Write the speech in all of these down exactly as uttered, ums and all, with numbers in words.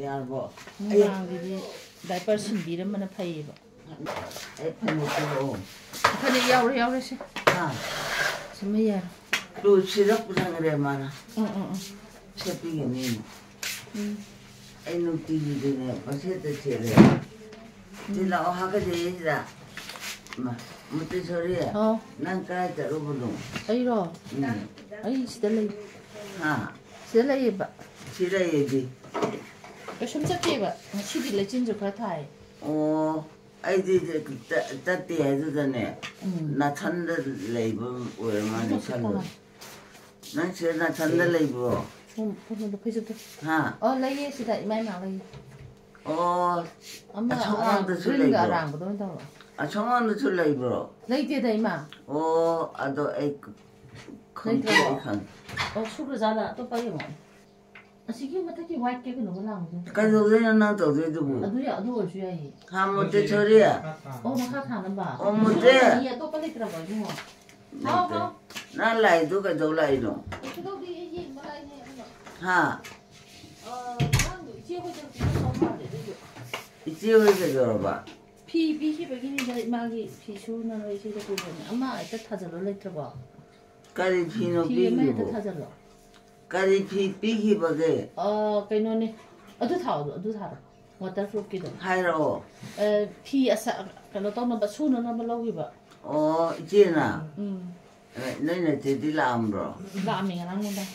ꯌꯥꯔꯕꯣ? ꯅꯨꯡꯗꯥꯡꯒꯤꯗꯤ ꯗꯥꯏꯄꯔ ꯁꯤꯟꯕꯤꯔꯝꯕꯅ ꯐꯩꯌꯦꯕ꯫ ꯑꯩ ꯐꯅꯦꯛ ꯄꯤꯔꯛꯑꯣ꯫ ꯐꯅꯦꯛ ꯌꯥꯎꯔꯦ, ꯌꯥꯎꯔꯦ, ꯁꯦ꯫ ꯍꯥ? ꯁꯤꯃ ꯌꯥꯔꯦ꯫ ꯇꯨ ꯁꯤꯔꯞ ꯄꯨꯁꯟꯈ꯭ꯔꯦ ꯃꯥꯅ꯫ ꯎꯝ, ꯎꯝ, ꯎꯝ꯫ ꯁꯦꯠꯄꯤꯒꯅꯤ꯫ ꯎꯝ꯫ ꯑꯩ ꯅꯨꯡꯇꯤꯒꯤꯗꯨꯅꯦ ꯄꯪꯁꯦꯠꯇ ꯁꯦꯠꯂꯦ꯫ ꯁꯤ ꯂꯥꯛꯑꯣ, ꯍꯥꯀꯠꯆꯩꯌꯦ ꯁꯤꯗ꯫ ꯃ-, ꯃꯨꯇꯦꯁꯣꯔꯤ, ꯍꯥꯎ꯫ ꯅꯪ ꯀꯥꯏ ꯆꯠꯂꯨꯕꯅꯣ? ꯑꯩꯔꯣ? ꯎꯝ꯫ ꯑꯩ ꯁꯤꯗ ꯂꯩ꯫ ꯍꯥ? ꯁꯤꯗ ꯂꯩꯌꯦꯕ꯫ ꯁꯤ ꯂꯩꯌꯦꯗꯤ꯫ ꯀꯩꯁꯨꯝ ꯆꯠꯇꯦꯕ꯫ ꯉꯁꯤꯗꯤ ꯂꯩꯆꯤꯟꯁꯨ ꯈꯔ ꯊꯥꯏ꯫ ꯑꯣ, ꯑꯩꯗꯤ ꯆ-, ꯆꯠꯇꯦ ꯍꯥꯏꯗꯨꯗꯅꯦ꯫ ꯎꯝ꯫ ꯅꯥꯊꯟꯗ ꯂꯩꯕ ꯑꯣꯏꯔ ꯃꯥꯜꯂꯦ ꯃꯁꯛ ꯈꯜꯂꯨꯔꯦ꯫ ꯇꯣꯉꯥꯟ-, ꯅꯪ ꯁꯤꯗ ꯅꯥꯊꯟꯗ ꯂꯩꯕ꯭ꯔꯣ? ꯎꯝ, ꯀꯩꯅꯣꯗꯣ, ꯐꯩꯖꯨꯞꯇꯣ꯫ ꯍꯥ? ꯑꯣ, ꯂꯩꯌꯦ ꯁꯤꯗ, ꯏꯃꯥ ꯏꯃꯥ ꯂꯩꯌꯦ꯫ ꯑꯣ, ꯑꯃ, ꯑꯁꯣꯝꯂꯣꯝꯗꯁꯨ greenꯒ ꯂꯩꯕ꯭ꯔꯣ? ꯑꯔꯥꯡꯕꯗꯣ ꯑꯣꯏꯅ ꯇꯧꯔꯣ꯫ ꯑꯁꯣꯝꯂꯣꯝꯗꯁꯨ ꯂꯩꯕ꯭ꯔꯣ? ꯂꯩꯇꯦꯗ, ꯏꯃꯥ꯫ ꯑꯣ, ꯑꯗꯣ ꯑꯩ ꯈꯪꯗꯦ, ꯂꯩꯇ꯭ꯔꯕꯣ? ꯑꯩ ꯈꯪꯗꯦ꯫ ꯑꯣ, ꯁꯨꯒ꯭ꯔꯖꯥꯠꯂ? ꯑꯇꯣꯞꯄ ꯌꯦꯡꯉꯣ꯫ ꯑꯁꯤꯒꯤ ꯃꯊꯛꯀꯤ whiteꯀ ꯀꯩꯅꯣꯒ ꯂꯥꯡꯕꯗꯣ꯫ ꯀꯩꯗꯧꯗꯣꯏꯅꯣ ꯅꯪ ꯇꯧꯗꯣꯏꯗꯨꯕꯨ? ꯑꯗꯨ ꯌꯥ-, ꯑꯗꯨ ꯑꯣꯏꯔꯁꯨ ꯌꯥꯏꯌꯦ꯫ ꯍꯥ, ꯃꯨꯇꯦꯁꯣꯔꯤ? ꯑꯣ, ꯃꯈꯥ ꯊꯥꯅꯕ꯫ ꯑꯣ, ꯃꯨꯇꯦ꯫ ꯃꯤ ꯑꯇꯣꯞꯄ ꯂꯩꯇ꯭ꯔꯕꯣ, ꯏꯕꯨꯡꯉꯣ? ꯍꯥꯎ, ꯂꯩꯇꯦ꯫ ꯍꯥꯎ꯫ ꯅꯪ ꯂꯥꯛꯏꯗꯨ ꯀꯩꯗꯧ ꯂꯥꯛꯏꯅꯣ? ꯀꯩꯁꯨ ꯇꯧꯗꯦ, ꯑꯩ ꯌꯦꯡꯕ ꯂꯥꯛꯏꯅꯦ, ꯑꯗꯨꯒ꯫ ꯍꯥ? ꯑ, ꯑꯉꯥꯡꯗꯣ ꯏꯆꯦ ꯍꯣꯏꯗ ꯄꯤꯔꯝꯗꯧ ꯃꯥꯜꯂꯦ, ꯑꯗꯨꯏꯁꯨ꯫ ꯏꯆꯦ ꯍꯣꯏ ꯀꯩꯗꯧꯔꯕ? ꯐꯤ ꯄꯤꯈꯤꯕꯒꯤꯅꯤꯗ, ꯏꯃꯥꯒꯤ ꯐꯤ ꯁꯨꯅꯕ ꯏꯆꯦꯗ ꯄꯨꯕꯅꯦ꯫ ꯑꯃ ꯍꯦꯛꯇ ꯊꯥꯖꯜꯂꯣ, ꯂꯩꯇ꯭ꯔꯕꯣ? ꯀꯔꯤ ꯐꯤꯅꯣ ꯐꯤ ꯑꯃ ꯍꯦꯛꯇ ꯄꯤꯈꯤꯕꯣ? ꯊꯥꯖꯜꯂꯣ꯫ ꯀꯔꯤ ꯐꯤ ꯄꯤꯈꯤꯕꯒꯦ? ꯑ, ꯀꯩꯅꯣꯅꯦ, ꯑꯗꯨ ꯊꯥꯎꯗꯣ, ꯑꯗꯨ ꯊꯥꯔꯣ, waterproofꯀꯤꯗꯣ꯫ ꯍꯥꯏꯔꯛꯑꯣ꯫ ꯑ, ꯐꯤ ꯑꯁꯥ-, ꯀꯩꯅꯣ ꯇꯧꯅꯕ, ꯁꯨꯅꯅꯕ ꯂꯧꯈꯤꯕ꯫ ꯑꯣ, ꯏꯆꯦꯅ? ꯎꯝ꯫ ꯑꯦ, ꯅꯣꯏ ꯅꯆꯦꯗꯤ ꯂꯥꯛꯑꯝꯕ꯭ꯔꯣ? ꯂꯥꯛꯑꯝꯃꯦ ꯉꯔꯥꯡ ꯅꯨꯡꯗꯥꯡ꯫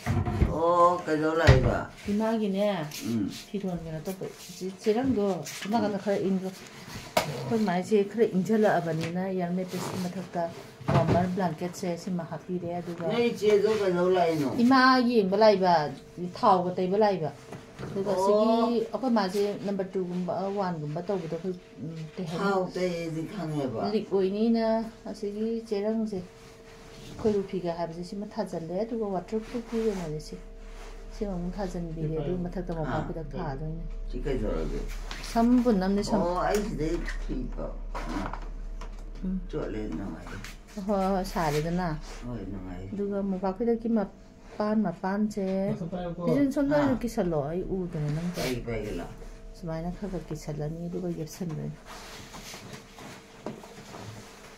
ꯑꯣ, ꯀꯩꯗꯧ ꯂꯥꯛꯏꯕ? ꯏꯃꯥꯒꯤꯅꯦ, ꯎꯝ꯫ ꯐꯤꯔꯣꯟ ꯀꯩꯅꯣ ꯇꯧꯕ, ꯆꯦ-, ꯆꯦꯔꯪꯗꯣ, ꯁꯣꯝ ꯅꯥꯀꯟꯗ ꯈꯔ ꯏꯪꯉꯣ꯫ ꯑꯩꯈꯣꯏ ꯃꯥꯏꯁꯦ ꯈꯔ ꯏꯪꯁꯤꯜꯂꯛꯑꯕꯅꯤꯅ, air mattressꯀꯤ ꯃꯊꯛꯇ warmer blanketꯁꯦ ꯁꯤꯃ ꯍꯥꯞꯄꯤꯔꯦ, ꯑꯗꯨꯒ ꯅꯣꯏ ꯏꯆꯦꯗꯣ ꯀꯩꯗꯧ ꯂꯥꯛꯏꯅꯣ? ꯏꯃꯥ ꯌꯦꯡꯕ ꯂꯥꯛꯏꯕ, ꯊꯥꯎꯒ ꯇꯩꯕ ꯂꯥꯛꯏꯕ꯫ ꯑꯗꯨꯒ ꯑꯣ꯫ ꯑꯁꯤꯒꯤ ꯑꯩꯈꯣꯏ ꯃꯥꯁꯦ number twoꯒꯨꯝꯕ, oneꯒꯨꯝꯕ ꯇꯧꯕꯗꯣ ꯑꯩꯈꯣꯏ, ꯎꯝ, ꯀꯩ ꯍꯥꯏꯅꯤ? ꯊꯥꯎ ꯇꯩꯌꯦꯗꯤ ꯈꯪꯉꯦꯕ꯫ Leak ꯑꯣꯏꯅꯤꯅ ꯑꯁꯤꯒꯤ ꯆꯦꯔꯪꯁꯦ, ꯈꯣꯏꯔꯨ ꯐꯤꯒ ꯍꯥꯏꯕꯁꯦ, ꯁꯤꯃ ꯊꯥꯖꯜꯂꯦ, ꯑꯗꯨꯒ waterproofꯀꯤ ꯀꯩꯅꯣꯁꯦ, ꯁꯤ, ꯁꯤꯃ ꯑꯃꯨꯛ ꯊꯥꯖꯟꯕꯤꯔꯦ, ꯑꯗꯨꯒꯤ ꯃꯊꯛꯇ ꯃꯣꯝꯄꯥꯛ ꯑꯥ꯫ ꯐꯤꯗꯛ ꯊꯥꯗꯣꯏꯅꯦ꯫ ꯁꯤ ꯀꯩꯗꯧꯔꯒꯦ? ꯁꯝ ꯄꯨꯟꯅꯝꯅꯦ, ꯁꯝ꯫ ꯑꯣ, ꯑꯩ ꯁꯤꯗꯩ ꯐꯤ ꯐ-, ꯎꯝ꯫ ꯆꯣꯠꯂꯦ, ꯅꯨꯡꯉꯥꯏꯔꯦ꯫ ꯍꯣꯏ, ꯍꯣꯏ, ꯁꯥꯔꯦꯗꯅ꯫ ꯍꯣꯏ, ꯅꯨꯡꯉꯥꯏꯔꯦ꯫ ꯑꯗꯨꯒ ꯃꯣꯝꯄꯥꯛ ꯐꯤꯗꯛꯀꯤ ꯃ-, ꯄꯥꯟ ꯃꯄꯥꯟꯁꯦ꯫ ꯃꯊꯛ ꯄꯥꯏꯌꯨꯀꯣ꯫ ꯁꯤꯁꯨ ꯁꯣꯝꯗ ꯑꯥ꯫ ꯀꯤꯁꯜꯂꯣ, ꯑꯩ ꯎꯗꯅ ꯅꯪ ꯇꯧ-, ꯑꯩ ꯄꯥꯏꯒꯦ ꯂꯥꯎ꯫ ꯁꯨꯃꯥꯏꯅ ꯈꯔ ꯈꯔ ꯀꯤꯁꯜꯂꯅꯤ, ꯑꯗꯨꯒ ꯌꯦꯞꯁꯟꯗꯣꯏꯅꯤ꯫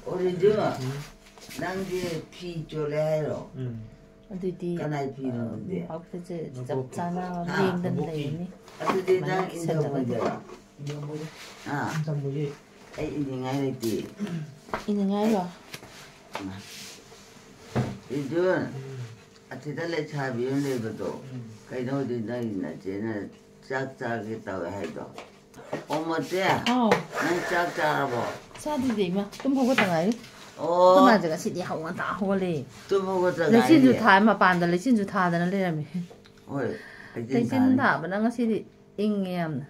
ꯑꯣ, ꯔꯤꯖꯨ, ꯎꯝ꯫ ꯅꯪꯗꯤ ꯐꯤ ꯆꯣꯜꯂꯦ ꯍꯥꯏꯔꯣ? ꯎꯝ꯫ ꯑꯗꯨꯗꯤ ꯀꯅꯥꯏ ꯐꯤꯅꯣ ꯑꯗꯨꯗꯤ? ꯃꯣꯝꯄꯥꯛꯁꯦ ꯆꯞ ꯅꯕꯣꯛꯀꯤ꯫ ꯆꯥꯅ ꯍꯥ? ꯂꯦꯡꯗꯅ ꯅꯕꯣꯛꯀꯤ꯫ ꯂꯩꯔꯅꯤ꯫ ꯑꯗꯨꯗꯤ ꯁꯨꯃꯥꯏꯅ ꯅꯪ ꯀꯤꯁꯜꯂꯒ ꯏꯟꯊꯧ ꯑꯣꯏꯗꯣꯏꯔꯣ? ꯏꯟꯊꯧ ꯑꯣꯏꯗꯣꯏ꯫ ꯑꯥ꯫ ꯏꯟꯊꯧ ꯑꯣꯏꯗꯣꯏ꯫ ꯑꯩ ꯏꯅꯤꯡꯉꯥꯏ ꯂꯩꯇꯦ꯫ ꯏꯅꯤꯡꯉꯥꯏꯔꯣ? ꯏꯃꯥ꯫ ꯔꯤꯖꯨ, ꯎꯝ꯫ ꯑꯁꯤꯗ ꯂꯩꯁꯥꯕꯤ ꯑꯃ ꯂꯩꯕꯗꯣ, ꯎꯝ꯫ ꯀꯩꯅꯣ ꯍꯧꯖꯤꯛ ꯅꯪꯒꯤ ꯅꯆꯦꯅ ꯆꯥꯛ ꯆꯥꯒꯦ ꯇꯧꯋꯦ ꯍꯥꯏꯗꯣ? ꯑꯣ, ꯃꯣꯇꯦ, ꯍꯥꯎ꯫ ꯅꯪ ꯆꯥꯛ ꯆꯥꯔꯕꯣ? ꯆꯥꯗ꯭ꯔꯤꯗ, ꯏꯃꯥ꯫ ꯇꯨꯝ ꯍꯧꯒꯠꯇ ꯉꯥꯏꯔꯤ꯫ ꯑꯣ꯫ ꯑꯩꯈꯣꯏ ꯃꯥꯁꯦ ꯉꯁꯤꯗꯤ ꯍꯧ ꯉꯟꯇꯥ ꯍꯧꯒꯠꯂꯦ꯫ ꯇꯨꯝ ꯍꯧꯒꯠꯇ ꯂꯩꯆꯤꯟꯁꯨ ꯉꯥꯏꯔꯤ? ꯊꯥꯏ, ꯃꯄꯥꯟꯗ ꯂꯩꯆꯤꯟꯁꯨ ꯊꯥꯗꯅ ꯂꯩꯔꯝꯃꯤ꯫ ꯍꯣꯏ, ꯂꯩꯆꯤꯟ ꯂꯩꯆꯤꯟ ꯊꯥꯅꯤ꯫ ꯊꯥꯕꯅ ꯉꯁꯤꯗꯤ ꯏꯪꯉꯦ ꯌꯥꯝꯅ꯫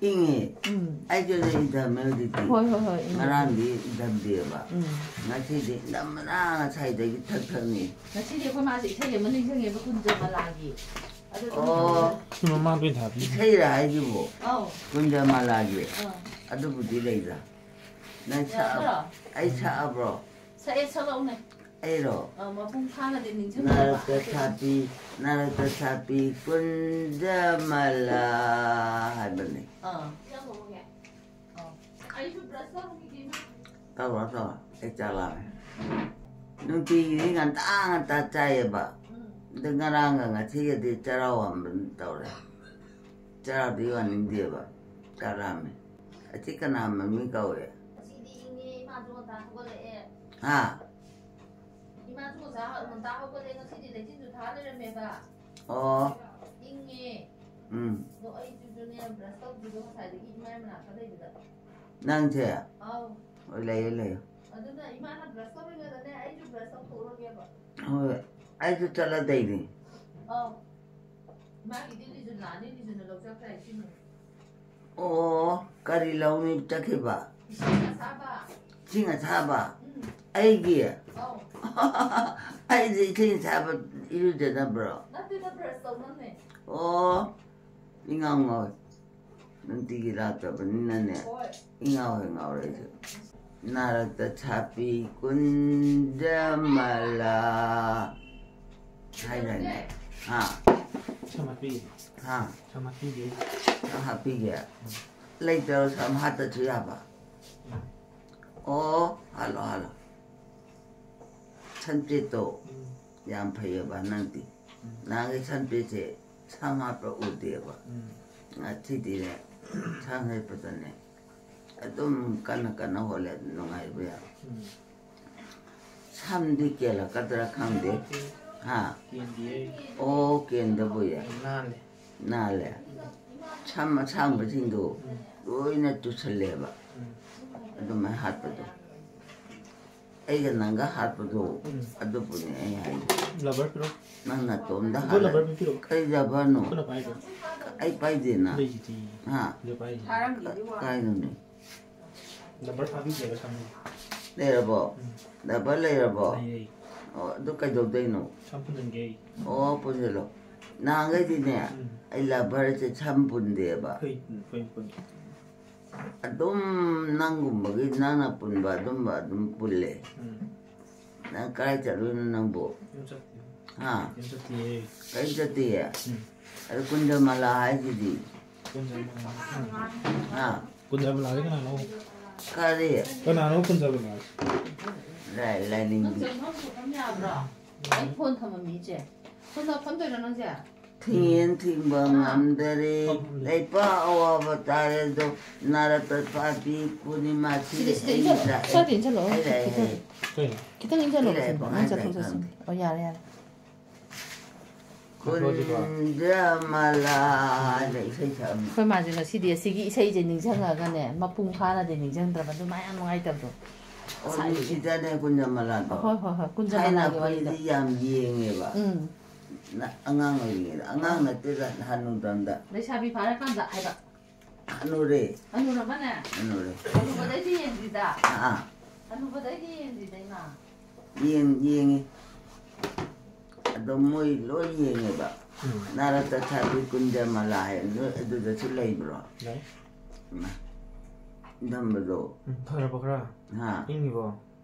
ꯏꯪꯉꯦ꯫ ꯎꯝ꯫ ꯑꯩꯁꯨ ꯏꯪꯊꯝꯃꯦ ꯍꯧꯖꯤꯛꯇꯤ꯫ ꯍꯣꯏ, ꯍꯣꯏ, ꯍꯣꯏ, ꯏꯪꯉꯦ꯫ ꯉꯔꯥꯡꯗꯤ ꯏꯪꯊꯝꯗꯦꯕ꯫ ꯎꯝ꯫ ꯉꯁꯤꯗꯤ ꯏꯪꯊꯝꯕꯅ ꯉꯁꯥꯏꯗꯒꯤ ꯊꯛ ꯊꯛꯅꯤ꯫ ꯉꯁꯤꯗꯤ ꯑꯩꯈꯣꯏ ꯃꯥꯁꯦ ꯏꯁꯩ ꯑꯃ ꯅꯤꯡꯁꯤꯡꯉꯦꯕ, ꯀꯨꯟꯖꯃꯂꯥꯒꯤ꯫ ꯑꯗꯨ ꯑꯗꯨꯝ ꯑꯣ꯫ ꯇꯧꯔ꯫ ꯁꯤ ꯃꯃꯥꯡꯗ ꯑꯩꯅ ꯊꯥꯕꯤ꯫ ꯏꯁꯩꯔ ꯍꯥꯏꯁꯤꯕꯨ? ꯑꯧ꯫ ꯀꯨꯟꯖꯃꯂꯥꯒꯤ꯫ ꯑꯥ꯫ ꯑꯗꯨꯕꯨꯗꯤ ꯂꯩꯗ꯫ ꯅꯪ ꯁꯛꯑ-, ꯌꯥꯗ꯭ꯔꯣ? ꯑꯩ ꯁꯛꯑꯕ꯭ꯔꯣ? ꯁꯛꯑꯦ, ꯁꯛꯂꯛꯎꯅꯦ꯫ ꯑꯩꯔꯣ? ꯑ, ꯃꯄꯨꯡ ꯐꯥꯅꯗꯤ ꯅꯤꯡꯁꯤꯡꯗꯕ꯫ ꯅꯥꯔꯛꯇ ꯁꯥꯄꯤ, ꯅꯥꯔꯛꯇ ꯁꯥꯄꯤ ꯀꯨꯟꯖꯃꯂꯥ ꯍꯥꯏꯕꯅꯤ꯫ ꯑꯥ꯫ ꯑꯥ꯫ ꯑꯩꯁꯨ brush ꯇꯧꯔꯨꯈꯤꯒꯦ, ꯏꯃꯥ꯫ ꯇꯧꯔꯣ, ꯇꯧꯔꯣ꯫ ꯑꯩ ꯆꯥꯛ ꯂꯥꯝꯃꯦ꯫ ꯅꯨꯡꯇꯤꯒꯤꯗꯤ ꯉꯟꯇꯥ ꯉꯟꯇꯥ ꯆꯥꯏꯌꯦꯕ꯫ ꯎꯝ꯫ ꯑꯗꯨ ꯉꯔꯥꯡꯒ ꯉꯁꯤꯒꯗꯤ ꯆꯔꯥ ꯋꯥꯟꯕ ꯇꯧꯔꯦ꯫ ꯆꯔꯥꯗꯤ ꯋꯥꯅꯤꯡꯗꯦꯕ꯫ ꯆꯥꯛ ꯂꯥꯝꯃꯦ꯫ ꯑꯁꯤ ꯀꯅꯥ ꯃꯃꯤꯡ ꯀꯧꯏ? ꯉꯁꯤꯗꯤ ꯏꯪꯉꯦ, ꯏꯃꯥꯁꯨ ꯉꯟꯇꯥ ꯍꯧꯒꯠꯂꯛꯑꯦ꯫ ꯍꯥ? ꯏꯃꯥꯁꯨ ꯉꯁꯥꯏ ꯉꯟꯇꯥ ꯍꯧꯒꯠꯂꯦ, ꯉꯁꯤꯗꯤ ꯂꯩꯆꯤꯟꯁꯨ ꯊꯥ ꯂꯩꯔꯝꯃꯦꯕ꯫ ꯑꯣ꯫ ꯏꯪꯉꯦ꯫ ꯎꯝ꯫ ꯑꯗꯣ ꯑꯩꯁꯤꯁꯨꯅꯦ, brush ꯇꯧꯗ꯭ꯔꯤꯕ ꯉꯁꯥꯏꯗꯒꯤ ꯏꯃꯥ ꯃꯅꯥꯛꯇ ꯂꯩꯕꯗ꯫ ꯅꯪꯁꯦ? ꯑꯧ꯫ ꯍꯣꯏ, ꯂꯩꯌꯣ, ꯂꯩꯌꯣ꯫ ꯑꯗꯨꯅ ꯏꯃꯥꯅ brush ꯇꯧꯔꯤꯉꯩꯗꯅꯦ, ꯑꯩꯁꯨ brush ꯇꯧꯊꯣꯛꯎꯔꯒꯦꯕ꯫ ꯍꯣꯏ, ꯑꯩꯁꯨ ꯆꯠꯂꯗꯩꯅꯤ꯫ ꯑꯧ꯫ ꯃꯥꯒꯤꯗꯤ ꯂꯤꯖꯨ ꯂꯥꯛꯑꯅꯤ, ꯂꯤꯖꯨꯅ ꯂꯧ ꯆꯠꯈ꯭ꯔꯦ, ꯏꯁꯤꯡ꯫ ꯑꯣ, ꯀꯔꯤ ꯂꯧꯅꯤ ꯆꯠꯈꯤꯕ? ꯏꯁꯤꯡ ꯑꯁꯥꯕ꯫ ꯏꯁꯤꯡ ꯑꯁꯥꯕ? ꯎꯝ꯫ ꯑꯩꯒꯤ? ꯑꯧ꯫ ꯑꯩꯗꯤ ꯏꯁꯤꯡ ꯑꯁꯥꯕ ꯏꯔꯨꯖꯅꯕ꯭ꯔꯣ? ꯅꯠꯇꯦꯗ, brush ꯇꯧꯅꯕꯅꯦ꯫ ꯑꯣ, ꯏꯉꯥꯎ ꯉꯥꯎꯋꯦ꯫ ꯅꯨꯡꯇꯤꯒꯤ ꯂꯥꯛꯇꯕꯅꯤꯅꯅꯦ꯫ ꯍꯣꯏ꯫ ꯏꯉꯥꯎ ꯍꯦꯛ ꯉꯥꯎꯔꯦ ꯑꯩꯁꯨ꯫ ꯅꯥꯔꯛꯇ ꯁꯥꯄꯤ ꯀꯨꯟꯖꯃꯂꯥ꯫ ꯍꯥꯏꯗꯥꯏꯅꯦ? ꯍꯥ? ꯁꯝ ꯍꯥꯠꯄꯤꯒꯦ꯫ ꯍꯥ? ꯁꯝ ꯍꯥꯠꯄꯤꯒꯦ꯫ ꯁꯝ ꯍꯥꯠꯄꯤꯒꯦ? ꯂꯩꯇ꯭ꯔꯣ ꯁꯝ ꯍꯥꯠꯇꯁꯨ ꯌꯥꯕ? ꯑꯣ, ꯍꯥꯠꯂꯣ, ꯍꯥꯠꯂꯣ꯫ ꯁꯝꯆꯦꯠꯇꯣ ꯎꯝ꯫ ꯌꯥꯝ ꯐꯩꯌꯦꯕ ꯅꯪꯗꯤ꯫ ꯎꯝ꯫ ꯅꯍꯥꯟꯒꯤ ꯁꯝꯆꯦꯠꯁꯦ ꯁꯝ ꯍꯥꯠꯄ ꯎꯗꯦꯕ꯫ ꯎꯝ꯫ ꯉꯁꯤꯗꯤꯅꯦ, ꯁꯝ ꯍꯦꯠꯄꯗꯅꯦ ꯑꯗꯨꯝ ꯀꯟꯅ ꯀꯟꯅ ꯍꯣꯠꯂꯦ, ꯑꯗꯨꯝ ꯅꯨꯡꯉꯥꯏꯕ ꯌꯥꯕ꯫ ꯎꯝ꯫ ꯁꯝꯗꯤ ꯀꯦꯜꯂꯛꯀꯗ꯭ꯔꯥ ꯈꯪꯗꯦ꯫ ꯍꯥ? ꯀꯦꯟꯗꯤꯌꯦ꯫ ꯑꯣ, ꯀꯦꯟꯗꯕꯨ ꯌꯥꯏ꯫ ꯅꯥꯜꯂꯦ꯫ ꯅꯥꯜꯂꯦ꯫ ꯁꯝ ꯑꯁꯥꯡꯕꯁꯤꯡꯗꯣ ꯎꯝ꯫ ꯂꯣꯏꯅ ꯇꯨꯁꯜꯂꯦꯕ꯫ ꯎꯝ꯫ ꯑꯗꯨꯃꯥꯏꯅ ꯍꯥꯠꯄꯗꯣ꯫ ꯑꯩꯒ ꯅꯪꯒ ꯍꯥꯠꯄꯗꯣ꯫ ꯎꯝ꯫ ꯑꯗꯨꯕꯨꯅꯦ ꯑꯩ ꯍꯥꯏꯗꯣ꯫ ꯂꯕꯔ ꯄꯤꯔꯣ꯫ ꯅꯪ ꯅꯇꯣꯝꯗ ꯑꯗꯨ ꯍꯥꯠꯂ ꯂꯕꯔ ꯄꯤꯔꯣ꯫ ꯀꯩ ꯂꯕꯔꯅꯣ? ꯈꯨꯠꯅ ꯄꯥꯏꯗꯣ꯫ ꯑꯩ ꯄꯥꯏꯗꯦꯅ꯫ ꯂꯩꯁꯤꯗꯤ꯫ ꯍꯥ? ꯑꯗꯨ ꯄꯥꯏꯁꯤꯗꯤ꯫ ꯊꯥꯔꯝꯒꯤꯗꯤ ꯋꯥ ꯀꯥꯏꯅꯣꯅꯦ? ꯂꯕꯔ ꯐꯥꯕꯤꯒꯦꯕ ꯁꯝꯗꯣ꯫ ꯂꯩꯔꯕꯣ? ꯎꯝ꯫ ꯂꯕꯔ ꯂꯩꯔꯕꯣ? ꯂꯩꯔꯦ꯫ ꯑꯣ, ꯑꯗꯨ ꯀꯩꯗꯧꯗꯣꯏꯅꯣ? ꯁꯝ ꯄꯨꯟꯁꯤꯟꯒꯦ꯫ ꯑꯣ, ꯄꯨꯟꯁꯤꯜꯂꯣ꯫ ꯅꯍꯥꯟꯈꯩꯗꯤꯅꯦ, ꯎꯝ꯫ ꯑꯩ ꯂꯕꯔꯁꯦ ꯁꯝ ꯄꯨꯟꯗꯦꯕ꯫ ꯐꯩ, ꯎꯝ, ꯐꯩ, ꯐꯩ꯫ ꯑꯗꯨꯝ ꯅꯪꯒꯨꯝꯕꯒꯤ, ꯅꯪꯅ ꯄꯨꯟꯕ ꯑꯗꯨꯝꯕ ꯑꯗꯨꯝ ꯄꯨꯜꯂꯦ꯫ ꯎꯝ꯫ ꯅꯪ ꯀꯗꯥꯏ ꯆꯠꯂꯨꯏꯅꯣ ꯅꯪꯕꯨ? ꯌꯨꯝ ꯆꯠꯇꯦ꯫ ꯍꯥ? ꯌꯨꯝ ꯆꯠꯇꯤꯌꯦ꯫ ꯀꯔꯤꯝ ꯆꯠꯇꯤꯌꯦ? ꯎꯝ꯫ ꯑꯗꯨ ꯀꯨꯟꯖꯃꯂꯥ ꯍꯥꯏꯁꯤꯗꯤ? ꯀꯨꯟꯖꯃꯂꯥ꯫ ꯍꯥ? ꯀꯨꯟꯖꯃꯂꯥꯗꯤ ꯀꯅꯥꯅꯣ? ꯀꯔꯤ? ꯀꯅꯥꯅꯣ ꯀꯨꯟꯖꯃꯂꯥ? ꯂꯥꯏ, ꯂꯥꯏꯅꯤꯡꯕꯤ꯫ ꯆꯪꯐꯝ ꯈꯣꯠꯐꯝ ꯌꯥꯕ꯭ꯔꯣ? ꯑꯩ ꯐꯣꯟ ꯊꯝꯃꯝꯃꯤ ꯏꯆꯦ꯫ ꯁꯣꯝꯗ ꯐꯝꯗꯣꯏꯔꯣ ꯅꯪꯁꯦ? ꯊꯤꯡꯉꯦꯟ ꯊꯤꯡꯕ ꯑꯥ꯫ ꯉꯝꯗꯔꯦ꯫ ꯐꯝ, ꯐꯝ꯫ ꯂꯩꯄꯥꯛ ꯑꯋꯥꯕ ꯇꯥꯔꯦ ꯑꯗꯣ, ꯅꯥꯔꯛꯇ ꯄꯥꯄꯤ ꯄꯨꯔꯅꯤꯃꯥ ꯁꯤꯗꯤ ꯁꯤꯗ, ꯁꯤꯗ ꯑꯩ ꯏꯟꯁꯜꯂꯣ꯫ ꯏꯆꯥ꯫ ꯁ꯭ꯋꯥꯏꯗ ꯏꯟꯁꯜꯂꯣ꯫ ꯑꯩ ꯂꯩ, ꯑꯩ ꯂꯩ꯫ ꯀꯩꯅꯣ? ꯈꯤꯇꯪ ꯏꯟꯁꯜꯂꯣ꯫ ꯑꯩ ꯂꯩ, ꯅꯪ ꯄꯪꯍꯥꯏ ꯆꯠꯊꯣꯛ ꯍꯥꯏ ꯆꯠꯁꯤꯟ꯫ ꯈꯪꯗꯦ꯫ ꯑꯣ, ꯌꯥꯔꯦ, ꯌꯥꯔꯦ꯫ ꯀꯨꯟꯖꯃꯂꯥ ꯍꯥꯏꯅ ꯏꯁꯩ ꯁꯛꯑꯝꯃꯤ꯫ ꯑꯩꯈꯣꯏ ꯃꯥꯁꯦ ꯉꯁꯤꯗꯤ ꯑꯁꯤꯒꯤ ꯏꯁꯩꯁꯦ ꯅꯤꯡꯁꯤꯡꯉꯒꯅꯦ, ꯃꯄꯨꯡ ꯐꯥꯅꯗꯤ ꯅꯤꯡꯁꯤꯡꯗ꯭ꯔꯕ, ꯑꯗꯨ ꯃꯥ ꯌꯥꯝ ꯅꯨꯡꯉꯥꯏꯇꯕꯗꯣ꯫ ꯑꯣ, ꯅꯨꯡꯁꯤꯗꯅꯦ ꯀꯨꯟꯖꯃꯂꯥꯗꯣ꯫ ꯍꯣꯏ, ꯍꯣꯏ, ꯍꯣꯏ, ꯊꯥꯏꯅ ꯀꯨꯟꯖꯃꯂꯥꯒꯤ ꯋꯥꯔꯤꯗ꯫ ꯑꯩꯈꯣꯏꯗꯤ ꯌꯥꯝ ꯌꯦꯡꯉꯦꯕ꯫ ꯎꯝ꯫ ꯅ-, ꯑꯉꯥꯡ ꯑꯣꯏꯔꯤꯉꯩꯗ꯫ ꯑꯉꯥꯡ ꯅꯠꯇꯦꯗ, ꯍꯅꯨꯔꯝꯗ꯫ ꯂꯩꯁꯥꯕꯤ ꯐꯥꯔꯀꯥꯟꯗ ꯍꯥꯏꯕ꯫ ꯍꯅꯨꯔꯦ꯫ ꯍꯅꯨꯔꯕꯅꯦ? ꯍꯅꯨꯔꯦ꯫ ꯍꯅꯨꯕꯗꯩꯗꯤ ꯌꯦꯡꯗ꯭ꯔꯤꯗ꯫ ꯑꯥ꯫ ꯍꯅꯨꯕꯗꯩꯗꯤ ꯌꯦꯡꯗ꯭ꯔꯤꯗ, ꯏꯃꯥ꯫ ꯌꯦꯡ-, ꯌꯦꯡꯉꯤ꯫ ꯑꯗꯣ ꯃꯣꯏ ꯂꯣꯏ ꯌꯦꯡꯉꯦꯕ꯫ ꯎꯝ꯫ ꯅꯥꯔꯛꯇ ꯊꯥꯕꯤ ꯀꯨꯟꯖꯃꯂꯥ ꯍꯥꯏ, ꯅꯣꯏ ꯑꯗꯨꯗꯁꯨ ꯂꯩꯕ꯭ꯔꯣ? ꯂꯩ꯫ ꯏꯃꯥ꯫ ꯏꯟꯊꯝꯕꯗꯣ꯫ ꯎꯝ, ꯐꯔꯕꯣ ꯈꯔ? ꯍꯥ? ꯏꯪꯉꯤꯕꯣ?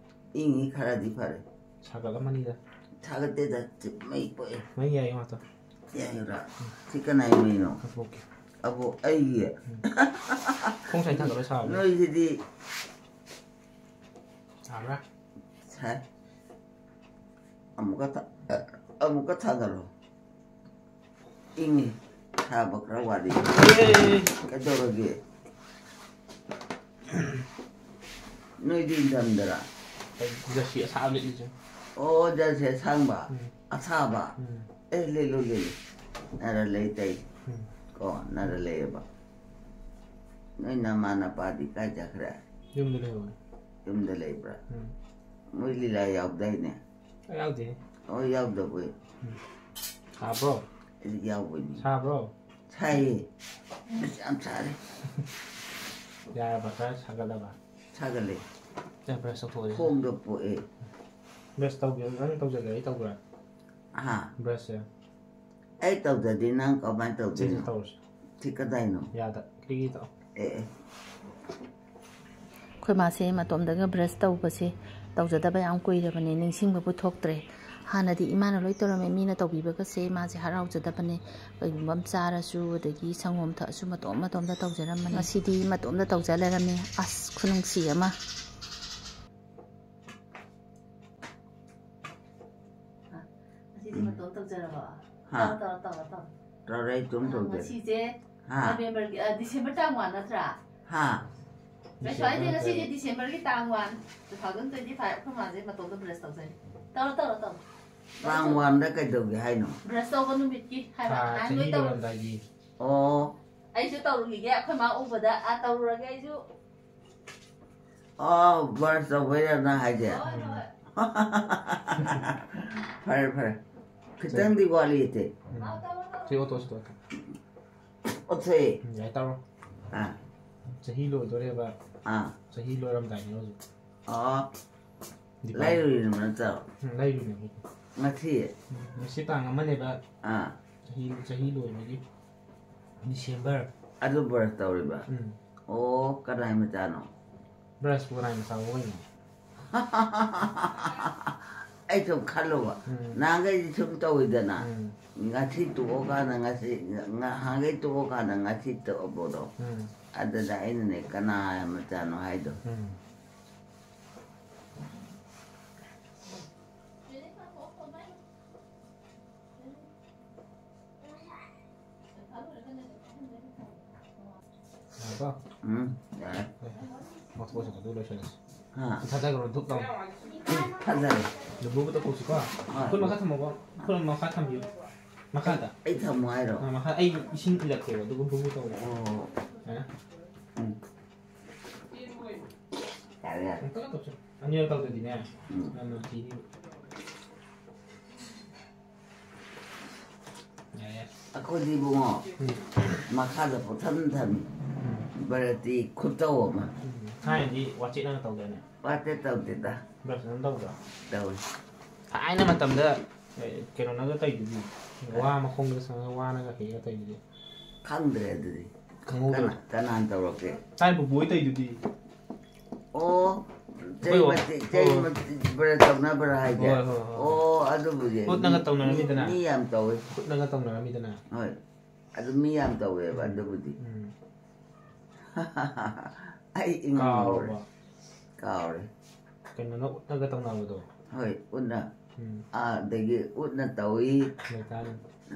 ꯏꯪꯉꯤ, ꯈꯔꯗꯤ ꯐꯔꯦ꯫ ꯁꯥꯒꯠꯂꯝꯃꯅꯤꯗ꯫ ꯊꯥꯒꯠꯇꯦꯗ꯫ ꯃꯩ ꯄꯣꯛꯑꯦ꯫ ꯃꯩ ꯌꯥꯏ ꯉꯥꯛꯇ꯫ ꯌꯥꯏꯔꯥ? ꯁꯤ ꯀꯅꯥꯏ ꯃꯩꯅꯣ? ꯀꯥꯊꯣꯛꯀꯦ꯫ ꯑꯕꯣ, ꯑꯩꯒꯤ꯫ ꯈꯣꯡ ꯁꯥꯏ ꯊꯥꯡꯒꯠꯂ ꯁꯥꯕꯅꯦ꯫ ꯅꯣꯏꯁꯤꯗꯤ ꯁꯥꯕ꯭ꯔꯥ? ꯁꯥꯏ꯫ ꯑꯃꯨꯛꯀ ꯊꯥ-, ꯑꯃꯨꯛꯀ ꯊꯥꯒꯠꯂꯣ꯫ ꯏꯪꯉꯤ꯫ ꯁꯥꯕ ꯈꯔ ꯋꯥꯠꯂꯤ꯫ ꯑꯦ! ꯀꯩꯗꯧꯔꯒꯦ? ꯅꯣꯏꯗꯤ ꯏꯪꯊꯝꯗꯔꯥ? ꯑꯩ ꯖꯔꯁꯤ ꯑꯁꯥꯕ ꯂꯤꯠꯂꯤꯁꯦ꯫ ꯑꯣ, ꯖꯔꯁꯤ ꯑꯁꯥꯡꯕ꯫ ꯎꯝ꯫ ꯑꯁꯥꯕ꯫ ꯎꯝ꯫ ꯑꯦ, ꯂꯤꯠꯂꯨ, ꯂꯤꯠꯂꯨ꯫ ꯅꯔ ꯂꯩ ꯇꯩ꯫ ꯎꯝ꯫ ꯀꯣ, ꯅꯔ ꯂꯩꯌꯦꯕ꯫ ꯅꯣꯏ ꯅꯃꯥ ꯅꯄꯥꯗꯤ ꯀꯥꯏ ꯆꯠꯈ꯭ꯔꯦ? ꯌꯨꯝꯗ ꯂꯩꯍꯧꯋꯦ꯫ ꯌꯨꯝꯗ ꯂꯩꯕ꯭ꯔꯥ? ꯎꯝ꯫ ꯃꯣꯏ ꯂꯤꯂꯥ ꯌꯥꯎꯗꯥꯏꯅꯦ? ꯑꯩ ꯌꯥꯎꯗꯦ꯫ ꯑꯣ, ꯌꯥꯎꯗꯕꯣꯏ꯫ ꯁꯥꯕ꯭ꯔꯣ? ꯑꯩꯗꯤ ꯌꯥꯎꯕꯅꯤ꯫ ꯁꯥꯕ꯭ꯔꯣ? ꯁꯥꯏꯌꯦ꯫ ꯑꯁ, ꯌꯥꯝ ꯁꯥꯔꯦ꯫ ꯌꯥꯔꯕ? ꯈꯔ ꯁꯥꯒꯠꯂꯕ? ꯁꯥꯒꯠꯂꯦ꯫ ꯁꯦ, ꯕ꯭ꯔꯁ ꯇꯧꯊꯣꯛꯑꯁꯤ꯫ ꯈꯣꯡꯗ ꯄꯣꯛꯑꯦ꯫ ꯕ꯭ꯔꯁ ꯇꯧꯒꯦ꯫ ꯅꯪ ꯇꯧꯖꯒꯦ, ꯑꯩ ꯇꯧꯕ꯭ꯔꯥ? ꯍꯥ? ꯕ꯭ꯔꯁꯁꯦ꯫ ꯑꯩ ꯇꯧꯗꯗꯤ ꯅꯪ ꯀꯃꯥꯏꯅ ꯁꯤꯁꯦ ꯇꯧꯗꯣꯏꯅꯣ? ꯇꯧꯔꯁꯤ꯫ ꯁꯤ ꯀꯗꯥꯏꯅꯣ? ꯌꯥꯗ꯫ ꯀꯔꯤꯒꯤ ꯇꯧ? ꯑꯦ, ꯑꯦ꯫ ꯑꯩꯈꯣꯏ ꯃꯥꯁꯦ ꯃꯇꯣꯝꯗꯒ ꯕ꯭ꯔꯁ ꯇꯧꯕꯁꯦ ꯇꯧꯖꯗꯕ ꯌꯥꯝ ꯀꯨꯏꯔꯕꯅꯦ, ꯅꯤꯡꯁꯤꯡꯕꯕꯨ ꯊꯣꯛꯇ꯭ꯔꯦ꯫ ꯍꯥꯟꯅꯗꯤ ꯏꯃꯥꯅ ꯂꯣꯏ ꯇꯧꯔꯝꯃꯦ, ꯃꯤꯅ ꯇꯧꯕꯤꯕꯒꯁꯦ ꯃꯥꯁꯦ ꯍꯔꯥꯎꯖꯗꯕꯅꯦ꯫ ꯀꯩꯒꯨꯝꯕ ꯑꯃ ꯆꯥꯔꯁꯨ, ꯑꯗꯒꯤ ꯁꯪꯒꯣꯝ ꯊꯛꯑꯁꯨ ꯃꯇꯣꯝ ꯃꯇꯣꯝꯗ ꯇꯧꯖꯔꯝꯕꯅꯦ꯫ ꯉꯁꯤꯗꯤ ꯃꯇꯣꯝꯗ ꯇꯧꯖ ꯂꯩꯔꯝꯃꯦ꯫ ꯑꯁ, ꯈꯨꯅꯨꯡꯁꯤ ꯑꯃ꯫ ꯑꯁꯤꯗꯤ ꯃꯇꯣꯝ ꯇꯧꯖꯔꯕꯣ? ꯍꯥ? ꯇꯧꯔꯣ, ꯇꯧꯔꯣ, ꯇꯧꯔꯣ, ꯇꯧꯔꯣ꯫ ꯇꯧꯔꯦ, ꯑꯩ ꯑꯗꯨꯝ ꯇꯧꯗꯦ꯫ ꯉꯁꯤꯁꯦ ꯍꯥ? ꯅꯕꯦꯝꯕꯔꯒꯤ, ꯑ, ꯗꯤꯁꯦꯝꯕꯔ ꯇꯥꯡ ꯋꯥꯟ ꯅꯠꯇ꯭ꯔꯥ? ꯍꯥ? ꯀꯩꯁꯨ ꯍꯥꯏꯗꯦ, ꯉꯁꯤꯗꯤ ꯗꯤꯁꯦꯝꯕꯔꯒꯤ ꯇꯥꯡ one, two thousand twenty five, ꯑꯩꯈꯣꯏ ꯃꯥꯁꯦ ꯃꯇꯣꯝꯇ ꯕ꯭ꯔꯁ ꯇꯧꯖꯩ꯫ ꯇꯧꯔꯣ, ꯇꯧꯔꯣ, ꯇꯧꯔꯣ꯫ ꯇꯥꯡ ꯋꯥꯟꯗ ꯀꯩꯗꯧꯒꯦ ꯍꯥꯏꯅꯣ? ꯕ꯭ꯔꯁ ꯇꯧꯕ ꯅꯨꯃꯤꯠꯀꯤ ꯍꯥꯏꯕ, ꯊꯥ ꯅꯍꯥꯟ ꯆꯍꯤ ꯂꯣꯏ ꯇꯧꯔꯣ꯫ ꯂꯣꯏꯔꯝꯗꯥꯏꯒꯤ꯫ ꯑꯣ, ꯑꯩꯁꯨ ꯇꯧꯔꯨꯈꯤꯒꯦ, ꯑꯩꯈꯣꯏ ꯃꯥ ꯎꯕꯗ, ꯑ, ꯇꯧꯔꯨꯔꯒꯦ ꯑꯩꯁꯨ꯫ ꯑꯣ, ꯕ꯭ꯔꯁ ꯇꯧꯕꯩꯔ ꯅꯪ ꯍꯥꯏꯁꯦ? ꯍꯣꯏ, ꯍꯣꯏ꯫ ꯐꯔꯦ, ꯐꯔꯦ꯫ ꯈꯤꯇꯪꯗꯤ ꯋꯥꯠꯂꯤ ꯑꯇꯩ꯫ ꯎꯝ꯫ ꯑ, ꯇꯧꯔꯣ, ꯇꯧꯔꯣ꯫ ꯁꯤ ꯑꯣꯇꯣ ꯁꯤ ꯑꯣꯇꯣ꯫ ꯑꯣꯊꯣꯏ꯫ ꯎꯝ, ꯌꯥꯏ, ꯇꯧꯔꯣ꯫ ꯑꯥ, ꯆꯍꯤ ꯂꯣꯏꯗꯣꯔꯦꯕ꯫ ꯑꯥ, ꯆꯍꯤ ꯂꯣꯏꯔꯝꯗꯥꯏꯅꯦ ꯍꯧꯖꯤꯛ꯫ ꯑꯣ, ꯗꯤꯄꯥ-, ꯂꯩꯔꯨꯔꯤꯅꯣ ꯅꯠꯇ꯭ꯔꯣ? ꯎꯝ, ꯂꯩꯔꯨꯏꯅꯦ ꯍꯧꯖꯤꯛ꯫ ꯉꯁꯤ? ꯎꯝ, ꯉꯁꯤ ꯇꯥꯡ ꯑꯃꯅꯦꯕ꯫ ꯑꯥ, ꯆꯍꯤ, ꯆꯍꯤ ꯂꯣꯏꯕꯒꯤ꯫ ꯗꯤꯁꯦꯝꯕꯔ꯫ ꯑꯗꯨ ꯕ꯭ꯔꯁ ꯇꯧꯔꯤꯕ? ꯎꯝ꯫ ꯑꯣ, ꯀꯅꯥꯏ ꯃꯆꯥꯅꯣ? ꯕ꯭ꯔꯁꯄꯨ ꯀꯅꯥꯏ ꯃꯆꯥꯅꯣ ꯀꯩꯅꯣ? ꯑꯩ ꯁꯨꯝ ꯈꯜꯂꯨꯕ, ꯎꯝ꯫ ꯅꯍꯥꯟꯈꯩꯗꯤ ꯁꯨꯝ ꯇꯧꯋꯤꯗꯅ, ꯎꯝ꯫ ꯉꯁꯤ ꯇꯣꯛꯑꯀꯥꯟꯗ ꯉꯁꯤ, ꯉꯍꯥꯟꯈꯩ ꯇꯣꯛꯑꯀꯥꯟꯗ ꯉꯁꯤ ꯇꯧꯕꯗꯣ, ꯎꯝ꯫ ꯑꯗꯨꯗ ꯑꯩꯅꯅꯦ, ꯀꯅꯥ ꯃꯆꯥꯅꯣ ꯍꯥꯏꯗꯣ꯫ ꯎꯝ꯫ ꯌꯥꯔꯕꯣ? ꯎꯝ, ꯌꯥꯔꯦ꯫ ꯃꯊꯣꯛꯁꯤꯡ ꯑꯗꯨ ꯂꯣꯏꯁꯤꯜꯂꯁꯤ꯫ ꯍꯥ? ꯊꯥꯗꯈ꯭ꯔꯣ, ꯙꯨꯞ ꯂꯥꯎꯅ꯫ ꯊꯥꯗꯔꯦ꯫ ꯂꯨꯝꯕꯨꯕꯨ ꯇꯧꯊꯣꯛꯁꯤꯀꯣ꯫ ꯍꯣꯏ꯫ ꯈꯨꯠ ꯃꯈꯥ ꯊꯝꯃꯣꯀꯣ꯫ ꯈꯨꯠ ꯃꯈꯥ ꯊꯝꯕꯤꯌꯨ꯫ ꯃꯈꯥꯗ꯫ ꯑꯩ ꯊꯝꯃꯣ ꯍꯥꯏꯔꯣ? ꯑ, ꯃꯈꯥ, ꯑꯩ ꯏꯁꯤꯡ ꯏꯜꯂꯛꯀꯦꯕ, ꯑꯗꯨꯒ ꯕꯨꯕꯨ ꯇꯧꯔꯣ꯫ ꯑꯣ꯫ ꯌꯥꯔꯦ? ꯎꯝ꯫ ꯌꯥꯔꯦ, ꯌꯥꯔꯦ꯫ ꯑꯃꯨꯛꯇꯪ ꯇꯧꯁꯤ꯫ ꯑꯅꯤꯔꯛ ꯇꯧꯗ꯭ꯔꯗꯤꯅꯦ, ꯎꯝ꯫ ꯌꯥꯝꯅ ꯊꯤꯅꯤ꯫ ꯌꯥꯔꯦ, ꯌꯥꯔꯦ꯫ ꯑꯩꯈꯣꯏꯗꯤ ꯏꯕꯨꯡꯉꯣ, ꯎꯝ꯫ ꯃꯈꯥꯗ ꯄꯣꯠꯊꯝ ꯊꯝꯃꯤ꯫ ꯎꯝ꯫ ꯚꯥꯔꯠꯇꯤ ꯈꯨꯠꯇꯧ ꯑꯃ꯫ ꯎꯝ꯫ ꯊꯥꯏꯅꯗꯤ ꯋꯥꯆꯦꯠꯅꯒ ꯇꯧꯗꯥꯏꯅꯦ? ꯋꯥꯆꯦꯠ ꯇꯧꯗꯦꯗ꯫ ꯕ꯭ꯔꯁ ꯑꯗꯨꯝ ꯇꯧꯕ꯭ꯔꯥ? ꯇꯧꯏ꯫ ꯊꯥꯏꯅ ꯃꯇꯝꯗ, ꯑꯦ, ꯀꯩꯅꯣꯅꯒ ꯇꯧꯏꯗꯨꯗꯤ꯫ ꯋꯥ ꯃꯈꯣꯡꯗ ꯁꯪꯉꯒ ꯋꯥꯅꯒ ꯍꯦꯛꯑꯒ ꯇꯧꯏꯗꯨꯗꯤ꯫ ꯈꯪꯗ꯭ꯔꯦ ꯑꯗꯨꯗꯤ꯫ ꯈꯪꯍꯧꯗ꯭ꯔꯦ꯫ ꯀꯅꯥ-, ꯀꯅꯥꯅ ꯇꯧꯔꯛꯀꯦ? ꯊꯥꯏꯅ ꯄꯨꯄꯨ ꯍꯣꯏ ꯇꯧꯏꯗꯨꯗꯤ꯫ ꯑꯣ, ꯑꯩꯈꯣꯏ ꯆꯩ ꯋꯥ-, ꯃꯇꯦꯛ, ꯆꯩ ꯑꯣ꯫ ꯃꯇꯦꯛ ꯕ꯭ꯔ ꯇꯧꯅꯕ꯭ꯔꯥ ꯍꯥꯏꯁꯦ? ꯍꯣꯏ, ꯍꯣꯏ, ꯍꯣꯏ꯫ ꯑꯣ, ꯑꯗꯨꯕꯨꯗꯤ ꯈꯨꯠꯅꯒ ꯃꯤ, ꯇꯧꯅꯔꯝꯃꯤꯗꯅ꯫ ꯃꯤ ꯌꯥꯝ ꯇꯧꯋꯤ꯫ ꯈꯨꯠꯅꯒ ꯇꯧꯅꯔꯝꯃꯤꯗꯅ꯫ ꯍꯣꯏ꯫ ꯑꯗꯨ ꯃꯤ ꯌꯥꯝ ꯇꯧꯋꯦꯕ, ꯎꯝ꯫ ꯑꯗꯨꯕꯨꯗꯤ꯫ ꯎꯝ꯫ ꯑꯩ ꯏꯉꯥꯎ ꯉꯥꯎꯔꯦ꯫ ꯀꯥꯎꯔꯕꯣ? ꯀꯥꯎꯔꯦ꯫ ꯀꯩꯅꯣꯅ ꯎꯠꯅꯒ ꯇꯧꯅꯕꯗꯣ? ꯍꯣꯏ, ꯎꯠꯅ꯫ ꯎꯝ꯫ ꯑꯥ, ꯑꯗꯒꯤ ꯎꯠꯅ ꯇꯧꯏ꯫ ꯃꯩꯇꯥꯟ꯫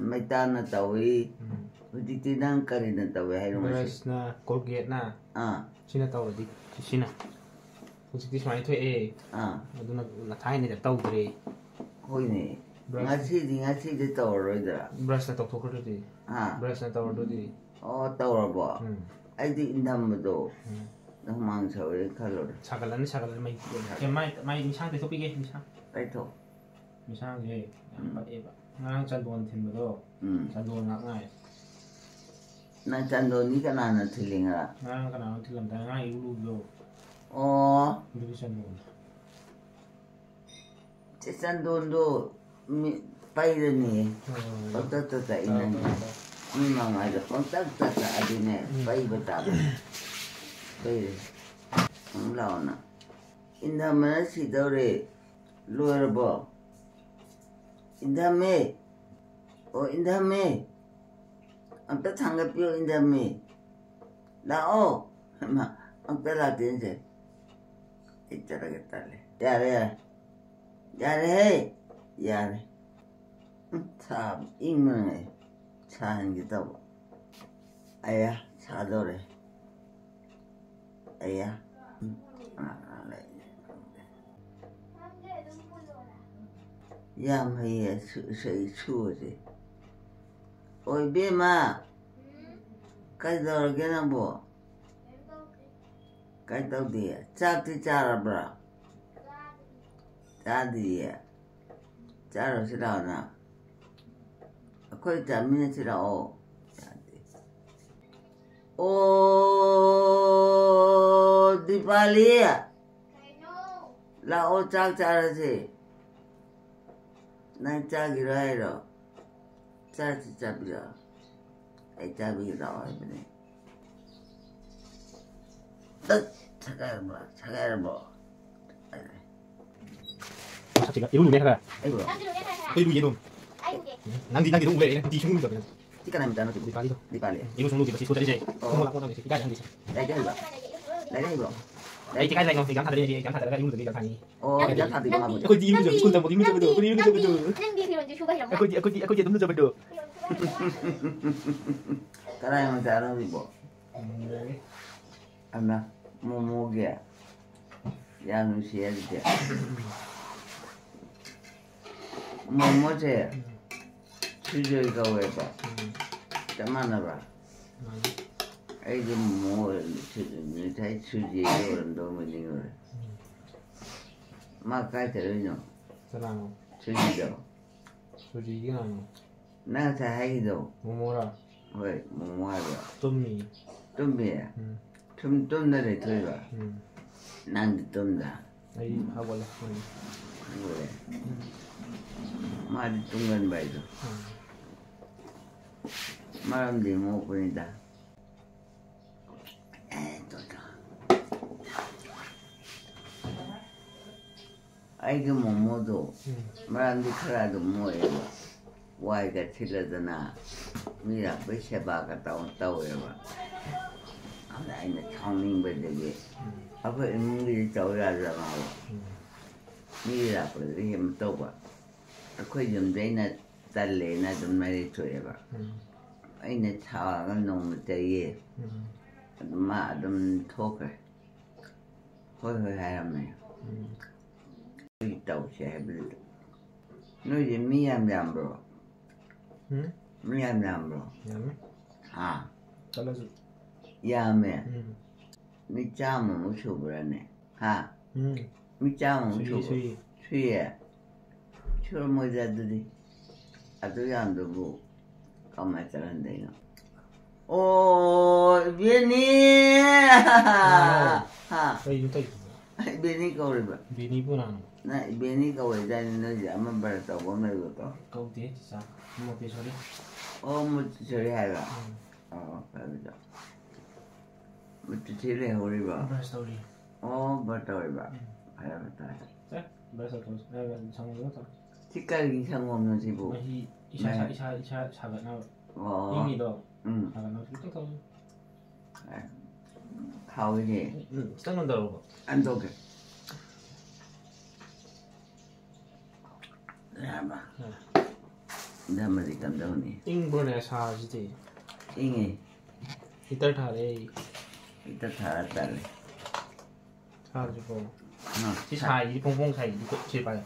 ꯃꯩꯇꯥꯟꯅ ꯇꯧꯏ꯫ ꯎꯝ꯫ ꯍꯧꯖꯤꯛꯇꯤ ꯅꯪ ꯀꯔꯤꯅ ꯇꯧꯏ ꯍꯥꯏꯅꯣ ꯉꯁꯤ? ꯕ꯭ꯔꯁꯅ, ꯀꯣꯜꯒꯦꯠꯅ꯫ ꯑꯥ꯫ ꯁꯤꯅ ꯇꯧꯔꯗꯤ, ꯁꯤꯅ꯫ ꯍꯧꯖꯤꯛꯇꯤ ꯁꯨꯃꯥꯏꯅ ꯊꯣꯛꯑꯦ꯫ ꯑꯥ꯫ ꯑꯗꯨꯅ ꯊꯥꯏꯅꯗ ꯇꯧꯗ꯭ꯔꯦ꯫ ꯍꯣꯏꯅꯦ꯫ ꯕ꯭ꯔꯁ-, ꯉꯁꯤꯗꯤ, ꯉꯁꯤꯗꯤ ꯇꯧꯔꯔꯣꯏꯗ꯭ꯔꯥ? ꯕ꯭ꯔꯁꯅ ꯇꯧꯊꯣꯛꯈ꯭ꯔꯗꯨꯗꯤ꯫ ꯑꯥ꯫ ꯕ꯭ꯔꯁꯅ ꯇꯧꯔꯗꯨꯗꯤ꯫ ꯑꯣ, ꯇꯧꯔꯕꯣ? ꯎꯝ꯫ ꯑꯩꯗꯤ ꯏꯟꯊꯝꯕꯗꯣ ꯎꯝ꯫ ꯍꯨꯃꯥꯡ ꯁꯧꯋꯦ ꯈꯜꯂꯨꯔꯦ꯫ ꯁꯥꯒꯠꯂꯅꯤ, ꯁꯥꯒꯠꯂꯅꯤ꯫ ꯃꯩ, ꯁꯥꯒꯠꯂꯦ꯫ ꯃꯥꯏ, ꯃꯥꯏ ꯏꯟꯁꯥꯡ ꯇꯩꯊꯣꯛꯄꯤꯒꯦ, ꯏꯟꯁꯥꯡ꯫ ꯇꯩꯊꯣꯛ꯫ ꯏꯟꯁꯥꯡꯁꯦ ꯌꯥꯝ ꯎꯝ꯫ ꯄꯛꯑꯦꯕ꯫ ꯉꯔꯥꯡ ꯆꯟꯗꯣꯟ ꯊꯤꯟꯕꯗꯣ, ꯎꯝ꯫ ꯆꯟꯗꯣꯟ ꯉꯥꯛ ꯉꯥꯏ꯫ ꯅꯪ ꯆꯟꯗꯣꯟꯗꯤ ꯀꯅꯥꯅ ꯊꯤꯜꯂꯤ ꯉꯔꯥꯡ? ꯉꯔꯥꯡ ꯀꯅꯥꯅꯣ ꯊꯤꯜꯂꯝꯗꯥꯏ? ꯉꯔꯥꯡ ꯏꯔꯨ ꯂꯨꯕꯗꯣ꯫ ꯑꯣ꯫ ꯑꯗꯨꯒꯤ ꯆꯟꯗꯣꯟꯗꯣ꯫ ꯆꯦ ꯆꯟꯗꯣꯟꯗꯣ ꯃꯤ ꯄꯩꯔꯅꯤ꯫ ꯍꯣꯏ, ꯍꯣꯏ, ꯍꯣꯏ꯫ ꯄꯪꯇꯛꯇ ꯇꯛꯏ ꯇꯥꯎ, ꯅꯪꯗꯤ꯫ ꯇꯥꯎ, ꯇꯥꯎ꯫ ꯃꯤ ꯃꯃꯥꯏꯗ ꯄꯪꯇꯛꯇ ꯇꯛꯑꯗꯤꯅꯦ, ꯎꯝ꯫ ꯄꯩꯕ ꯇꯥꯕꯅꯦ꯫ ꯄꯩꯔꯦ꯫ ꯑꯃꯨꯛ ꯂꯥꯛꯑꯣ ꯅꯪ꯫ ꯏꯟꯊꯝꯕꯅ ꯁꯤꯗꯧꯔꯦ꯫ ꯂꯣꯏꯔꯕꯣ? ꯏꯟꯊꯝꯃꯦ꯫ ꯑꯣ, ꯏꯟꯊꯝꯃꯦ꯫ ꯑꯝꯇ ꯊꯥꯡꯒꯠꯄꯤꯌꯣ, ꯏꯟꯊꯝꯃꯦ꯫ ꯂꯥꯛꯑꯣ꯫ ꯍꯩꯃꯥ, ꯑꯝꯇ ꯂꯥꯛꯇꯦꯅꯦ꯫ ꯑꯩ ꯆꯠꯂꯒꯦ, ꯇꯜꯂꯦ꯫ ꯌꯥꯔꯦ, ꯌꯥꯔꯦ꯫ ꯌꯥꯔꯦꯍꯦ, ꯌꯥꯔꯦ꯫ ꯎꯝ, ꯁꯥꯕ ꯏꯪꯕꯅ ꯁꯥꯍꯟꯒꯦ ꯇꯧꯕ꯫ ꯑꯌꯥ, ꯁꯥꯗꯧꯔꯦ꯫ ꯑꯌꯥ꯫ ꯎꯝ, ꯀꯅꯥ ꯀꯅꯥ ꯂꯩ? ꯌꯥꯝ ꯍꯩꯌꯦ ꯁꯨ-, ꯁꯨ-, ꯁꯨꯕꯁꯦ꯫ ꯑꯣ, ꯏꯕꯦꯝꯃ, ꯀꯩꯗꯧꯔꯒꯦ ꯅꯪꯕꯣ? ꯀꯩꯗꯧꯗꯦ? ꯆꯥꯛꯇꯤ ꯆꯥꯔꯕ꯭ꯔꯥ? ꯆꯥꯗ꯭ꯔꯤꯌꯦ꯫ ꯆꯥꯔꯨꯁꯤ ꯂꯥꯛꯑꯣ ꯅꯪ꯫ ꯑꯩꯈꯣꯏ ꯆꯥꯃꯤꯟꯅꯁꯤ ꯂꯥꯛꯑꯣ꯫ ꯌꯥꯗꯦ꯫ ꯑꯣ, ꯗꯤꯄꯥꯂꯤ꯫ ꯂꯥꯛꯑꯣ, ꯆꯥꯛ ꯆꯥꯔꯁꯦ꯫ ꯅꯪ ꯆꯥꯈꯤꯔꯣ ꯍꯥꯏꯔꯣ? ꯆꯥꯁꯤ, ꯆꯥꯕꯤꯔꯣ꯫ ꯑꯩ ꯆꯥꯕꯤꯒꯦ ꯂꯥꯛꯑꯣ ꯍꯥꯏꯕꯅꯦ꯫ ꯇꯠ! ꯁꯒꯥꯏꯔꯝꯕ, ꯁꯒꯥꯏꯔꯝꯕ꯫ ꯃꯁꯛꯁꯤꯒ ꯏꯔꯨ ꯂꯨꯅꯦ ꯈꯔ꯫ ꯑꯩꯕꯨꯔꯣ? ꯑꯩꯈꯣꯏ ꯏꯔꯨ ꯌꯦꯔꯨꯝ꯫ ꯅꯪꯗꯤ, ꯅꯪꯗꯤ ꯑꯗꯨꯝ ꯎ ꯂꯩꯔꯦ, ꯅꯨꯡꯇꯤ ꯁꯨꯡꯂꯨ ꯂꯨꯗꯕꯅꯦ꯫ ꯁꯤ ꯀꯅꯥꯏ ꯃꯆꯥꯅꯣ ꯁꯤꯕꯨ? ꯗꯤꯄꯥꯂꯤꯗꯣ꯫ ꯗꯤꯄꯥꯂꯤ꯫ ꯏꯔꯨ ꯁꯨꯡꯂꯨ ꯂꯨꯗꯦꯕ, ꯁꯤ ꯁ꯭ꯀꯨꯜ ꯆꯠꯂꯤꯁꯦ꯫ ꯑꯣ꯫ ꯈꯣꯡꯎꯞ ꯂꯥꯛꯄ ꯃꯇꯝꯗ ꯁꯤ ꯏꯀꯥꯏ ꯈꯪꯗꯦ ꯁꯤ꯫ ꯂꯥꯏꯔꯤꯛ ꯍꯩꯕ꯭ꯔꯣ? ꯂꯥꯏꯔꯤꯛ ꯍꯩꯕ꯭ꯔꯣ? ꯑꯩ ꯏꯀꯥꯏ ꯂꯩꯉꯣ, ꯑꯦꯛꯖꯥꯝ ꯊꯥꯗꯣꯏꯅꯦ, ꯑꯦꯛꯖꯥꯝ ꯊꯥꯗꯔꯒ ꯏꯔꯨ ꯂꯨꯗꯕꯤ ꯑꯦꯛꯖꯥꯝ ꯊꯥꯅꯤ꯫ ꯑꯣ, ꯑꯦꯛꯖꯥꯝ ꯊꯥꯗ꯭ꯔꯤꯕꯣ ꯃꯥꯕꯨ? ꯑꯩꯈꯣꯏꯗꯤ ꯏꯔꯨ ꯂꯨꯖꯕ, ꯁ꯭ꯀꯨꯜ ꯇꯝꯕꯗꯤ ꯏꯔꯨ ꯂꯨꯖꯕꯗꯣ, ꯑꯩꯈꯣꯏꯗꯤ ꯏꯔꯨ ꯂꯨꯖꯕꯗꯣ꯫ ꯅꯪꯗꯤ ꯐꯤꯔꯣꯟꯁꯨ ꯁꯨꯕ ꯍꯩꯔꯝꯃꯣꯏ꯫ ꯑꯩꯈꯣꯏꯗꯤ, ꯑꯩꯈꯣꯏꯗꯤ, ꯑꯩꯈꯣꯏꯗꯤ ꯑꯗꯨꯝ ꯂꯨꯖꯕꯗꯣ꯫ ꯀꯅꯥꯏ ꯃꯆꯥꯅꯣ ꯁꯤꯕꯣ? ꯑꯃ, ꯃꯣꯃꯣꯒꯤ꯫ ꯌꯥꯝ ꯅꯨꯡꯁꯤ ꯑꯗꯨꯗꯤ꯫ ꯃꯣꯃꯣꯁꯦ ꯁꯨꯖꯣꯏ ꯀꯧꯋꯦꯕ꯫ ꯆꯞ ꯃꯥꯟꯅꯕ꯭ꯔꯥ? ꯑꯩꯗꯤ ꯃꯣꯃꯣ ꯁꯨ-, ꯉꯁꯥꯏ ꯁꯨꯖꯤ ꯑꯣꯏꯔꯝꯗꯧ ꯅꯤꯡꯉꯨꯔꯦ꯫ ꯃꯥ ꯀꯥꯏ ꯆꯠꯂꯨꯏꯅꯣ? ꯀꯅꯥꯅꯣ? ꯁꯨꯖꯤꯗꯣ꯫ ꯁꯨꯖꯤꯗꯤ ꯀꯅꯥꯅꯣ? ꯅꯪ ꯉꯁꯥꯏ ꯍꯥꯏꯈꯤꯗꯣ꯫ ꯃꯣꯃꯣꯔꯥ? ꯍꯣꯏ, ꯃꯣꯃꯣ ꯍꯥꯏꯕ꯭ꯔꯥ? ꯇꯨꯝꯃꯤ꯫ ꯇꯨꯝꯃꯤ? ꯎꯝ꯫ ꯁꯨꯝ ꯇꯨꯝꯗ ꯂꯩꯊꯣꯛꯏꯕ? ꯎꯝ꯫ ꯅꯪꯗꯤ ꯇꯨꯝꯗ? ꯑꯩ ꯍꯧꯒꯠꯂꯦ꯫ ꯎꯝ꯫ ꯍꯧꯒꯠꯂꯦ? ꯎꯝ꯫ ꯃꯥꯗꯤ ꯇꯨꯝꯒꯟꯕ ꯍꯥꯏꯗꯣ꯫ ꯎꯝ꯫ ꯃꯔꯝꯗꯤ ꯃꯣꯛꯄꯅꯤꯗ꯫ ꯑꯦ, ꯇꯣ, ꯇꯣ꯫ ꯑꯩꯒꯤ ꯃꯣꯃꯣꯗꯣ ꯎꯝ꯫ ꯃꯔꯝꯗꯤ ꯈꯔ ꯑꯗꯨꯝ ꯃꯣꯛꯑꯦꯕ꯫ ꯋꯥꯏꯒ ꯊꯤꯜꯂꯗꯅ ꯃꯤ ꯂꯥꯛꯄꯩ ꯁꯦꯕꯥꯒ ꯇꯧ-, ꯇꯧꯋꯦꯕ꯫ ꯑꯗ ꯑꯩꯅ ꯁꯥꯎꯅꯤꯡꯕꯗꯒꯤ ꯎꯝ꯫ ꯑꯩꯈꯣꯏ ꯏꯃꯨꯡꯒꯤꯗꯤ ꯇꯧ ꯌꯥꯗ꯭ꯔꯕ ꯃꯥꯕꯨ꯫ ꯎꯝ꯫ ꯃꯤ ꯂꯥꯛꯄꯗꯗꯤ ꯍꯦꯟꯅ ꯇꯧꯕ꯫ ꯑꯩꯈꯣꯏ ꯌꯨꯝꯗ ꯑꯩꯅ ꯇꯜꯂꯦꯅ ꯑꯗꯨꯝ ꯃꯔꯩ ꯊꯣꯛꯑꯦꯕ꯫ ꯎꯝ꯫ ꯑꯩꯅ ꯁꯥꯎꯔꯒ ꯅꯣꯡꯃ ꯆꯩꯌꯦ꯫ ꯎꯝ꯫ ꯑꯗꯨ ꯃꯥ ꯑꯗꯨꯝ ꯊꯣꯛꯈ꯭ꯔꯦ꯫ ꯍꯣꯏ, ꯍꯣꯏ ꯍꯥꯏꯔꯝꯃꯦ꯫ ꯎꯝ꯫ ꯑꯩ ꯇꯧꯁꯦ ꯍꯥꯏꯕꯗꯨꯗ꯫ ꯅꯣꯏꯁꯦ ꯃꯤ ꯌꯥꯝ ꯌꯥꯝꯕ꯭ꯔꯣ? ꯎꯝ? ꯃꯤ ꯌꯥꯝ ꯌꯥꯝꯕ꯭ꯔꯣ? ꯌꯥꯝꯃꯤ꯫ ꯍꯥ? ꯆꯠꯂꯁꯨ꯫ ꯌꯥꯝꯃꯦ? ꯎꯝ꯫ ꯃꯤ ꯆꯥꯝꯃꯃꯨꯛ ꯁꯨꯕ꯭ꯔꯥꯅꯦ? ꯍꯥ? ꯎꯝ꯫ ꯃꯤ ꯆꯥꯝꯃꯃꯨꯛ ꯁꯨꯏ, ꯁꯨꯕ꯭ꯔꯣ? ꯁꯨꯏ꯫ ꯁꯨꯏꯌꯦ? ꯁꯨꯔꯝꯃꯣꯏꯗ ꯑꯗꯨꯗꯤ꯫ ꯑꯗꯨ ꯌꯥꯝꯗꯨꯕꯨ ꯀꯃꯥꯏ ꯆꯠꯍꯟꯗꯣꯏꯅꯣ? ꯑꯣ, ꯏꯕꯦꯅꯤ! ꯍꯥꯎ꯫ ꯍꯥ? ꯀꯩꯅꯣ ꯇꯧꯔꯤꯗꯨꯕꯣ? ꯏꯕꯦꯅꯤ ꯀꯧꯔꯤꯕ꯫ ꯕꯦꯅꯤꯕꯨ ꯀꯅꯥꯅꯣ? ꯅꯪ ꯏꯕꯦꯅꯤ ꯀꯧꯋꯦꯗꯥꯏꯅꯦ ꯅꯣꯏꯁꯦ, ꯑꯃ ꯕ꯭ꯔꯁ ꯇꯧꯕ ꯑꯃ ꯂꯩꯕꯗꯣ? ꯀꯧꯗꯦ, ꯆꯤꯆꯥ꯫ ꯃꯣꯇꯦꯁꯣꯔꯤ꯫ ꯑꯣ, ꯃꯣꯇꯦꯁꯣꯔꯤ ꯍꯥꯏꯕ? ꯎꯝ꯫ ꯑꯣ, ꯐꯔꯦ, ꯐꯔꯦ꯫ ꯃꯨꯠꯇꯨ ꯊꯤ ꯂꯩꯍꯧꯔꯤꯕ? ꯕ꯭ꯔꯁ ꯇꯧꯔꯤ꯫ ꯑꯣ, ꯕ꯭ꯔꯁ ꯇꯧꯔꯤꯕ? ꯎꯝ꯫ ꯐꯔꯦ, ꯐꯔꯦ, ꯐꯔꯦ꯫ ꯁꯦ, ꯕ꯭ꯔꯁ ꯇꯧꯊꯣꯛꯑꯁꯤ꯫ ꯑꯦ, ꯁꯪꯒꯣꯝꯗꯣ ꯊꯛꯑꯣ꯫ ꯁꯤ ꯀꯔꯤꯒꯤ ꯁꯪꯒꯣꯝꯅꯣ ꯁꯤꯕꯨ? ꯃꯍꯤ ꯏꯁꯥ, ꯃꯍꯤ꯫ ꯏꯁꯥ, ꯏꯁꯥ ꯁꯥꯒꯠꯅꯕ꯫ ꯑꯣ꯫ ꯏꯪꯉꯤꯗꯣ꯫ ꯎꯝ꯫ ꯁꯥꯒꯠꯅꯕ ꯈꯤꯇꯪ ꯊꯛꯑꯣ꯫ ꯑꯦ, ꯍꯥꯎꯋꯤꯅꯦ꯫ ꯎꯝ, ꯈꯤꯇꯪ ꯍꯟꯊꯔꯛꯑꯣ꯫ ꯍꯟꯊꯔꯛꯀꯦ꯫ ꯌꯥꯔꯕ? ꯌꯥꯔꯦ꯫ ꯏꯟꯖꯥꯡ ꯃꯔꯤ ꯀꯝꯗꯧꯅꯤ? ꯏꯪꯕ꯭ꯔꯣꯅꯦ ꯁꯥꯁꯤꯗꯤ? ꯏꯪꯉꯦ꯫ ꯍꯤꯇꯔ ꯊꯥꯔꯦ ꯑꯩ꯫ ꯍꯤꯇꯔ ꯊꯥꯔ ꯇꯜꯂꯦ꯫ ꯁꯥꯗ꯭ꯔꯤꯕꯣ? ꯑꯥ, ꯁꯤ ꯁꯥ-, ꯁꯥꯏꯁꯤꯗꯤ ꯐꯣꯡ ꯐꯣꯡ ꯁꯥꯏꯁꯤꯗꯤ ꯈꯨꯠ ꯁꯤ ꯄꯥꯏ꯫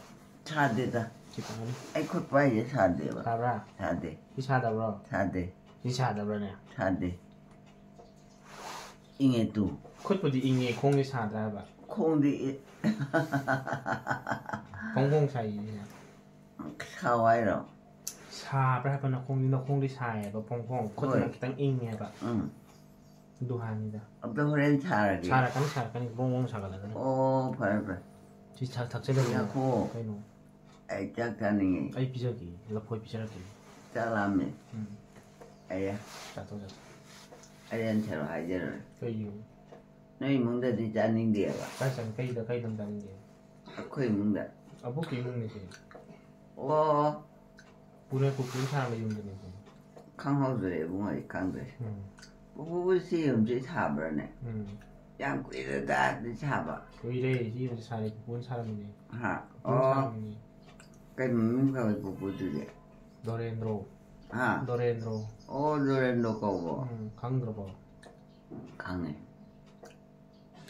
ꯁꯥꯗꯦꯗ꯫ ꯁꯤ ꯄꯥꯏ꯫ ꯑꯩ ꯈꯨꯠ ꯄꯥꯏꯁꯦ ꯁꯥꯗꯦꯕ꯫ ꯁꯥꯕ꯭ꯔꯥ? ꯁꯥꯗꯦ꯫ ꯁꯤ ꯁꯥꯗꯕ꯭ꯔꯣ? ꯁꯥꯗꯦ꯫ ꯁꯤ ꯁꯥꯗꯕ꯭ꯔꯥꯅꯦ? ꯁꯥꯗꯦ꯫ ꯏꯪꯉꯦ ꯇꯨ꯫ ꯈꯨꯠꯄꯨꯗꯤ ꯏꯪꯉꯦ, ꯈꯣꯡꯗꯤ ꯁꯥꯗ꯭ꯔꯥ ꯍꯥꯏꯕ? ꯈꯣꯡꯗꯤ ꯏ-, ꯐꯣꯡ ꯐꯣꯡ ꯁꯥꯏꯁꯤꯗꯤ꯫ ꯁꯥꯎ ꯍꯥꯏꯔꯣ? ꯁꯥꯕ꯭ꯔꯥ ꯍꯥꯏꯕ ꯅꯈꯣꯡꯗꯤ? ꯅꯈꯣꯡꯗꯤ ꯁꯥꯏꯌꯦꯕ ꯐꯣꯡ ꯐꯣꯡ, ꯈꯨꯠꯇꯨꯅ ꯍꯣꯏ꯫ ꯈꯤꯇꯪ ꯏꯪꯉꯦꯕ꯫ ꯎꯝ꯫ ꯑꯗꯨ ꯍꯥꯏꯅꯤꯗ꯫ ꯑꯝꯇ ꯍꯣꯔꯦꯟ ꯁꯥꯔꯒꯦ꯫ ꯁꯥꯔꯛꯀꯅꯤ, ꯁꯥꯔꯛꯀꯅꯤ꯫ ꯕꯣꯡ ꯕꯣꯡ ꯁꯥꯒꯠꯂꯛꯀꯅꯤ꯫ ꯑꯣ, ꯐꯔꯦ, ꯐꯔꯦ꯫ ꯁꯤ ꯊꯛ-, ꯊꯛꯆꯜꯂꯨ꯫ ꯉꯥꯏꯈꯣ꯫ ꯀꯩꯅꯣ? ꯑꯩ ꯆꯥꯛ ꯆꯥꯅꯤꯡꯉꯦ꯫ ꯑꯩ ꯄꯤꯖꯒꯦ꯫ ꯂꯐꯣꯏ ꯄꯤꯖꯔꯛꯀꯦ꯫ ꯆꯥꯛ ꯂꯥꯝꯃꯦ꯫ ꯎꯝ꯫ ꯑꯩ ꯆꯥꯊꯣꯛ, ꯆꯥꯊꯣꯛ꯫ ꯑꯩ ꯍꯟꯊꯔꯣ ꯍꯥꯏꯖꯔꯣꯏ꯫ ꯀꯩꯒꯤꯅꯣ? ꯅꯣꯏ ꯏꯃꯨꯡꯗꯗꯤ ꯆꯥꯅꯤꯡꯗꯦꯕ꯫ ꯀꯥꯏ ꯆꯥꯅꯤꯡ-, ꯀꯩꯗ, ꯀꯩꯗ ꯆꯥꯅꯤꯡꯒꯦ? ꯑꯩꯈꯣꯏ ꯏꯃꯨꯡꯗ꯫ ꯑꯕꯣꯛꯀꯤ ꯏꯃꯨꯡꯅꯤ ꯀꯩꯅꯣ꯫ ꯑꯣ, ꯄꯨꯅꯦ ꯄꯨꯄꯨꯅ ꯁꯥꯔꯝꯕ ꯌꯨꯝꯗꯅꯤ ꯀꯩꯅꯣ꯫ ꯈꯪꯍꯧꯗ꯭ꯔꯦ ꯏꯕꯨꯡꯉꯣ, ꯑꯩ ꯈꯪꯗ꯭ꯔꯦ꯫ ꯎꯝ꯫ ꯄꯨꯄꯨꯕꯨ ꯁꯤ ꯌꯨꯝꯁꯤ ꯁꯥꯕ꯭ꯔꯥꯅꯦ? ꯎꯝ꯫ ꯌꯥꯝ ꯀꯨꯏꯔꯦꯗꯗꯤ ꯁꯥꯕ꯫ ꯀꯨꯏꯔꯦ ꯁꯤ ꯌꯨꯝꯁꯤ ꯁꯥꯔꯦ ꯄꯨꯄꯨꯅ ꯁꯥꯔꯝꯃꯤꯅꯦ꯫ ꯍꯥ? ꯄꯨꯄꯨꯅ ꯑꯣ, ꯁꯥꯔꯝꯃꯤꯅꯦ꯫ ꯀꯩ ꯃꯃꯤꯡ ꯀꯧꯏ ꯄꯨꯄꯨꯗꯨꯗꯤ? ꯗꯣꯔꯦꯟꯗ꯭ꯔꯣ꯫ ꯍꯥ? ꯗꯣꯔꯦꯟꯗ꯭ꯔꯣ꯫ ꯑꯣ, ꯗꯣꯔꯦꯟꯗ꯭ꯔꯣ ꯀꯧꯕꯣ? ꯎꯝ, ꯈꯪꯗ꯭ꯔꯕꯣ? ꯈꯪꯉꯦ꯫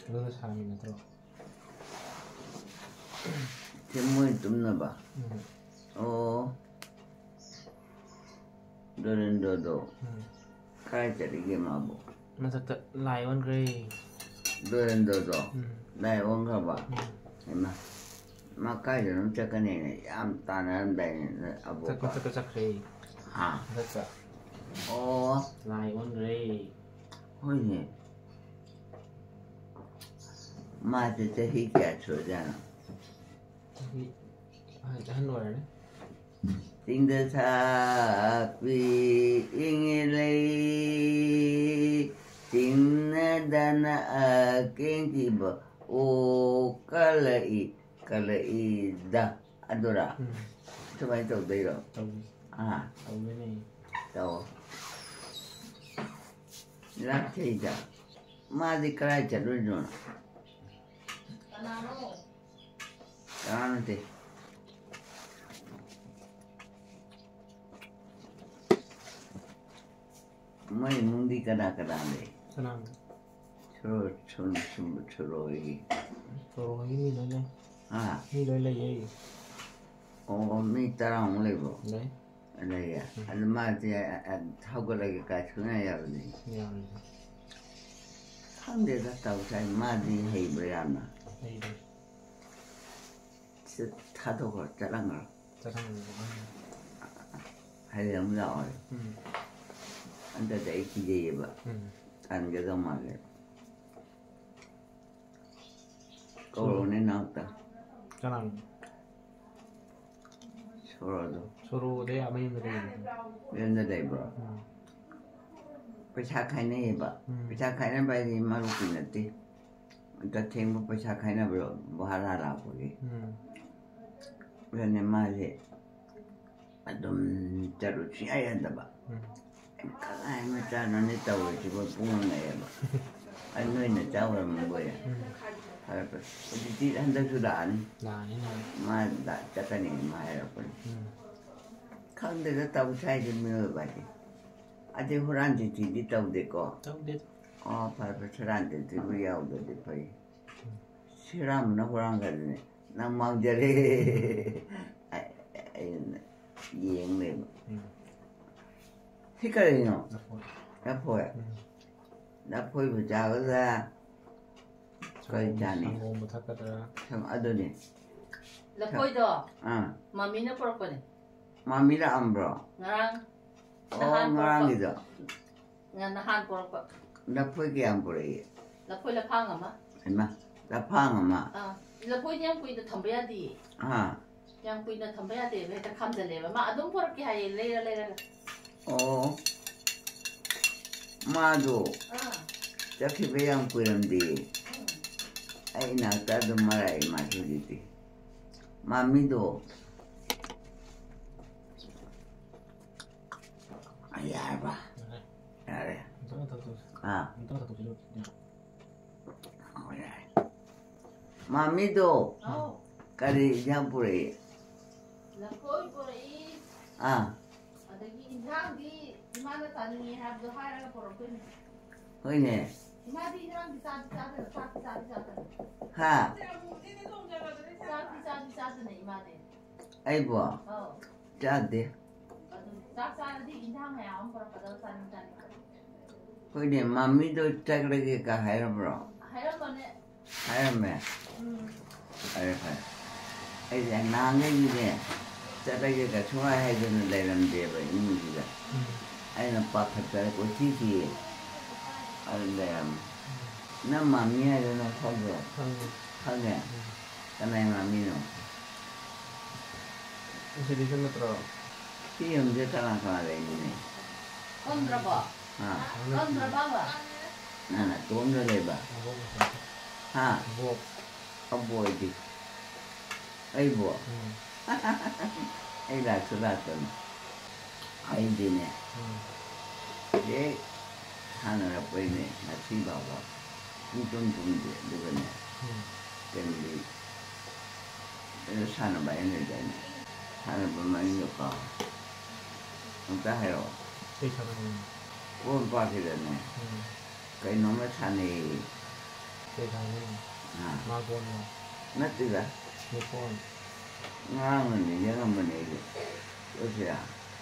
ꯑꯗꯨꯅ ꯁꯥꯔꯝꯃꯤ ꯅꯠꯇ꯭ꯔꯣ? ꯁꯤ ꯃꯣꯏ ꯇꯨꯝꯅꯕ? ꯎꯝ꯫ ꯑꯣ, ꯗꯣꯔꯦꯟꯗ꯭ꯔꯣꯗꯣ ꯎꯝ꯫ ꯀꯥꯏ ꯆꯠꯂꯤꯒꯦ ꯃꯥꯕꯨ? ꯃꯊꯛꯇ ꯂꯥꯏ ꯑꯣꯟꯈ꯭ꯔꯦ꯫ ꯗꯣꯔꯦꯟꯗ꯭ꯔꯣꯗꯣ ꯎꯝ꯫ ꯂꯥꯏ ꯑꯣꯟꯈ꯭ꯔꯕ? ꯎꯝ꯫ ꯍꯩꯃꯥ, ꯃꯥ ꯀꯥꯏꯗꯅꯣ ꯆꯠꯀꯅꯤꯅ ꯌꯥꯝ ꯇꯥꯟꯅꯔꯝꯗꯥꯏꯅꯦ, ꯅꯣꯏ ꯆꯠ- ꯑꯕꯣꯛꯀ꯫ ꯃꯊꯛꯇ ꯆꯠꯈ꯭ꯔꯦ꯫ ꯍꯥ? ꯃꯊꯛꯇ ꯑꯣ, ꯂꯥꯏ ꯑꯣꯟꯈ꯭ꯔꯦ꯫ ꯍꯣꯏꯅꯦ꯫ ꯃꯥꯁꯦ ꯆꯍꯤ ꯀꯌꯥ ꯁꯨꯔꯖꯥꯠꯅꯣ? ꯆꯍꯤ ꯑꯍꯟ ꯑꯍꯟ ꯑꯣꯏꯔꯅꯤ꯫ ꯆꯤꯡꯗ ꯁꯥꯠꯄꯤ ꯏꯪꯉꯦ ꯂꯩ, ꯆꯤꯡꯅꯗꯅ ꯑꯀꯦꯡꯊꯤꯕ ꯑꯣ ꯀꯂꯛꯏ ꯀꯂꯛꯏꯗ꯫ ꯑꯗꯨꯔꯥ? ꯎꯝ꯫ ꯁꯨꯃꯥꯏꯅ ꯇꯧꯗꯣꯏꯔꯣ? ꯇꯧꯏ꯫ ꯑꯥ, ꯇꯧꯗꯣꯏꯅꯦ꯫ ꯇꯧ꯫ ꯂꯥꯛꯊꯩꯗ꯫ ꯃꯥꯗꯤ ꯀꯗꯥꯏ ꯆꯠꯂꯨꯏꯅꯣ? ꯀꯅꯥꯅꯣ? ꯀꯅꯥ ꯅꯠꯇꯦ꯫ ꯃꯣꯏ ꯏꯃꯨꯡꯗꯤ ꯀꯅꯥ ꯀꯅꯥ ꯂꯩ? ꯀꯅꯥꯅꯣ? ꯁꯣꯔꯣ-, ꯁꯣꯔꯣ-, ꯁꯣꯔꯣ-, ꯁꯣꯔꯣꯒꯤ꯫ ꯁꯣꯔꯣꯒꯤ ꯃꯤ ꯂꯣꯏ ꯂꯩ꯫ ꯍꯥ? ꯃꯤ ꯂꯣꯏ ꯂꯩꯌꯦ꯫ ꯑꯣ, ꯃꯤ ꯇꯔꯥꯃꯨꯛ ꯂꯩꯕ꯭ꯔꯣ? ꯂꯩ꯫ ꯂꯩꯌꯦ꯫ ꯎꯝ꯫ ꯑꯗꯨ ꯃꯥꯗꯤ, ꯑ, ꯑ, ꯍꯧꯒꯠꯂꯒꯦ ꯀꯥꯏ ꯁꯨꯡꯌꯥ ꯌꯥꯔꯣꯏꯗꯣꯏꯅꯤ꯫ ꯌꯥꯔꯣꯏꯗ꯫ ꯈꯪꯗꯦꯗ ꯇꯧꯁꯦ, ꯃꯥꯗꯤ ꯍꯩꯕ꯭ꯔꯥ ꯌꯥꯝꯅ? ꯂꯩꯗꯦ꯫ ꯁꯤ ꯊꯥꯗꯣꯛꯈ꯭ꯔꯣ, ꯆꯠꯍꯟꯈ꯭ꯔꯣ꯫ ꯆꯠꯍꯟꯈ꯭ꯔꯣ꯫ ꯍꯌꯦꯡ ꯑꯃꯨꯛ ꯂꯥꯛꯑꯣ꯫ ꯎꯝ꯫ ꯍꯟꯗꯛꯇꯤ ꯑꯩ ꯀꯤꯖꯩꯌꯦꯕ꯫ ꯎꯝ꯫ ꯇꯟꯒꯗꯧ ꯃꯥꯜꯂꯦ꯫ ꯀꯧꯔꯣꯅꯦ ꯅꯥꯎꯇ꯫ ꯀꯅꯥꯅꯣ? ꯁꯣꯔꯣꯗꯣ꯫ ꯁꯣꯔꯣꯗ ꯑꯥ ꯃꯌꯨꯝꯗ ꯂꯩꯕꯅꯦ꯫ ꯌꯨꯝꯗ ꯂꯩꯕ꯭ꯔꯣ? ꯎꯝ꯫ ꯄꯩꯁꯥ ꯈꯥꯏꯅꯩꯌꯦꯕ꯫ ꯎꯝ꯫ ꯄꯩꯁꯥ ꯈꯥꯏꯅꯕ ꯍꯥꯏꯗꯤ ꯃꯔꯨꯞꯀꯤ ꯅꯠꯇꯦ꯫ ꯑꯝꯇ ꯊꯦꯡꯕ ꯄꯩꯁꯥ ꯈꯥꯏꯅꯕꯗꯣ ꯚꯔꯥ ꯂꯥꯛꯄꯒꯤ꯫ ꯎꯝ꯫ ꯑꯗꯨꯅꯦ ꯃꯥꯁꯦ ꯑꯗꯨꯝ ꯆꯠꯂꯨ ꯁꯨꯡꯌꯥ ꯌꯥꯗꯕ꯫ ꯎꯝ꯫ "ꯀꯅꯥꯏ ꯃꯆꯥꯅꯣꯅꯦ ꯇꯧꯔꯤꯁꯤꯕꯣ?" ꯄꯨꯡ ꯉꯛꯑꯦꯕ꯫ "ꯑꯩ ꯅꯣꯏ ꯅꯆꯥ ꯑꯣꯏꯔꯝꯃꯒꯣꯏ"꯫ ꯎꯝ꯫ ꯐꯔꯦ, ꯐꯔꯦ꯫ ꯍꯧꯖꯤꯛꯇꯤ ꯍꯟꯗꯛꯁꯨ ꯂꯥꯛꯑꯅꯤ꯫ ꯂꯥꯛꯑꯅꯤ, ꯂꯥꯛꯑꯅꯤ꯫ ꯃꯥ ꯂꯥꯛ-, ꯆꯠꯀꯅꯤ ꯃꯥ ꯍꯥꯏꯔꯛꯄꯅꯤ꯫ ꯎꯝ꯫ ꯈꯪꯗꯦꯗ ꯇꯧ ꯁ꯭ꯋꯥꯏꯗ ꯃꯤꯑꯣꯏꯕ ꯍꯥꯏꯁꯦ꯫ ꯑꯗꯩ ꯍꯨꯔꯥꯟ ꯆꯤꯟꯊꯤꯗꯤ ꯇꯧꯗꯦꯀꯣ? ꯇꯧꯗꯦ꯫ ꯑꯣ, ꯐꯔꯦ, ꯐꯔꯦ, ꯍꯨꯔꯥꯟ ꯆꯤꯟꯊꯤꯕꯨ ꯌꯥꯎꯗ꯭ꯔꯗꯤ ꯐꯩ꯫ ꯎꯝ꯫ ꯁꯤꯔꯥꯝꯕꯅ ꯍꯨꯔꯥꯟꯈ꯭ꯔꯗꯤꯅꯦ, ꯅꯪ ꯃꯥꯡꯖꯔꯦ꯫ ꯑꯩ, ꯑꯩꯅ ꯌꯦꯡ ꯂꯩꯕ꯫ ꯎꯝ꯫ ꯁꯤ ꯀꯔꯤꯅꯣ? ꯂꯐꯣꯏ꯫ ꯂꯐꯣꯏ? ꯎꯝ꯫ ꯂꯐꯣꯏꯕꯨ ꯆꯥꯒꯗ꯭ꯔꯥ? ꯀꯔꯤ ꯁꯪꯒꯣꯝ, ꯆꯥꯅꯤ? ꯁꯪꯒꯣꯝꯕꯨ ꯊꯛꯀꯗ꯭ꯔꯥ? ꯁꯪ-, ꯑꯗꯨꯅꯤ꯫ ꯂꯐꯣꯏꯗꯣ ꯑꯥ꯫ ꯃꯃꯤꯅ ꯄꯨꯔꯛꯄꯅꯦ꯫ ꯃꯃꯤ ꯂꯥꯛꯑꯝꯕ꯭ꯔꯣ? ꯉꯔꯥꯡ꯫ ꯑꯣ, ꯅꯍꯥꯟ ꯄꯨꯔꯛꯄ꯫ ꯉꯔꯥꯡꯒꯤꯗꯣ꯫ ꯉ-, ꯅꯍꯥꯟ ꯄꯨꯔꯛꯄ꯫ ꯂꯐꯣꯏ ꯀꯌꯥꯝ ꯄꯨꯔꯛꯏ? ꯂꯐꯣꯏ ꯂꯐꯥꯡ ꯑꯃ꯫ ꯍꯩꯃꯥ, ꯂꯐꯥꯡ ꯑꯃ? ꯑꯥ, ꯂꯐꯣꯏꯗꯤ ꯌꯥꯝ ꯀꯨꯏꯅ ꯊꯝꯕ ꯌꯥꯗꯤꯌꯦ꯫ ꯑꯥ꯫ ꯌꯥꯝ ꯀꯨꯏꯅ ꯊꯝꯕ ꯌꯥꯗꯦꯕ, ꯍꯦꯛꯇ ꯈꯥꯝꯖꯜꯂꯦꯕ꯫ ꯃꯥ ꯑꯗꯨꯝ ꯄꯨꯔꯛꯀꯦ ꯍꯥꯏꯌꯦ, ꯂꯩꯔ ꯂꯩꯔꯒ꯫ ꯑꯣ꯫ ꯃꯥꯗꯣ ꯑꯥ꯫ ꯆꯠꯈꯤꯕ ꯌꯥꯝ ꯀꯨꯏꯔꯝꯗꯦ꯫ ꯎꯝ꯫ ꯑꯩ ꯏꯅꯥꯛꯇ ꯑꯗꯨꯝ ꯃꯔꯥꯏ ꯃꯥꯁꯦ ꯍꯧꯖꯤꯛꯇꯤ꯫ ꯃꯃꯤꯗꯣ꯫ ꯌꯥꯔꯕ? ꯌꯥꯔꯦ꯫ ꯌꯥꯔꯦ꯫ ꯑꯝꯇ ꯊꯛꯇꯣꯛꯁꯤ꯫ ꯑꯥ꯫ ꯑꯝꯇ ꯊꯛꯇꯣꯛꯁꯤ꯫ ꯑꯣ, ꯌꯥꯔꯦ꯫ ꯃꯃꯤꯗꯣ꯫ ꯍꯥꯎ꯫ ꯀꯔꯤ ꯏꯟꯖꯥꯡ ꯄꯨꯔꯛꯏ? ꯂꯐꯣꯏ ꯄꯨꯔꯛꯏ꯫ ꯑꯥ꯫ ꯑꯗꯒꯤ ꯏꯟꯖꯥꯡꯗꯤ ꯏꯃꯥꯅ ꯆꯥꯅꯤꯡꯉꯦ ꯍꯥꯏꯕꯗꯣ ꯍꯥꯏꯔꯒ ꯄꯨꯔꯛꯇꯣꯏꯅꯦ꯫ ꯍꯣꯏꯅꯦ꯫ ꯏꯃꯥꯗꯤ ꯏꯟꯖꯥꯡꯗꯤ ꯆꯥꯗꯤ ꯆꯥꯗꯅ, ꯆꯥꯛꯇꯤ ꯆꯥꯗꯤ ꯆꯥꯗꯅ꯫ ꯍꯥ? ꯆꯥꯛꯇꯤ ꯆꯥꯗꯤ ꯆꯥꯗꯅ ꯏꯃꯥꯗꯤ꯫ ꯑꯩꯕꯣ? ꯑꯧ꯫ ꯆꯥꯗꯦ꯫ ꯑꯗꯨ ꯆꯥꯛ ꯆꯥꯔꯗꯤ ꯏꯟꯖꯥꯡ ꯃꯌꯥꯝ ꯑꯃ ꯄꯨꯔꯛꯀꯗꯕ ꯆꯥꯅꯤꯡ ꯆꯥꯅꯤꯡ꯫ ꯍꯣꯏꯅꯦ, ꯃꯃꯤꯗꯣ ꯆꯠꯂꯒꯦ ꯀ ꯍꯥꯏꯔꯕ꯭ꯔꯣ? ꯍꯥꯏꯔꯝꯕꯅꯦ꯫ ꯍꯥꯏꯔꯝꯃꯦ? ꯎꯝ꯫ ꯐꯔꯦ, ꯐꯔꯦ꯫ ꯑꯩꯁꯦ ꯅꯍꯥꯟꯈꯩꯗꯤꯅꯦ, ꯆꯠꯂꯒꯦ ꯀ ꯁꯨꯡꯍꯥꯏ ꯍꯥꯏꯗꯅ ꯂꯩꯔꯝꯗꯦꯕ ꯏꯃꯨꯡꯁꯤꯗ꯫ ꯎꯝ꯫ ꯑꯩꯅ ꯄꯥꯈꯠꯇꯅ ꯀꯣꯏꯊꯤ ꯊꯤꯌꯦ꯫ ꯑꯗꯨ ꯂꯩꯔꯝꯃꯦ꯫ ꯎꯝ꯫ ꯅꯪ ꯃꯃꯤ ꯍꯥꯏꯗꯣ ꯅꯪ ꯈꯪꯕ꯭ꯔꯣ? ꯈꯪꯉꯦ꯫ ꯈꯪꯉꯦ? ꯎꯝ꯫ ꯀꯅꯥꯏ ꯃꯃꯤꯅꯣ? ꯑꯁꯤꯗꯩꯁꯨ ꯅꯠꯇ꯭ꯔꯣ? ꯁꯤ ꯌꯨꯝꯁꯦ ꯀꯅꯥ ꯀꯅꯥ ꯂꯩꯃꯤꯟꯅꯩ? ꯈꯪꯗ꯭ꯔꯕꯣ? ꯑꯥ꯫ ꯈꯪꯗ꯭ꯔꯕꯕ? ꯅꯪ ꯅꯇꯣꯝꯗ ꯂꯩꯕ? ꯃꯕꯣꯛ ꯃꯆꯥ꯫ ꯍꯥ? ꯑꯕꯣꯛ꯫ ꯑꯕꯣꯏꯗꯤ꯫ ꯑꯩꯕꯣ? ꯎꯝ꯫ ꯑꯩ ꯂꯥꯛꯁꯨ ꯂꯥꯛꯇꯅ꯫ ꯑꯩꯗꯤꯅꯦ, ꯎꯝ꯫ ꯍꯦꯛ ꯁꯥꯟꯅꯔꯛꯄꯩꯅꯦ ꯉꯁꯤ ꯐꯥꯎꯕ ꯁꯨꯡꯇꯨꯝ ꯇꯨꯝꯗꯦ꯫ ꯑꯗꯨꯒꯅꯦ, ꯎꯝ꯫ ꯀꯩꯅꯣꯗꯤ, ꯑꯗꯨ ꯁꯥꯟꯅꯕ ꯑꯩꯅ ꯂꯩꯗꯥꯏꯅꯦ? ꯁꯥꯟꯅꯕ ꯃꯃꯤꯡꯗꯣ ꯀꯥꯎꯔꯦ꯫ ꯑꯝꯇ ꯍꯥꯏꯔꯛꯑꯣ꯫ ꯀꯩ ꯁꯥꯟꯅꯕꯅꯣ? ꯀꯣꯟ ꯄꯥꯛꯈꯤꯗꯅꯦ꯫ ꯎꯝ꯫ ꯀꯩꯅꯣꯝꯃ ꯁꯥꯟꯅꯩꯌꯦ꯫ ꯀꯩ ꯁꯥꯟꯅꯩꯅꯣ? ꯑꯥ꯫ ꯃꯥꯔꯕꯣꯜꯂꯣ? ꯅꯠꯇꯦꯗ꯫ ꯂꯤꯀꯣꯟ? ꯉꯔꯥꯡꯅ ꯅꯤꯡꯁꯤꯡꯉꯝꯕꯅꯦ ꯑꯩꯁꯨ꯫ ꯆꯠꯁꯤꯔꯥ?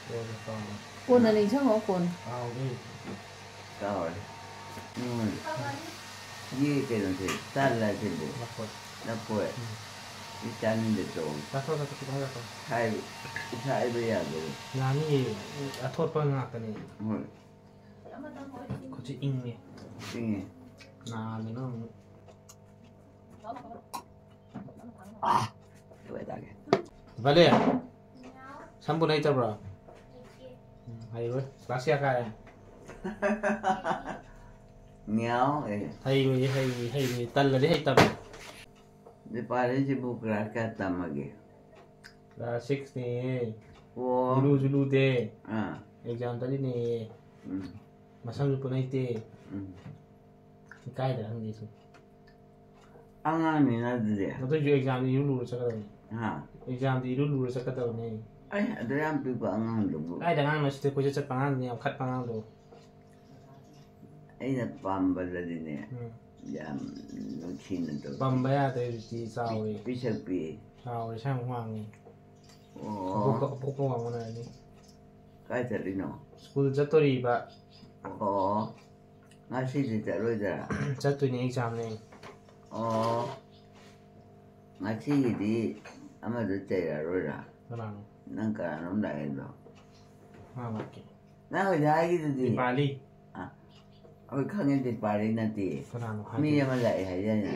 ꯀꯣꯟꯅ ꯀꯥꯎꯔꯦ꯫ ꯀꯣꯟꯅ ꯅꯤꯡꯁꯤꯡꯉꯣ, ꯀꯣꯟꯅ꯫ ꯀꯥꯎꯔꯦ꯫ ꯀꯥꯎꯔꯦ꯫ ꯎꯝ꯫ ꯌꯦ ꯀꯩꯅꯣꯁꯦ, ꯇꯜꯂ ꯁꯤꯕꯨ꯫ ꯂꯐꯣꯏ꯫ ꯂꯐꯣꯏ꯫ ꯎꯝ꯫ ꯁꯤ ꯆꯥꯅꯤꯡꯗꯦ ꯇꯧ꯫ ꯆꯥꯊꯣꯛ, ꯆꯥꯊꯣꯛ, ꯈꯤꯇꯪ ꯆꯥꯊꯣꯛ꯫ ꯁꯥꯏꯕ, ꯁꯥꯏꯕ ꯌꯥꯗꯦ꯫ ꯌꯥꯅꯤꯌꯦ꯫ ꯑꯊꯣꯠꯄ ꯉꯥꯛꯇꯅꯦ꯫ ꯍꯣꯏ꯫ ꯈꯨꯠꯁꯤ ꯏꯪꯉꯦ꯫ ꯏꯪꯉꯦ꯫ ꯅꯥꯗꯅ ꯑꯃꯨꯛ꯫ ꯑꯥ! ꯂꯣꯏ ꯇꯥꯒꯦ꯫ ꯚꯂꯦ, ꯁꯝꯕꯨ ꯂꯩꯇꯕ꯭ꯔꯣ? ꯎꯝ, ꯍꯩꯔꯣꯏ꯫ ꯀ꯭ꯂꯥꯁ ꯀꯌꯥ ꯀꯥꯔꯦ? ꯉꯤꯌꯥꯎ, ꯑꯦ꯫ ꯍꯩꯔꯣꯏꯌꯦ, ꯍꯩꯔꯣꯏꯌꯦ, ꯍꯩꯔꯣꯏꯌꯦ꯫ ꯇꯜꯂꯗꯤ ꯍꯩꯇꯕꯅꯦ꯫ ꯗꯤꯄꯥꯂꯤꯁꯤꯕꯨ ꯀ꯭ꯂꯥꯁ ꯀꯌꯥ ꯇꯝꯃꯒꯦ? ꯀ꯭ꯂꯥꯁ ꯁꯤꯛꯁꯅꯦꯌꯦ꯫ ꯑꯣ꯫ ꯂꯨꯁꯨ ꯂꯨꯗꯦ꯫ ꯑꯥ꯫ ꯑꯦꯛꯖꯥꯝ ꯆꯠꯂꯤꯅꯦꯌꯦ꯫ ꯎꯝ꯫ ꯃꯁꯝꯁꯨ ꯄꯨꯅꯩꯇꯦ꯫ ꯎꯝ꯫ ꯏꯀꯥꯏꯗ꯭ꯔꯥ ꯈꯪꯗꯦ ꯁꯨꯝ꯫ ꯑꯉꯥꯡꯅꯤꯅ ꯑꯗꯨꯗꯤ꯫ ꯑꯗꯨꯏꯁꯨ ꯑꯦꯛꯖꯥꯝꯗꯤ ꯏꯔꯨ ꯂꯨꯔ ꯆꯠꯀꯗꯕꯅꯤ꯫ ꯍꯥ? ꯑꯦꯛꯖꯥꯝꯗꯤ ꯏꯔꯨ ꯂꯨꯔ ꯆꯠꯀꯗꯕꯅꯤ꯫ ꯑꯩ ꯑꯗꯨ ꯌꯥꯝ ꯄꯤꯛꯄ ꯑꯉꯥꯡꯗꯨꯕꯨ꯫ ꯀꯥꯏꯗ ꯑꯉꯥꯡꯅꯣ ꯁꯤꯗꯤ ꯀꯣꯏꯆꯠ ꯆꯠꯄ ꯑꯉꯥꯡꯗꯨꯅꯤ, ꯌꯥꯝ ꯈꯠꯄ ꯑꯉꯥꯡꯗꯣ꯫ ꯑꯩꯅ ꯄꯥꯝꯕꯗꯗꯤꯅꯦ, ꯎꯝ꯫ ꯌꯥꯝ ꯅꯨꯡꯁꯤꯅ ꯇꯧ-, ꯄꯝꯕ ꯌꯥꯗ꯭ꯔꯦ ꯍꯧꯖꯤꯛꯇꯤ, ꯆꯥꯎꯔꯦ꯫ ꯄꯤ-, ꯄꯤꯁꯛ ꯄꯤꯛꯏ꯫ ꯆꯥꯎꯔꯦ, ꯏꯁꯥ ꯌꯥꯝ ꯋꯥꯡꯉꯦ꯫ ꯑꯣ꯫ ꯑꯄꯣꯛꯄ, ꯑꯄꯣꯛꯄ ꯋꯥꯡꯃꯅꯔꯅꯤ꯫ ꯀꯥꯏ ꯆꯠꯂꯤꯅꯣ? ꯁ꯭ꯀꯨꯜ ꯆꯠꯇꯣꯔꯤꯕ꯫ ꯑꯣ꯫ ꯉꯁꯤꯗꯤ ꯆꯠꯂꯣꯏꯗ꯭ꯔꯥ? ꯆꯠꯇꯣꯏꯅꯦ, ꯑꯦꯛꯖꯥꯝꯅꯦ꯫ ꯑꯣ꯫ ꯉꯁꯤꯒꯤꯗꯤ ꯑꯃꯗꯣ ꯆꯩꯔꯛꯑꯔꯣꯏꯔꯥ? ꯀꯅꯥꯅꯣ? ꯅꯪ ꯀꯅꯥꯅꯣꯝ ꯂꯥꯛꯑꯦꯗꯣ? ꯃꯥ ꯂꯥꯛꯀꯦ꯫ ꯅꯪ ꯍꯧꯖꯤꯛ ꯍꯥꯏꯒꯤꯗꯨꯗꯤ꯫ ꯗꯤꯄꯥꯂꯤ꯫ ꯑ, ꯑꯩꯈꯣꯏ ꯈꯪꯉꯦ, ꯗꯤꯄꯥꯂꯤ ꯅꯠꯇꯦ꯫ ꯀꯅꯥꯅꯣ ꯃꯤ ꯍꯥꯏꯗꯣꯏꯁꯦ? ꯑꯃ ꯂꯥꯛꯑꯦ ꯍꯥꯏꯗꯥꯏꯅꯦ?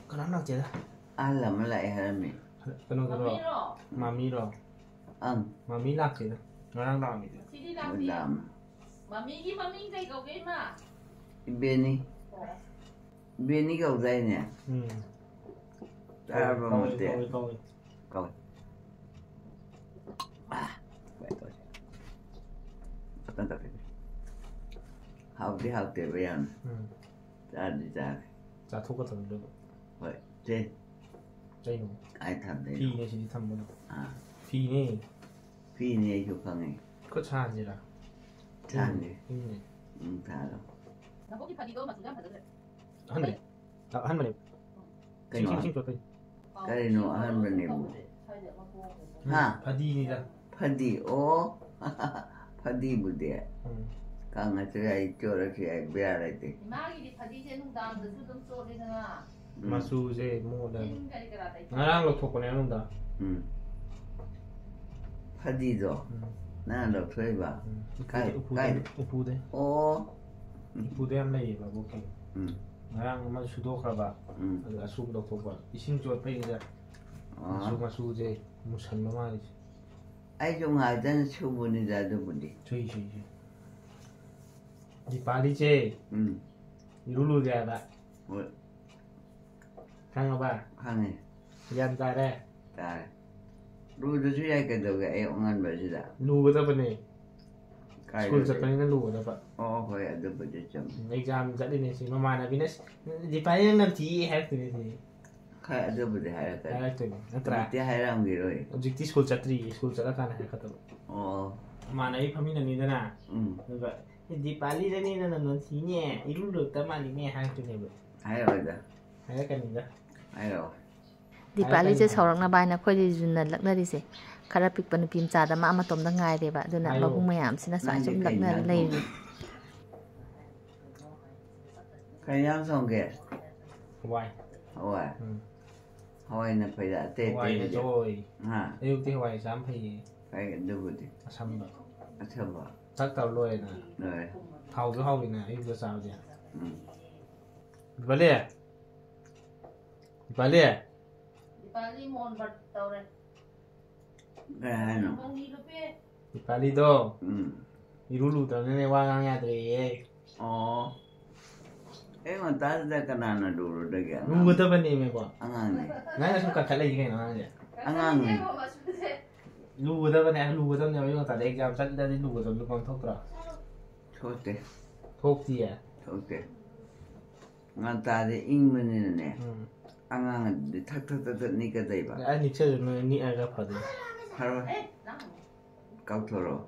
ꯀꯅꯥꯝ ꯂꯥꯛꯇꯦꯗ꯫ ꯑꯍꯜ ꯑꯃ ꯂꯥꯛꯑꯦ ꯍꯥꯏꯔꯝꯃꯤ꯫ ꯀꯩꯅꯣꯗꯨꯔꯣ? ꯃꯃꯤꯔꯣ? ꯃꯃꯤꯔꯣ? ꯑꯪ꯫ ꯃꯃꯤ ꯂꯥꯛꯇꯦꯗ꯫ ꯉꯔꯥꯡ ꯂꯥꯛꯑꯝꯃꯤꯗ꯫ ꯁꯤꯗꯤ ꯂꯥꯛꯇꯦ꯫ ꯂꯥꯛꯑꯝꯃꯤ꯫ ꯃꯃꯤꯒꯤ ꯃꯃꯤꯡ ꯀꯩ ꯀꯧꯒꯦ, ꯏꯃꯥ? ꯏꯕꯦꯟꯅꯤ꯫ ꯕꯦꯅꯤ ꯀꯧꯗꯥꯏꯅꯦ? ꯎꯝ ꯆꯥꯔꯕ ꯀꯧꯏ ꯃꯇꯦ? ꯀꯧꯏ ꯀꯧꯏ ꯀꯧꯏ꯫ ꯑꯥ, ꯀꯃꯥꯏ ꯇꯧꯁꯦ? ꯈꯤꯇꯪ ꯀꯛꯈꯤꯒꯦ꯫ ꯍꯥꯎꯗꯤ ꯍꯥꯎꯇꯦꯕ ꯌꯥꯝ꯫ ꯎꯝ ꯆꯥꯗꯤ ꯆꯥꯔꯦ꯫ ꯆꯥꯊꯣꯛꯀꯗꯕꯅꯦꯕ꯫ ꯍꯣꯏ, ꯆꯦ꯫ ꯀꯩꯅꯣ? ꯀꯥꯏ ꯊꯝꯗꯣꯏꯅꯣ? ꯐꯤꯅꯦ ꯁꯤꯗꯤ ꯊꯝꯕꯗꯣ꯫ ꯑꯥ, ꯐꯤꯅꯦ꯫ ꯐꯤꯅꯦ ꯑꯩꯁꯨ ꯈꯪꯉꯦ꯫ ꯈꯨꯠ ꯁꯥꯍꯟꯁꯤꯔꯥ? ꯁꯥꯍꯟꯒꯦ꯫ ꯏꯪꯅꯦ꯫ ꯎꯝ, ꯁꯥꯍꯜꯂꯣ꯫ ꯅꯕꯣꯛꯀꯤ ꯐꯗꯤꯗꯣ ꯃꯆꯨꯗꯣ ꯌꯥꯝ ꯐꯖꯗ꯭ꯔꯦ꯫ ꯑꯍꯟꯕꯅꯦ꯫ ꯑ-, ꯑꯍꯟꯕꯅꯦ꯫ ꯀꯩꯅꯣ? ꯏꯁꯤꯡ ꯏꯁꯤꯡ ꯆꯣꯠꯄꯩ꯫ ꯀꯔꯤꯅꯣ ꯑꯍꯟꯕꯅꯦꯕꯨ? ꯎꯝ, ꯍꯥ? ꯐꯗꯤꯅꯤꯗ꯫ ꯐꯗꯤ, ꯑꯣ꯫ ꯐꯗꯤꯕꯨꯗꯤ꯫ ꯎꯝ꯫ ꯀꯪꯉꯁꯨ ꯌꯥꯏ, ꯆꯣꯠꯂꯁꯨ ꯌꯥꯏ, ꯕꯦꯔꯥ ꯂꯩꯇꯦ꯫ ꯏꯃꯥꯒꯤꯗꯤ ꯐꯗꯤꯁꯦ ꯅꯨꯡꯗꯥꯡꯗꯁꯨ ꯑꯗꯨꯝ ꯆꯣꯠꯂꯤꯗꯅ꯫ ꯎꯝ꯫ ꯃꯆꯨꯁꯦ ꯃꯣꯠꯂꯦ꯫ ꯇꯤꯟ ꯀꯔꯤ ꯀꯔꯥ ꯇꯩꯊꯣꯛ ꯉꯔꯥꯡ ꯂꯧꯊꯣꯛꯄꯅꯦ ꯃꯅꯨꯡꯗ꯫ ꯎꯝ꯫ ꯐꯗꯤꯗꯣ ꯎꯝ꯫ ꯅꯪ ꯂꯧꯊꯣꯛꯏꯕ? ꯎꯝ꯫ ꯀꯥꯏ-, ꯎꯄꯨꯗ, ꯀꯥꯏꯗ? ꯎꯄꯨꯗ꯫ ꯑꯣ꯫ ꯎꯄꯨꯗ ꯌꯥꯝ ꯂꯩꯌꯦꯕ ꯕꯣꯛꯀꯤ꯫ ꯎꯝ꯫ ꯉꯔꯥꯡ ꯑꯃ ꯁꯨꯗꯣꯛꯈ꯭ꯔꯕ꯫ ꯎꯝ꯫ ꯑꯗꯨ ꯑꯁꯨꯕ ꯂꯧꯊꯣꯛꯄ꯫ ꯏꯁꯤꯡ ꯆꯣꯠꯄꯩꯗ ꯃꯆꯨ ꯑꯣ꯫ ꯃꯆꯨꯁꯦ ꯃꯨꯁꯟꯕ ꯃꯥꯜꯂꯤꯁꯦ꯫ ꯑꯩꯁꯨ ꯉꯥꯏꯍꯥꯛꯇꯪ ꯁꯨꯕꯅꯤꯗ ꯑꯗꯨꯕꯨꯗꯤ꯫ ꯁꯨꯏ, ꯁꯨꯏ, ꯁꯨꯏ꯫ ꯗꯤꯄꯥꯂꯤꯁꯦ ꯎꯝ꯫ ꯏꯔꯨ ꯂꯨꯗꯦ ꯍꯥꯏꯕ꯫ ꯍꯣꯏ꯫ ꯈꯪꯉꯕ? ꯈꯪꯉꯦ꯫ ꯒ꯭ꯌꯥꯟ ꯇꯥꯔꯦ? ꯇꯥꯔꯦ꯫ ꯂꯨꯗꯁꯨ ꯌꯥꯏ ꯀꯩꯗꯧꯒꯦ ꯑꯩ ꯑꯉꯟꯕꯁꯤꯗ? ꯂꯨꯒꯗꯕꯅꯦ꯫ ꯀꯥꯏꯗ ꯁ꯭ꯀꯨꯜ ꯂꯨ-, ꯆꯠꯄꯅꯤꯅ ꯂꯨꯒꯗꯕ꯫ ꯑꯣ, ꯍꯣꯏ, ꯑꯗꯨꯕꯨꯗꯤ ꯆꯨꯝꯃꯤ꯫ ꯑꯦꯛꯖꯥꯝ ꯆꯠꯂꯤꯅꯦ ꯁꯤ ꯃꯃꯥꯟꯅꯕꯤꯅ "ꯗꯤꯄꯥꯂꯤ ꯅꯪ ꯅꯝꯊꯤ" ꯍꯥꯏꯔꯛꯇꯣꯏꯅꯦ ꯁꯤ꯫ ꯈꯔ ꯑꯗꯨꯕꯨꯗꯤ ꯍꯥꯏꯔꯛꯀꯅꯤ꯫ ꯍꯥꯏꯔꯛꯇꯣꯏꯅꯦ ꯅꯠꯇ꯭ꯔꯥ? ꯍꯧꯖꯤꯛꯇꯤ ꯍꯥꯏꯔꯛꯑꯝꯈꯤꯔꯣꯏ꯫ ꯍꯧꯖꯤꯛꯇꯤ ꯁ꯭ꯀꯨꯜ ꯆꯠꯇ꯭ꯔꯤꯌꯦ, ꯁ꯭ꯀꯨꯜ ꯆꯠꯂꯀꯥꯟꯗ ꯍꯥꯏꯔꯛꯀꯗꯕ꯫ ꯑꯣ꯫ ꯃꯃꯥꯟꯅꯕꯤ ꯐꯝꯃꯤꯟꯅꯅꯤꯗꯅ꯫ ꯎꯝ꯫ ꯑꯗꯨꯒ "ꯑꯦ, ꯗꯤꯄꯥꯂꯤꯗꯅꯤ ꯅꯪꯅ ꯅꯝꯊꯤꯅꯦ, ꯏꯔꯨ ꯂꯨꯔꯛꯇ ꯃꯥꯜꯂꯤꯅꯦ" ꯍꯥꯏꯔꯛꯇꯣꯏꯅꯦꯕ꯫ ꯍꯥꯏꯔꯛꯑꯣꯏꯗ꯫ ꯍꯥꯏꯔꯛꯀꯅꯤꯗ꯫ ꯍꯥꯏꯔꯛꯑꯣ꯫ ꯗꯤꯄꯥꯂꯤꯁꯦ ꯍꯥꯏꯔꯛꯀꯅꯤ꯫ ꯁꯥꯎꯔꯛꯅꯕ ꯍꯥꯏꯅ ꯑꯩꯈꯣꯏꯗꯤ ꯖꯨꯟꯅ ꯂꯛꯅꯔꯤꯁꯦ꯫ ꯈꯔ ꯄꯤꯛꯄ ꯅꯨꯄꯤ ꯃꯆꯥꯗ ꯃꯥ ꯃꯇꯣꯝꯗ ꯉꯥꯏꯔꯦꯕ꯫ ꯑꯗꯨꯅ ꯍꯥꯏꯌꯣ꯫ ꯃꯕꯨꯡ ꯃꯌꯥꯝꯁꯤꯅ ꯁꯨꯃꯥꯏꯅ ꯅꯪꯗꯤ ꯁꯨꯝ ꯀꯩ ꯂꯛꯅꯔ ꯏꯟꯖꯥꯡ ꯂꯩꯔꯤ꯫ ꯊꯣꯡꯉꯤ? ꯀꯩ ꯏꯟꯖꯥꯡ ꯊꯣꯡꯒꯦ? ꯍꯋꯥꯏ꯫ ꯍꯋꯥꯏ꯫ ꯎꯝ꯫ ꯍꯋꯥꯏꯅ ꯐꯩꯗ, ꯑꯇꯩ ꯍꯋꯥꯏꯅ ꯑꯇꯩꯗꯤ꯫ ꯖꯣꯏ꯫ ꯍꯥ? ꯑꯌꯨꯛꯇꯤ ꯍꯋꯥꯏ ꯆꯥꯕ ꯐꯩꯌꯦ꯫ ꯐꯩ ꯑꯗꯨꯕꯨꯗꯤ꯫ ꯑꯁꯝꯕ꯫ ꯑꯁꯝꯕ꯫ ꯊꯛ ꯇꯧꯔ ꯂꯣꯏꯔꯦꯗꯅ꯫ ꯂꯣꯏꯔꯦ꯫ ꯊꯥꯎꯁꯨ ꯍꯥꯎꯋꯤꯅ ꯑꯌꯨꯛꯇ ꯆꯥꯕꯗꯤ꯫ ꯎꯝ꯫ ꯗꯤꯄꯥꯂꯤ꯫ ꯗꯤꯄꯥꯂꯤ꯫ ꯗꯤꯄꯥꯂꯤ ꯃꯣꯟ ꯕꯠ ꯇꯧꯔꯦ꯫ ꯀꯩ ꯍꯥꯏꯅꯣ? ꯃꯣꯟꯒꯤ ꯂꯨꯄꯦ꯫ ꯗꯤꯄꯥꯂꯤꯗꯣ ꯎꯝ꯫ ꯏꯔꯨ ꯂꯨꯗꯕꯅꯤꯅꯦ ꯋꯥ ꯉꯥꯡ ꯌꯥꯗ꯭ꯔꯦꯌꯦ꯫ ꯑꯣ꯫ ꯑꯌꯨꯛ ꯉꯟꯇꯥꯁꯤꯗ ꯀꯅꯥꯅ ꯂꯨꯔꯨꯗꯒꯦ? ꯂꯨꯒꯗꯕꯅꯦꯃꯦꯀꯣ꯫ ꯑꯉꯥꯡꯅꯦ꯫ ꯅꯪꯅ ꯁꯨꯝ ꯀꯟꯈꯠꯂꯛꯏꯁꯦ ꯀꯩꯅꯣ ꯍꯥꯏꯁꯦ? ꯑꯉꯥꯡꯅꯦ꯫ ꯂꯨꯒꯗꯕꯅꯦ, ꯂꯨꯒꯗꯕꯅꯦ꯫ ꯑꯌꯨꯛ ꯉꯟꯇꯥꯗ ꯑꯦꯛꯖꯥꯝ ꯆꯠꯂꯗꯤ ꯂꯨꯒꯗꯕꯗꯣ ꯄꯥꯡꯊꯣꯛꯇ꯭ꯔꯣ? ꯊꯣꯛꯇꯦ꯫ ꯊꯣꯛꯇꯤꯌꯦ꯫ ꯊꯣꯛꯇꯦ꯫ ꯉꯟꯇꯥꯗꯤ ꯏꯪꯕꯅꯤꯅꯅꯦ꯫ ꯎꯝ꯫ ꯑꯉꯥꯡ ꯑꯗꯨꯗꯤ ꯊꯛ ꯊꯛ ꯊꯛ ꯊꯛ ꯅꯤꯛꯀꯗꯩꯕ꯫ ꯑꯩ ꯅꯤꯛꯆꯔꯁꯨ ꯅꯣꯏ ꯅꯤꯛꯑꯒ ꯐꯗꯣꯏꯅꯤ꯫ ꯐꯔꯣꯏ꯫ ꯀꯥꯎꯊꯣꯔꯛꯑꯣ꯫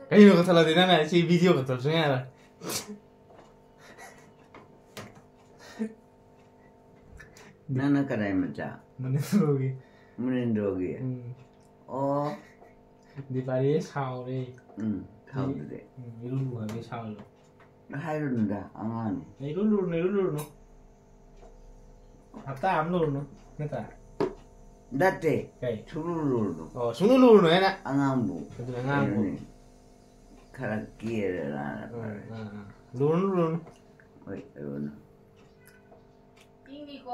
ꯀꯩꯅꯣ ꯀꯛꯊꯠꯂꯗꯤ ꯅꯪꯅ ꯁꯤ ꯚꯤꯗꯤꯑꯣ ꯀꯛꯊꯠꯁꯨ ꯌꯥꯔꯣꯏ꯫ ꯅꯪꯅ ꯀꯗꯥꯏ ꯃꯆꯥ? ꯃꯅꯤꯄꯨꯔꯒꯤ꯫ ꯃꯅꯤꯟꯗ꯭ꯔꯣꯒꯤ? ꯎꯝ꯫ ꯑꯣ꯫ ꯗꯤꯄꯥꯔꯤ ꯁꯥꯎꯔꯦ꯫ ꯎꯝ, ꯁꯥꯎꯗ꯭ꯔꯦ꯫ ꯎꯝ, ꯏꯔꯨ ꯂꯨꯍꯟꯕꯩ ꯁꯥꯎꯔꯦ꯫ ꯍꯥꯏꯔꯨꯅꯨꯗ, ꯑꯉꯥꯡꯅꯤ꯫ ꯏꯔꯨ ꯂꯨꯔꯨꯅꯨ, ꯏꯔꯨ ꯂꯨꯔꯨꯅꯨ꯫ ꯍꯞꯇꯥ ꯑꯃ ꯂꯨꯔꯨꯅꯨ, ꯅꯠꯇ꯭ꯔꯥ? ꯅꯠꯇꯦ꯫ ꯀꯩ? ꯁꯨꯡꯂꯨ ꯂꯨꯔꯨꯅꯨ꯫ ꯑꯣ, ꯁꯨꯡꯂꯨ ꯂꯨꯔꯨꯅꯨ ꯍꯥꯏꯅ꯫ ꯑꯉꯥꯡꯕꯨ꯫ ꯑꯗꯨꯅ ꯑꯉꯥꯡꯕꯨ꯫ ꯀꯩꯅꯣꯅꯤ꯫ ꯈꯔ ꯀꯦꯔ ꯂꯥꯟꯅ ꯑꯥ, ꯐꯔꯦ꯫ ꯑꯥ, ꯑꯥ꯫ ꯂꯨꯔꯨꯅꯨ, ꯂꯨꯔꯨꯅꯨ꯫ ꯍꯣꯏ, ꯂꯨꯔꯨꯅꯨ꯫ ꯏꯪꯉꯤꯀꯣ?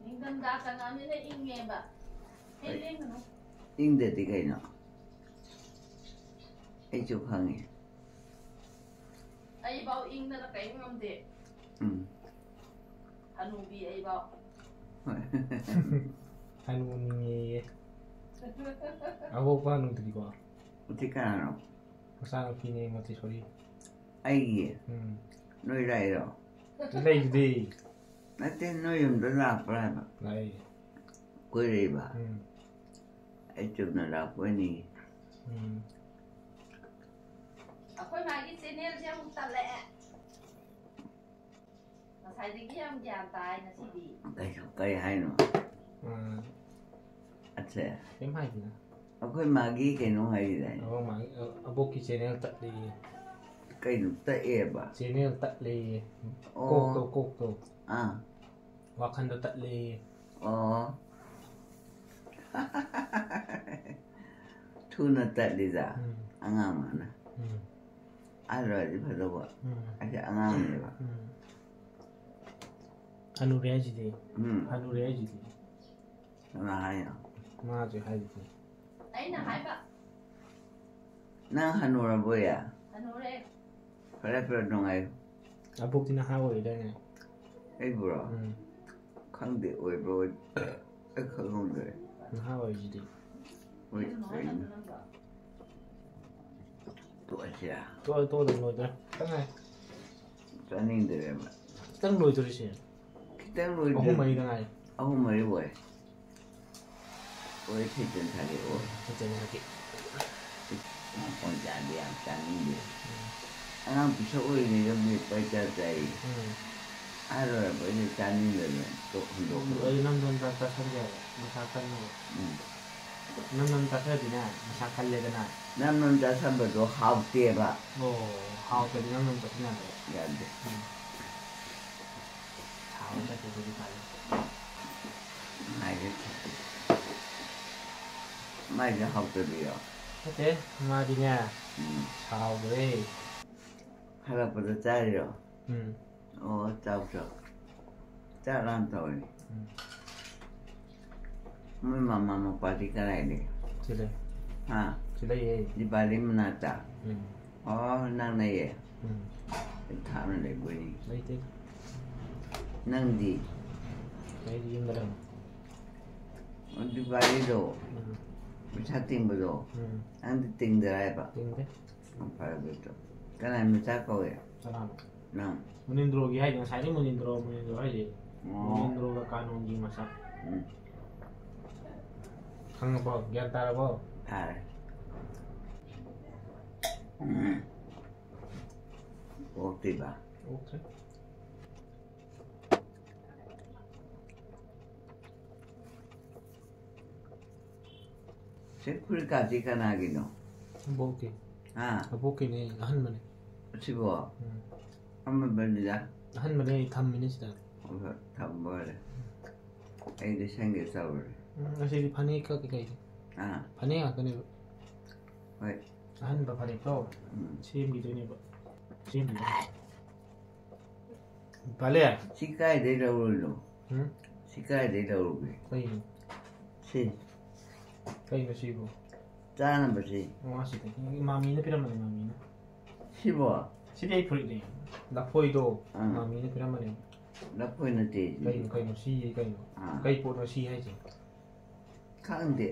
ꯅꯤꯡꯊꯝꯊꯥ ꯆꯪꯉꯛꯑꯃꯤꯅ ꯏꯪꯉꯦꯕ꯫ ꯍꯦ, ꯂꯦꯡꯒꯅꯨ꯫ ꯏꯪꯗꯗꯤ ꯀꯩꯅꯣ? ꯑꯩꯁꯨ ꯈꯪꯉꯤ꯫ ꯑꯩꯐꯥꯎ ꯏꯪꯗꯅ ꯀꯔꯤꯝ ꯉꯝꯗꯦ꯫ ꯎꯝ꯫ ꯍꯅꯨꯕꯤ ꯑꯩꯐꯥꯎ꯫ ꯍꯣꯏ꯫ ꯍꯅꯨꯅꯤꯡꯉꯦꯌꯦ꯫ ꯑꯕꯣꯛꯄ ꯍꯅꯨꯗ꯭ꯔꯤꯀꯣ꯫ ꯍꯧꯖꯤꯛ ꯀꯅꯥꯅꯣ? ꯃꯆꯥꯅꯨꯄꯤꯅꯦ ꯃꯣꯟꯇꯦꯁꯣꯔꯤ꯫ ꯑꯩꯒꯤ? ꯎꯝ꯫ ꯅꯣꯏ ꯂꯥꯛꯏꯔꯣ? ꯂꯩꯗꯨꯗꯤ꯫ ꯅꯠꯇꯦ, ꯅꯣꯏ ꯌꯨꯝꯗ ꯂꯥꯛꯄ꯭ꯔꯥ ꯍꯥꯏꯕ? ꯂꯥꯛꯏ꯫ ꯀꯣꯏꯔꯛꯏꯕ? ꯎꯝ꯫ ꯑꯩ ꯆꯨꯝꯅ ꯂꯥꯛꯄꯣꯏꯅꯤ꯫ ꯎꯝ꯫ ꯑꯩꯈꯣꯏ ꯃꯥꯒꯤ ꯆꯦꯅꯦꯜꯁꯦ ꯑꯃꯨꯛ ꯇꯜꯂꯛꯑꯦ꯫ ꯉꯁꯥꯏꯗꯒꯤ ꯌꯥꯝ ꯒ꯭ꯌꯥꯟ ꯇꯥꯏ ꯉꯁꯤꯗꯤ꯫ ꯀꯩ-, ꯀꯩ ꯍꯥꯏꯅꯣ? ꯎꯝ꯫ ꯑꯠꯁꯦ, ꯀꯩꯝ ꯍꯥꯏꯗꯦꯗ꯫ ꯑꯩꯈꯣꯏ ꯃꯥꯒꯤ ꯀꯩꯅꯣ ꯍꯥꯏꯔꯤꯗꯥꯏꯅꯦ? ꯑꯕꯣꯛ ꯃꯥꯒꯤ, ꯑꯕꯣꯛꯀꯤ ꯆꯦꯅꯦꯜ ꯇꯠꯂꯦꯌꯦ꯫ ꯀꯩꯅꯣ ꯇꯛꯑꯦꯕ? ꯆꯦꯅꯦꯜ ꯇꯠꯂꯦꯌꯦ꯫ ꯑꯣ꯫ ꯀꯣꯛꯇꯣ, ꯀꯣꯛꯇꯣ꯫ ꯑꯥ꯫ ꯋꯥꯈꯟꯗꯣ ꯇꯠꯂꯦꯌꯦ꯫ ꯑꯣ꯫ ꯊꯨꯅ ꯇꯠꯂꯤꯗ꯫ ꯎꯝ꯫ ꯑꯉꯥꯡ ꯃꯥꯅ꯫ ꯎꯝ꯫ ꯑꯍꯜ ꯑꯣꯏꯔꯗꯤ ꯐꯗꯧꯕ꯫ ꯎꯝ꯫ ꯑꯩꯁꯦ ꯑꯉꯥꯡꯅꯦꯕ꯫ ꯎꯝ꯫ ꯍꯅꯨꯔꯦ ꯍꯥꯏꯁꯤꯗꯤ꯫ ꯎꯝ꯫ ꯍꯅꯨꯔꯦ ꯍꯥꯏꯁꯤꯗꯤ꯫ ꯀꯅꯥ ꯍꯥꯏꯅꯣ? ꯃꯥꯁꯨ ꯍꯥꯏꯁꯤꯗꯤ꯫ ꯑꯩꯅ ꯍꯥꯏꯕ꯫ ꯅꯪ ꯍꯅꯨꯔꯕꯣꯌꯦ? ꯍꯅꯨꯔꯦ꯫ ꯐꯔꯦ, ꯐꯔꯦ, ꯅꯨꯡꯉꯥꯏ꯫ ꯑꯕꯣꯛꯇꯤ ꯅꯍꯥ ꯑꯣꯏꯔꯤꯗꯥꯏꯅꯦ? ꯑꯩꯕꯨꯔꯣ? ꯎꯝ꯫ ꯈꯪꯗꯦ, ꯑꯣꯏꯕ꯭ꯔꯥ ꯑꯣꯏ-, ꯑꯩ ꯈꯪꯍꯧꯗ꯭ꯔꯦ꯫ ꯅꯍꯥ ꯑꯣꯏꯔꯤꯁꯤꯗꯤ꯫ ꯍꯣꯏ, ꯀꯩꯅꯣ꯫ ꯇꯣꯛꯑꯁꯤꯔꯥ? ꯇꯣꯛꯑꯣ, ꯇꯣꯛꯑꯣ, ꯑꯗꯨꯝ ꯂꯣꯏꯗꯣꯔꯦ꯫ ꯈꯤꯇꯪ ꯉꯥꯏ꯫ ꯆꯥꯅꯤꯡꯗ꯭ꯔꯦꯕ꯫ ꯈꯤꯇꯪ ꯂꯣꯏꯗꯣꯔꯤꯁꯦ꯫ ꯈꯤꯇꯪ ꯂꯣꯏꯗ꯭ꯔꯦ꯫ ꯑꯍꯨꯝ ꯃꯔꯤꯗ ꯉꯥꯏ꯫ ꯑꯍꯨꯝ ꯃꯔꯤ ꯑꯣꯏ꯫ ꯑꯣꯏ, ꯈꯤꯇꯪ ꯊꯥꯔꯛꯑꯣ꯫ ꯈꯤꯇꯪ ꯊꯥꯔꯛꯀꯦ꯫ ꯑꯣꯟꯖꯥꯗꯤ ꯌꯥꯝ ꯆꯥꯅꯤꯡꯗꯦ꯫ ꯎꯝ꯫ ꯑꯉꯥꯡ ꯄꯤꯁꯛ ꯑꯣꯏꯔꯤꯉꯩꯗ ꯃꯦꯠꯄ ꯆꯥ ꯆꯥꯏ꯫ ꯎꯝ꯫ ꯑꯍꯜ ꯑꯣꯏꯔꯛꯄꯩꯗꯤ ꯆꯥꯅꯤꯡꯗꯗꯅ ꯇꯣꯛ ꯍꯨꯟꯗꯣꯛꯈ꯭ꯔꯦ꯫ ꯑꯗꯨ ꯅꯝ ꯅꯝ ꯆꯥ ꯆꯥꯁꯟꯒꯦ ꯍꯥꯏꯕ, ꯃꯁꯥ ꯀꯟꯅꯕ꯫ ꯎꯝ꯫ ꯅꯝ ꯅꯝ ꯆꯥꯁꯜꯂꯗꯤꯅꯦ, ꯃꯁꯥ ꯀꯜꯂꯦꯗꯅ꯫ ꯅꯝ ꯅꯝ ꯆꯥꯁꯟꯕꯗꯣ ꯍꯥꯎꯇꯦꯕ꯫ ꯑꯣ, ꯍꯥꯎꯇ꯭ꯔꯗꯤ ꯅꯝ ꯅꯝ ꯆꯥꯁꯟ ꯌꯥꯗꯕ꯫ ꯌꯥꯗꯦ꯫ ꯎꯝ꯫ ꯁꯥꯕ ꯆꯠꯄꯗꯨꯗꯤ ꯐꯔꯦ꯫ ꯃꯥꯏꯁꯦ, ꯃꯥꯏꯁꯦ ꯍꯥꯎꯇꯕꯤꯔꯣ? ꯅꯠꯇꯦ, ꯃꯥꯗꯤꯅꯦ, ꯎꯝ꯫ ꯁꯥꯎꯈ꯭ꯔꯦ꯫ ꯍꯜꯂꯛꯄꯗ ꯆꯥꯔꯤꯔꯣ? ꯎꯝ꯫ ꯑꯣ, ꯆꯥꯎ, ꯆꯥꯎ꯫ ꯆꯥꯛ ꯂꯥꯝ ꯇꯧꯔꯦ꯫ ꯎꯝ꯫ ꯃꯣꯏ ꯃꯃꯥ ꯃꯄꯥꯗꯤ ꯀꯗꯥꯏꯗ? ꯁꯤꯗ꯫ ꯍꯥ? ꯁꯤꯗ ꯂꯩꯌꯦ꯫ ꯗꯤꯄꯥꯂꯤ ꯃꯅꯥꯛꯇ? ꯎꯝ꯫ ꯑꯣ, ꯅꯛꯅꯩꯌꯦ꯫ ꯎꯝ꯫ ꯑꯩ ꯊꯥꯞꯅ ꯂꯩꯕꯣꯏꯅꯤ꯫ ꯂꯩꯇꯦ꯫ ꯅꯪꯗꯤ? ꯑꯩꯗꯤ ꯌꯨꯝꯗ ꯂꯩ꯫ ꯑꯣ, ꯗꯤꯄꯥꯂꯤꯗꯣ? ꯎꯝ꯫ ꯄꯩꯁꯥ ꯇꯤꯡꯕꯗꯣ? ꯎꯝ꯫ ꯅꯪꯗꯤ ꯇꯤꯡꯗꯔꯦ ꯍꯥꯏꯕ? ꯇꯤꯡꯗꯦ꯫ ꯐꯔꯦ, ꯑꯗꯨꯗꯣ꯫ ꯀꯅꯥꯏ ꯃꯆꯥ ꯀꯧꯏ? ꯀꯅꯥꯅꯣ? ꯅꯪ꯫ ꯃꯨꯅꯤꯟꯗ꯭ꯔꯣꯒꯤ ꯍꯥꯏꯗꯤ, ꯉꯁꯥꯏꯗꯤ ꯃꯨꯅꯤꯟꯗ꯭ꯔꯣ, ꯃꯨꯅꯤꯟꯗ꯭ꯔꯣ ꯍꯥꯏꯁꯦ꯫ ꯑꯣ꯫ ꯃꯨꯅꯤꯟꯗ꯭ꯔꯣꯒ ꯀꯥꯅꯣꯟꯒꯤ ꯃꯆꯥ꯫ ꯎꯝ꯫ ꯈꯪꯉꯕꯣ? ꯒ꯭ꯌꯥꯟ ꯇꯥꯔꯕꯣ? ꯇꯥꯔꯦ꯫ ꯎꯝ꯫ ꯑꯣꯛꯇ꯭ꯔꯤꯕ? ꯑꯣꯛꯇ꯭ꯔꯤ꯫ ꯁꯤ ꯐꯨꯔꯤꯠꯀꯥꯁꯤ ꯀꯅꯥꯒꯤꯅꯣ? ꯑꯕꯣꯛꯀꯤ꯫ ꯍꯥ? ꯑꯕꯣꯛꯀꯤꯅꯦ, ꯑꯍꯟꯕꯅꯦ꯫ ꯑꯁꯤꯕꯣ? ꯎꯝ꯫ ꯑꯃꯟꯕꯅꯤꯗ꯫ ꯑꯍꯟꯕꯅꯦ, ꯑꯩ ꯊꯝꯃꯤꯅꯦ ꯁꯤꯗ꯫ ꯍꯣꯏ, ꯍꯣꯏ, ꯊꯝꯕ ꯑꯣꯏꯔꯦ꯫ ꯑꯩ ꯂꯤꯁꯟꯒꯦ ꯇꯧꯔꯦ꯫ ꯎꯝ, ꯑꯁꯤꯗꯤ ꯐꯅꯦꯛꯀ ꯀꯩꯀꯩꯗꯤ? ꯑꯥ꯫ ꯐꯅꯦꯛ ꯉꯥꯛꯇꯅꯦꯕ꯫ ꯍꯣꯏ꯫ ꯑꯍꯟꯕ ꯐꯅꯦꯛꯇꯣ ꯎꯝ꯫ ꯁꯦꯝꯈꯤꯗꯣꯏꯅꯦꯕ꯫ ꯁꯦꯝꯈꯤꯗꯣꯏꯅꯦ꯫ ꯄꯥꯂꯦ꯫ ꯁꯤ ꯀꯥꯏꯗꯩ ꯂꯧꯔꯨꯏꯅꯣ? ꯎꯝ? ꯁꯤ ꯀꯥꯏꯗꯩ ꯂꯧꯔꯨꯒꯦ? ꯀꯩꯅꯣ? ꯁꯤ꯫ ꯀꯩꯅꯣ ꯁꯤꯕꯨ? ꯆꯥꯅꯕꯁꯤ꯫ ꯑꯣ, ꯑꯁꯤꯗꯒꯤ꯫ ꯃꯥꯃꯤꯅ ꯄꯤꯔꯝꯕꯅꯦ, ꯃꯥꯃꯤꯅ꯫ ꯁꯤꯕꯣ? ꯁꯤꯗꯤ ꯑꯩ ꯐꯨꯔꯤꯠꯅꯦ꯫ ꯂꯐꯣꯏꯗꯣ ꯑꯥ꯫ ꯃꯥꯃꯤꯅ ꯄꯤꯔꯝꯕꯅꯦ꯫ ꯂꯐꯣꯏ ꯅꯠꯇꯦ ꯁꯤꯗꯤ꯫ ꯀꯩꯅꯣ, ꯀꯩꯅꯣ ꯁꯤ ꯀꯩꯅꯣ? ꯑꯥ꯫ ꯀꯩ ꯄꯣꯠꯅꯣ ꯁꯤ ꯍꯥꯏꯁꯦ? ꯈꯪꯗꯦ꯫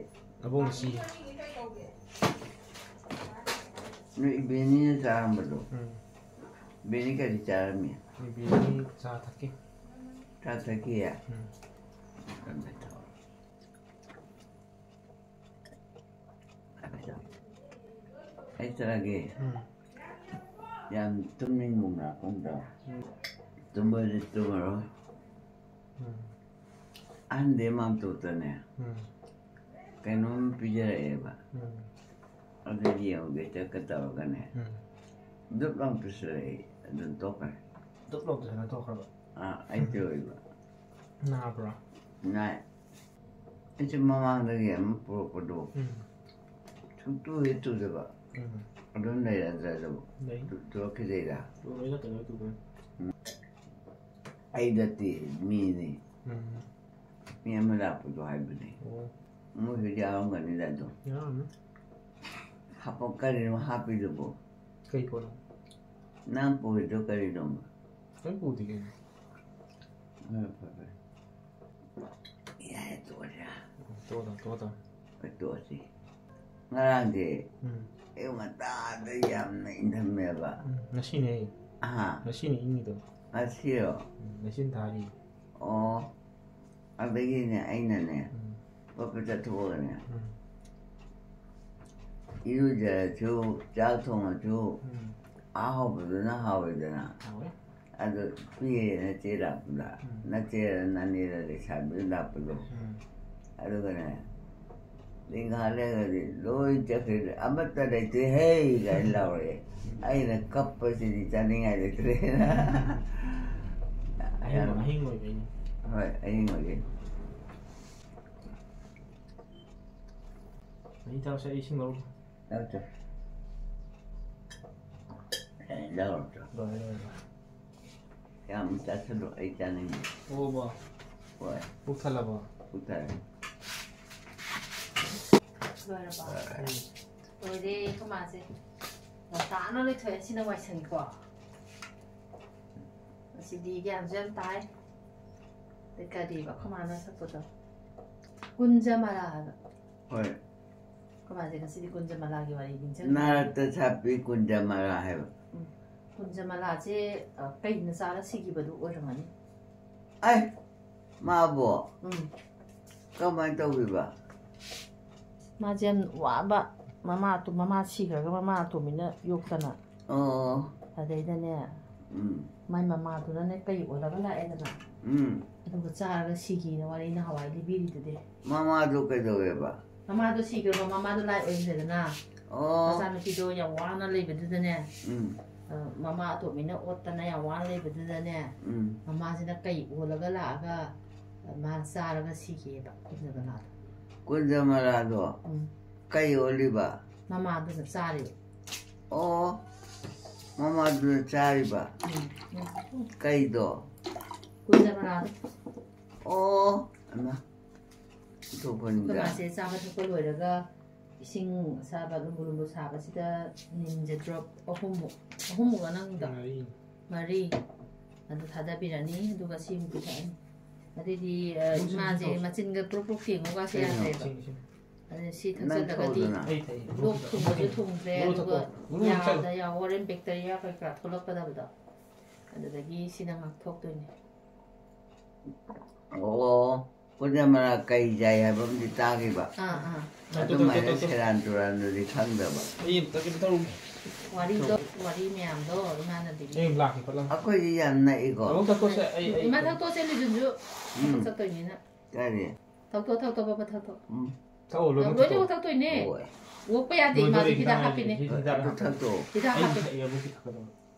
ꯑꯕꯣꯛꯅ ꯁꯤ꯫ ꯅꯣꯏ ꯏꯕꯦꯅꯤꯅ ꯆꯥꯔꯝꯕꯗꯣ꯫ ꯎꯝ꯫ ꯏꯕꯦꯅꯤ ꯀꯔꯤ ꯆꯥꯔꯝꯃꯤ? ꯏꯕꯦꯅꯤ ꯆꯥ ꯊꯛꯀꯦ꯫ ꯆꯥ ꯊꯛꯀꯦ? ꯎꯝ꯫ ꯀꯟꯅ ꯊꯛꯑꯣ꯫ ꯑꯩ ꯆꯠꯂꯒꯦ꯫ ꯎꯝ꯫ ꯌꯥꯝ ꯇꯨꯝꯅꯤꯡꯕ ꯂꯥꯛꯀꯨꯝ ꯇꯧ꯫ ꯎꯝ꯫ ꯇꯨꯝꯕꯗꯤ ꯇꯨꯝꯃꯔꯣꯏ꯫ ꯎꯝ꯫ ꯑꯍꯟꯗꯤ ꯃꯥꯝꯇꯣꯞꯇꯅꯦ꯫ ꯎꯝ꯫ ꯀꯩꯅꯣꯝ ꯄꯤꯖꯔꯛꯑꯦꯕ꯫ ꯎꯝ꯫ ꯑꯗꯨ ꯌꯦꯡꯉꯨꯒꯦ ꯆꯠꯀꯦ ꯇꯧꯔꯒꯅꯦ꯫ ꯎꯝ꯫ ꯗꯨꯞ ꯂꯥꯎ ꯄꯤꯁꯜꯂꯛꯑꯦ꯫ ꯑꯗꯨꯝ ꯇꯣꯛꯈ꯭ꯔꯦ꯫ ꯗꯨꯞ ꯂꯥꯎ ꯄꯤꯁꯜꯂꯛꯑꯦ ꯇꯣꯛꯈ꯭ꯔꯕ? ꯑꯥ, ꯑꯩ ꯎꯝ꯫ ꯇꯧꯔꯤꯕ꯫ ꯅꯥꯕ꯭ꯔꯣ? ꯅꯥꯏ꯫ ꯑꯩꯁꯨ ꯃꯃꯥꯡꯗꯒꯤ ꯑꯃ ꯄꯨꯔꯛꯄꯗꯣ ꯎꯝ꯫ ꯁꯨꯡꯇꯨ ꯍꯦꯛ ꯇꯨꯗꯕ꯫ ꯎꯝ꯫ ꯑꯗꯨꯝ ꯂꯩꯔꯗ꯭ꯔꯥ ꯑꯗꯨꯕꯨ? ꯂꯩ꯫ ꯇꯨ-, ꯇꯨꯔꯛꯈꯤꯗꯩꯔꯥ? ꯇꯨꯔꯣꯏꯗ, ꯀꯩꯗꯧꯕꯩ ꯇꯨꯗꯣꯏꯅꯣ? ꯎꯝ꯫ ꯑꯩ ꯅꯠꯇꯦ, ꯃꯤꯅꯤ꯫ ꯎꯝ꯫ ꯃꯤ ꯑꯃ ꯂꯥꯛꯄꯗꯣ ꯍꯥꯏꯕꯅꯦ꯫ ꯑꯣ꯫ ꯃꯣꯏꯁꯨ ꯌꯥꯎꯔꯝꯒꯅꯤꯗ ꯑꯗꯨꯝ꯫ ꯌꯥꯎꯔꯝꯅꯤ꯫ ꯍꯥꯄꯛ-, ꯀꯔꯤꯅꯣ ꯍꯥꯞꯄꯤꯗꯨꯕꯨ? ꯀꯩ ꯄꯣꯠꯅꯣ? ꯅꯪ ꯄꯨꯔꯤꯗꯣ ꯀꯔꯤꯅꯣꯕ? ꯀꯩꯝ ꯄꯨꯗꯦ ꯀꯩꯅꯣ꯫ ꯐꯔꯦ, ꯐꯔꯦ, ꯐꯔꯦ꯫ ꯌꯥꯔꯦ, ꯇꯣꯛꯑꯁꯤꯔꯥ? ꯇꯣꯛꯑꯣ, ꯇꯣꯛꯑꯣ, ꯇꯣꯛꯑꯣ꯫ ꯍꯣꯏ, ꯇꯣꯛꯑꯁꯤ꯫ ꯉꯔꯥꯡꯁꯦ ꯎꯝ꯫ ꯑꯌꯨꯛ ꯉꯟꯇꯥꯗ ꯌꯥꯝꯅ ꯏꯪꯊꯝꯃꯦꯕ꯫ ꯎꯝ, ꯉꯁꯤꯅꯦ꯫ ꯑꯍꯥ꯫ ꯉꯁꯤꯅꯦ ꯏꯪꯉꯤꯗꯣ꯫ ꯉꯁꯤꯔꯣ? ꯎꯝ, ꯂꯩꯆꯤꯟ ꯊꯥꯔꯤ꯫ ꯑꯣ꯫ ꯑꯗꯒꯤꯅꯦ ꯑꯩꯅꯅꯦ ꯎꯝ꯫ ꯄꯠ ꯄꯠ ꯆꯠꯊꯣꯛꯑꯒꯅꯦ ꯎꯝ꯫ ꯏꯔꯨꯖꯔꯁꯨ, ꯆꯥꯛ ꯊꯣꯡꯉꯁꯨ ꯎꯝ꯫ ꯑꯍꯥꯎꯕꯗꯨꯅ ꯍꯥꯎꯋꯦꯗꯅ꯫ ꯍꯥꯎꯋꯦ꯫ ꯑꯗꯨ ꯄꯤꯔꯦ ꯅꯆꯦ ꯂꯥꯛꯄꯗ꯫ ꯎꯝ꯫ ꯅꯆꯦꯔ ꯅꯅꯦꯔ ꯂꯩꯁꯥꯕꯤ ꯂꯥꯛꯄꯗꯣ꯫ ꯎꯝ꯫ ꯑꯗꯨꯒꯅꯦ, ꯂꯤꯡꯒꯥ ꯂꯩꯔꯒꯗꯤ ꯂꯣꯏ ꯆꯠꯈ꯭ꯔꯦ, "ꯑꯃꯠꯇ ꯂꯩꯇ꯭ꯔꯦ ꯍꯦ!" ꯀꯥꯏꯅ ꯂꯥꯎꯔꯛꯑꯦ꯫ ꯑꯩꯅ ꯀꯞꯄꯁꯤꯗꯤ ꯆꯥꯅꯤꯡꯉꯥꯏ ꯂꯩꯇ꯭ꯔꯦꯅ꯫ ꯑꯍꯤꯡ, ꯑꯍꯤꯡ ꯑꯣꯏꯕꯩꯅꯤ꯫ ꯍꯣꯏ, ꯑꯍꯤꯡ ꯑꯣꯏꯕꯩ꯫ ꯑꯩ ꯊꯛꯁꯦ, ꯑꯩ ꯏꯁꯤꯡ ꯂꯧꯔꯨꯒꯦ꯫ ꯂꯧꯔꯨꯆꯣ꯫ ꯑꯦ, ꯂꯧꯔꯨꯆꯣ꯫ ꯂꯣꯏꯔꯦ, ꯂꯣꯏꯔꯦ, ꯂꯣꯏꯔꯦ꯫ ꯌꯥꯝ ꯆꯥꯁꯤꯜꯂꯨ, ꯑꯩ ꯆꯥꯅꯤꯡꯗꯦ꯫ ꯑꯣꯕꯣ꯫ ꯍꯣꯏ꯫ ꯄꯨꯛ ꯊꯜꯂꯕꯣ? ꯄꯨꯛ ꯊꯜꯂꯦ꯫ ꯂꯣꯏꯔꯕꯣ? ꯂꯣꯏꯔꯦ꯫ ꯎꯝ꯫ ꯂꯣꯏꯔꯦ, ꯑꯩꯈꯣꯏ ꯃꯥꯁꯦ꯫ ꯉꯟꯇꯥꯅ ꯂꯣꯏꯊꯣꯛꯑꯦ, ꯁꯤꯅ ꯋꯥꯏꯁꯪꯉꯤꯀꯣ꯫ ꯁꯤꯗꯤ ꯒ꯭ꯌꯥꯟꯁꯨ ꯌꯥꯝ ꯇꯥꯏ꯫ ꯑꯗꯩ ꯀꯔꯤꯕ ꯑꯩꯈꯣꯏ ꯃꯥꯅ ꯁꯛꯄꯗꯣ? ꯀꯨꯟꯖꯃꯂꯥ ꯍꯥꯏꯕ꯫ ꯍꯣꯏ꯫ ꯑꯩꯈꯣꯏ ꯃꯥꯁꯦ ꯉꯁꯤꯗꯤ ꯀꯨꯟꯖꯃꯂꯥꯒꯤ ꯋꯥꯔꯤ ꯅꯤꯡꯁꯤꯡꯉꯦ꯫ ꯅꯥꯔꯛꯇ ꯁꯥꯠꯄꯤ ꯀꯨꯟꯖꯃꯂꯥ ꯍꯥꯏꯕ꯫ ꯎꯝ꯫ ꯀꯨꯟꯖꯃꯂꯥꯁꯦ, ꯑ, ꯀꯩꯅ ꯆꯥꯔ ꯁꯤꯈꯤꯕꯗꯨ ꯑꯣꯏꯔꯝꯒꯅꯤ꯫ ꯑꯩ, ꯃꯥꯕꯣ? ꯎꯝ꯫ ꯀꯃꯥꯏꯅ ꯇꯧꯕꯤꯕ? ꯃꯥꯁꯦ ꯌꯥꯝ ꯋꯥꯕ, ꯃꯃꯥ ꯑꯇꯣ-, ꯃꯃꯥ ꯁꯤꯈ꯭ꯔꯒ ꯃꯃꯥ ꯑꯇꯣꯝꯕꯤꯅ ꯌꯣꯛꯇꯅ꯫ ꯑꯣ꯫ ꯑꯗꯩꯗꯅꯦ, ꯎꯝ꯫ ꯃꯥꯏ ꯃꯃꯥꯗꯨꯅꯅꯦ ꯀꯩ ꯑꯣꯜꯂꯒ ꯂꯥꯛꯑꯦꯗꯅ꯫ ꯎꯝ꯫ ꯑꯗꯨꯒ ꯆꯥꯔꯒ ꯁꯤꯈꯤꯅ ꯋꯥꯔꯤ ꯅꯍꯥꯟꯋꯥꯏ ꯂꯤꯕꯤꯔꯤꯗꯨꯗꯤ꯫ ꯃꯃꯥꯗꯣ ꯀꯩꯗꯧꯋꯦꯕ? ꯃꯃꯥꯗꯣ ꯁꯤꯈ꯭ꯔꯕ, ꯃꯃꯥꯗꯣ ꯂꯥꯏ ꯑꯣꯏꯈ꯭ꯔꯦꯗꯅ꯫ ꯑꯣ꯫ ꯃꯆꯥꯅꯨꯄꯤꯗꯣ ꯌꯥꯝ ꯋꯥꯅ ꯂꯩꯕꯗꯨꯗꯅꯦ, ꯎꯝ꯫ ꯑ, ꯃꯃꯥ ꯑꯇꯣꯝꯕꯤꯅ ꯑꯣꯠꯇꯅ ꯌꯥꯝ ꯋꯥꯅ ꯂꯩꯕꯗꯨꯗꯅꯦ, ꯎꯝ꯫ ꯃꯃꯥꯁꯤꯅ ꯀꯩ ꯑꯣꯜꯂꯒ ꯂꯥꯛꯑꯒ, ꯑ, ꯃꯥ ꯆꯥꯔꯒ ꯁꯤꯈꯤꯑꯕ ꯀꯨꯟꯖꯃꯂꯥꯗꯣ꯫ ꯀꯨꯟꯖꯃꯂꯥꯗꯣ ꯎꯝ꯫ ꯀꯩ ꯑꯣꯜꯂꯤꯕ? ꯃꯃꯥꯗꯨꯅ ꯆꯥꯔꯤꯕ꯫ ꯑꯣ, ꯃꯃꯥꯗꯨꯅ ꯆꯥꯔꯤꯕ? ꯎꯝ, ꯎꯝ꯫ ꯀꯩꯗꯣ? ꯀꯨꯟꯖꯃꯂꯥꯗꯣ꯫ ꯑꯣ, ꯑꯃ꯫ ꯑꯩꯈꯣꯏ ꯄꯨꯊꯣꯛꯄꯅꯤꯗ꯫ ꯃꯥꯁꯦ ꯆꯥꯕ ꯊꯛꯄ ꯂꯣꯏꯔꯒ ꯏꯁꯤꯡ ꯑꯁꯥꯕ ꯂꯨꯝꯕꯨ ꯂꯨꯝꯕꯨ ꯁꯥꯕꯁꯤꯗ ꯅꯤꯝꯁꯦ drop ꯑꯍꯨꯝꯃꯨꯛ, ꯑꯍꯨꯝꯃꯨꯛꯂ ꯅꯪꯗꯣ? ꯃꯔꯤ꯫ ꯃꯔꯤ꯫ ꯑꯗꯨ ꯊꯥꯗꯕꯤꯔꯅꯤ, ꯑꯗꯨꯒ ꯁꯤ ꯑꯃꯨꯛ ꯄꯤꯊꯛꯑꯅꯤ꯫ ꯑꯗꯩꯗꯤ, ꯑ, ꯃꯆꯤꯟ ꯏꯃꯥꯁꯦ ꯇꯧꯁꯤ꯫ ꯃꯆꯤꯟꯒ ꯄ꯭ꯔꯨꯞ ꯄ꯭ꯔꯨꯞ ꯊꯦꯡꯉꯨꯒꯁꯦ ꯀꯩꯅꯣ? ꯌꯥꯗ꯭ꯔꯦꯕ꯫ ꯁꯤ, ꯁꯤ꯫ ꯑꯗꯨ ꯁꯤ ꯅꯪ ꯊꯛꯆꯜꯂꯒꯗꯤ ꯊꯧꯗꯅ꯫ ꯑꯩ ꯊꯛꯏ꯫ ꯂꯣꯛ ꯊꯨꯝꯕꯁꯨ ꯊꯨꯝꯗ꯭ꯔꯦ, ꯒꯨꯔꯨ ꯑꯗꯨꯒ ꯊꯛꯄ꯫ ꯒꯨꯔꯨ ꯊꯛꯆꯜꯂꯣ꯫ ꯌꯥꯗ ꯌꯥꯎꯕ ꯍꯣꯔꯦꯟ bacteria ꯀꯩꯀꯥ ꯊꯣꯛꯂꯛꯀꯗꯕꯗꯣ꯫ ꯑꯗꯨꯗꯒꯤ ꯁꯤꯅ ꯉꯥꯛꯊꯣꯛꯇꯣꯏꯅꯦ꯫ ꯑꯣ, ꯀꯨꯟꯖꯃꯂꯥ ꯀꯩ ꯆꯥꯏ ꯍꯥꯏꯕ ꯑꯃꯗꯤ ꯇꯥꯈꯤꯕ꯫ ꯑꯥ, ꯑꯥ꯫ ꯑꯗꯨꯃꯥꯏꯅ ꯇꯣ, ꯇꯣ, ꯇꯣ, ꯇꯣ꯫ ꯁꯦꯔꯥꯟ ꯇꯨꯔꯥꯟꯗꯨꯗꯤ ꯈꯪꯗꯕ꯫ ꯑꯩ ꯑꯝꯇ ꯀꯩꯅꯣ ꯇꯧꯔꯨꯒꯦ꯫ ꯋꯥꯔꯤꯗꯣ, ꯋꯥꯔꯤ ꯃꯌꯥꯝꯗꯣ ꯏꯃꯥꯅꯗꯤ ꯑꯩ ꯂꯥꯛꯀꯦ ꯐꯠ ꯂꯥꯎꯅ꯫ ꯑꯩꯈꯣꯏꯗꯤ ꯌꯥꯝ ꯅꯛꯏꯀꯣ꯫ ꯑꯃꯨꯛ ꯊꯛꯇꯣꯛꯁꯦ, ꯑꯩ, ꯑꯩ꯫ ꯏꯃꯥ ꯊꯛꯇꯣꯛꯁꯦ, ꯂꯤꯖꯨꯟꯁꯨ ꯎꯝ꯫ ꯊꯕꯛ ꯆꯠꯇꯣꯏꯅꯤꯅ꯫ ꯀꯔꯤ? ꯊꯛꯇꯣꯛ, ꯊꯛꯇꯣꯛ, ꯄꯥꯄꯥ, ꯊꯛꯇꯣꯛ꯫ ꯎꯝ꯫ ꯊꯛꯑꯣ, ꯂꯣꯏꯅ ꯂꯣꯏꯅꯃꯛ ꯊꯛꯇꯣꯛꯑꯣ꯫ ꯊꯛꯇꯣꯏꯅꯦ꯫ ꯍꯣꯏ꯫ ꯑꯣꯛꯄ ꯌꯥꯗꯦ, ꯂꯣꯏꯗꯣꯔꯦ, ꯏꯃꯥꯁꯨ ꯍꯤꯗꯥꯛ ꯈꯤꯇꯪ ꯍꯥꯞꯄꯤꯅꯦ꯫ ꯉꯥꯏꯔꯦ꯫ ꯍꯤꯗꯥꯛ ꯑꯗꯨ ꯍꯥꯞꯄꯦ꯫ ꯊꯛꯇꯣꯛꯑꯣ꯫ ꯍꯤꯗꯥꯛ ꯑꯩ ꯍꯥꯞꯄꯦ꯫ ꯊꯛꯑꯦ, ꯑꯃꯨꯛꯀꯤ ꯊꯛꯀꯗꯕ꯫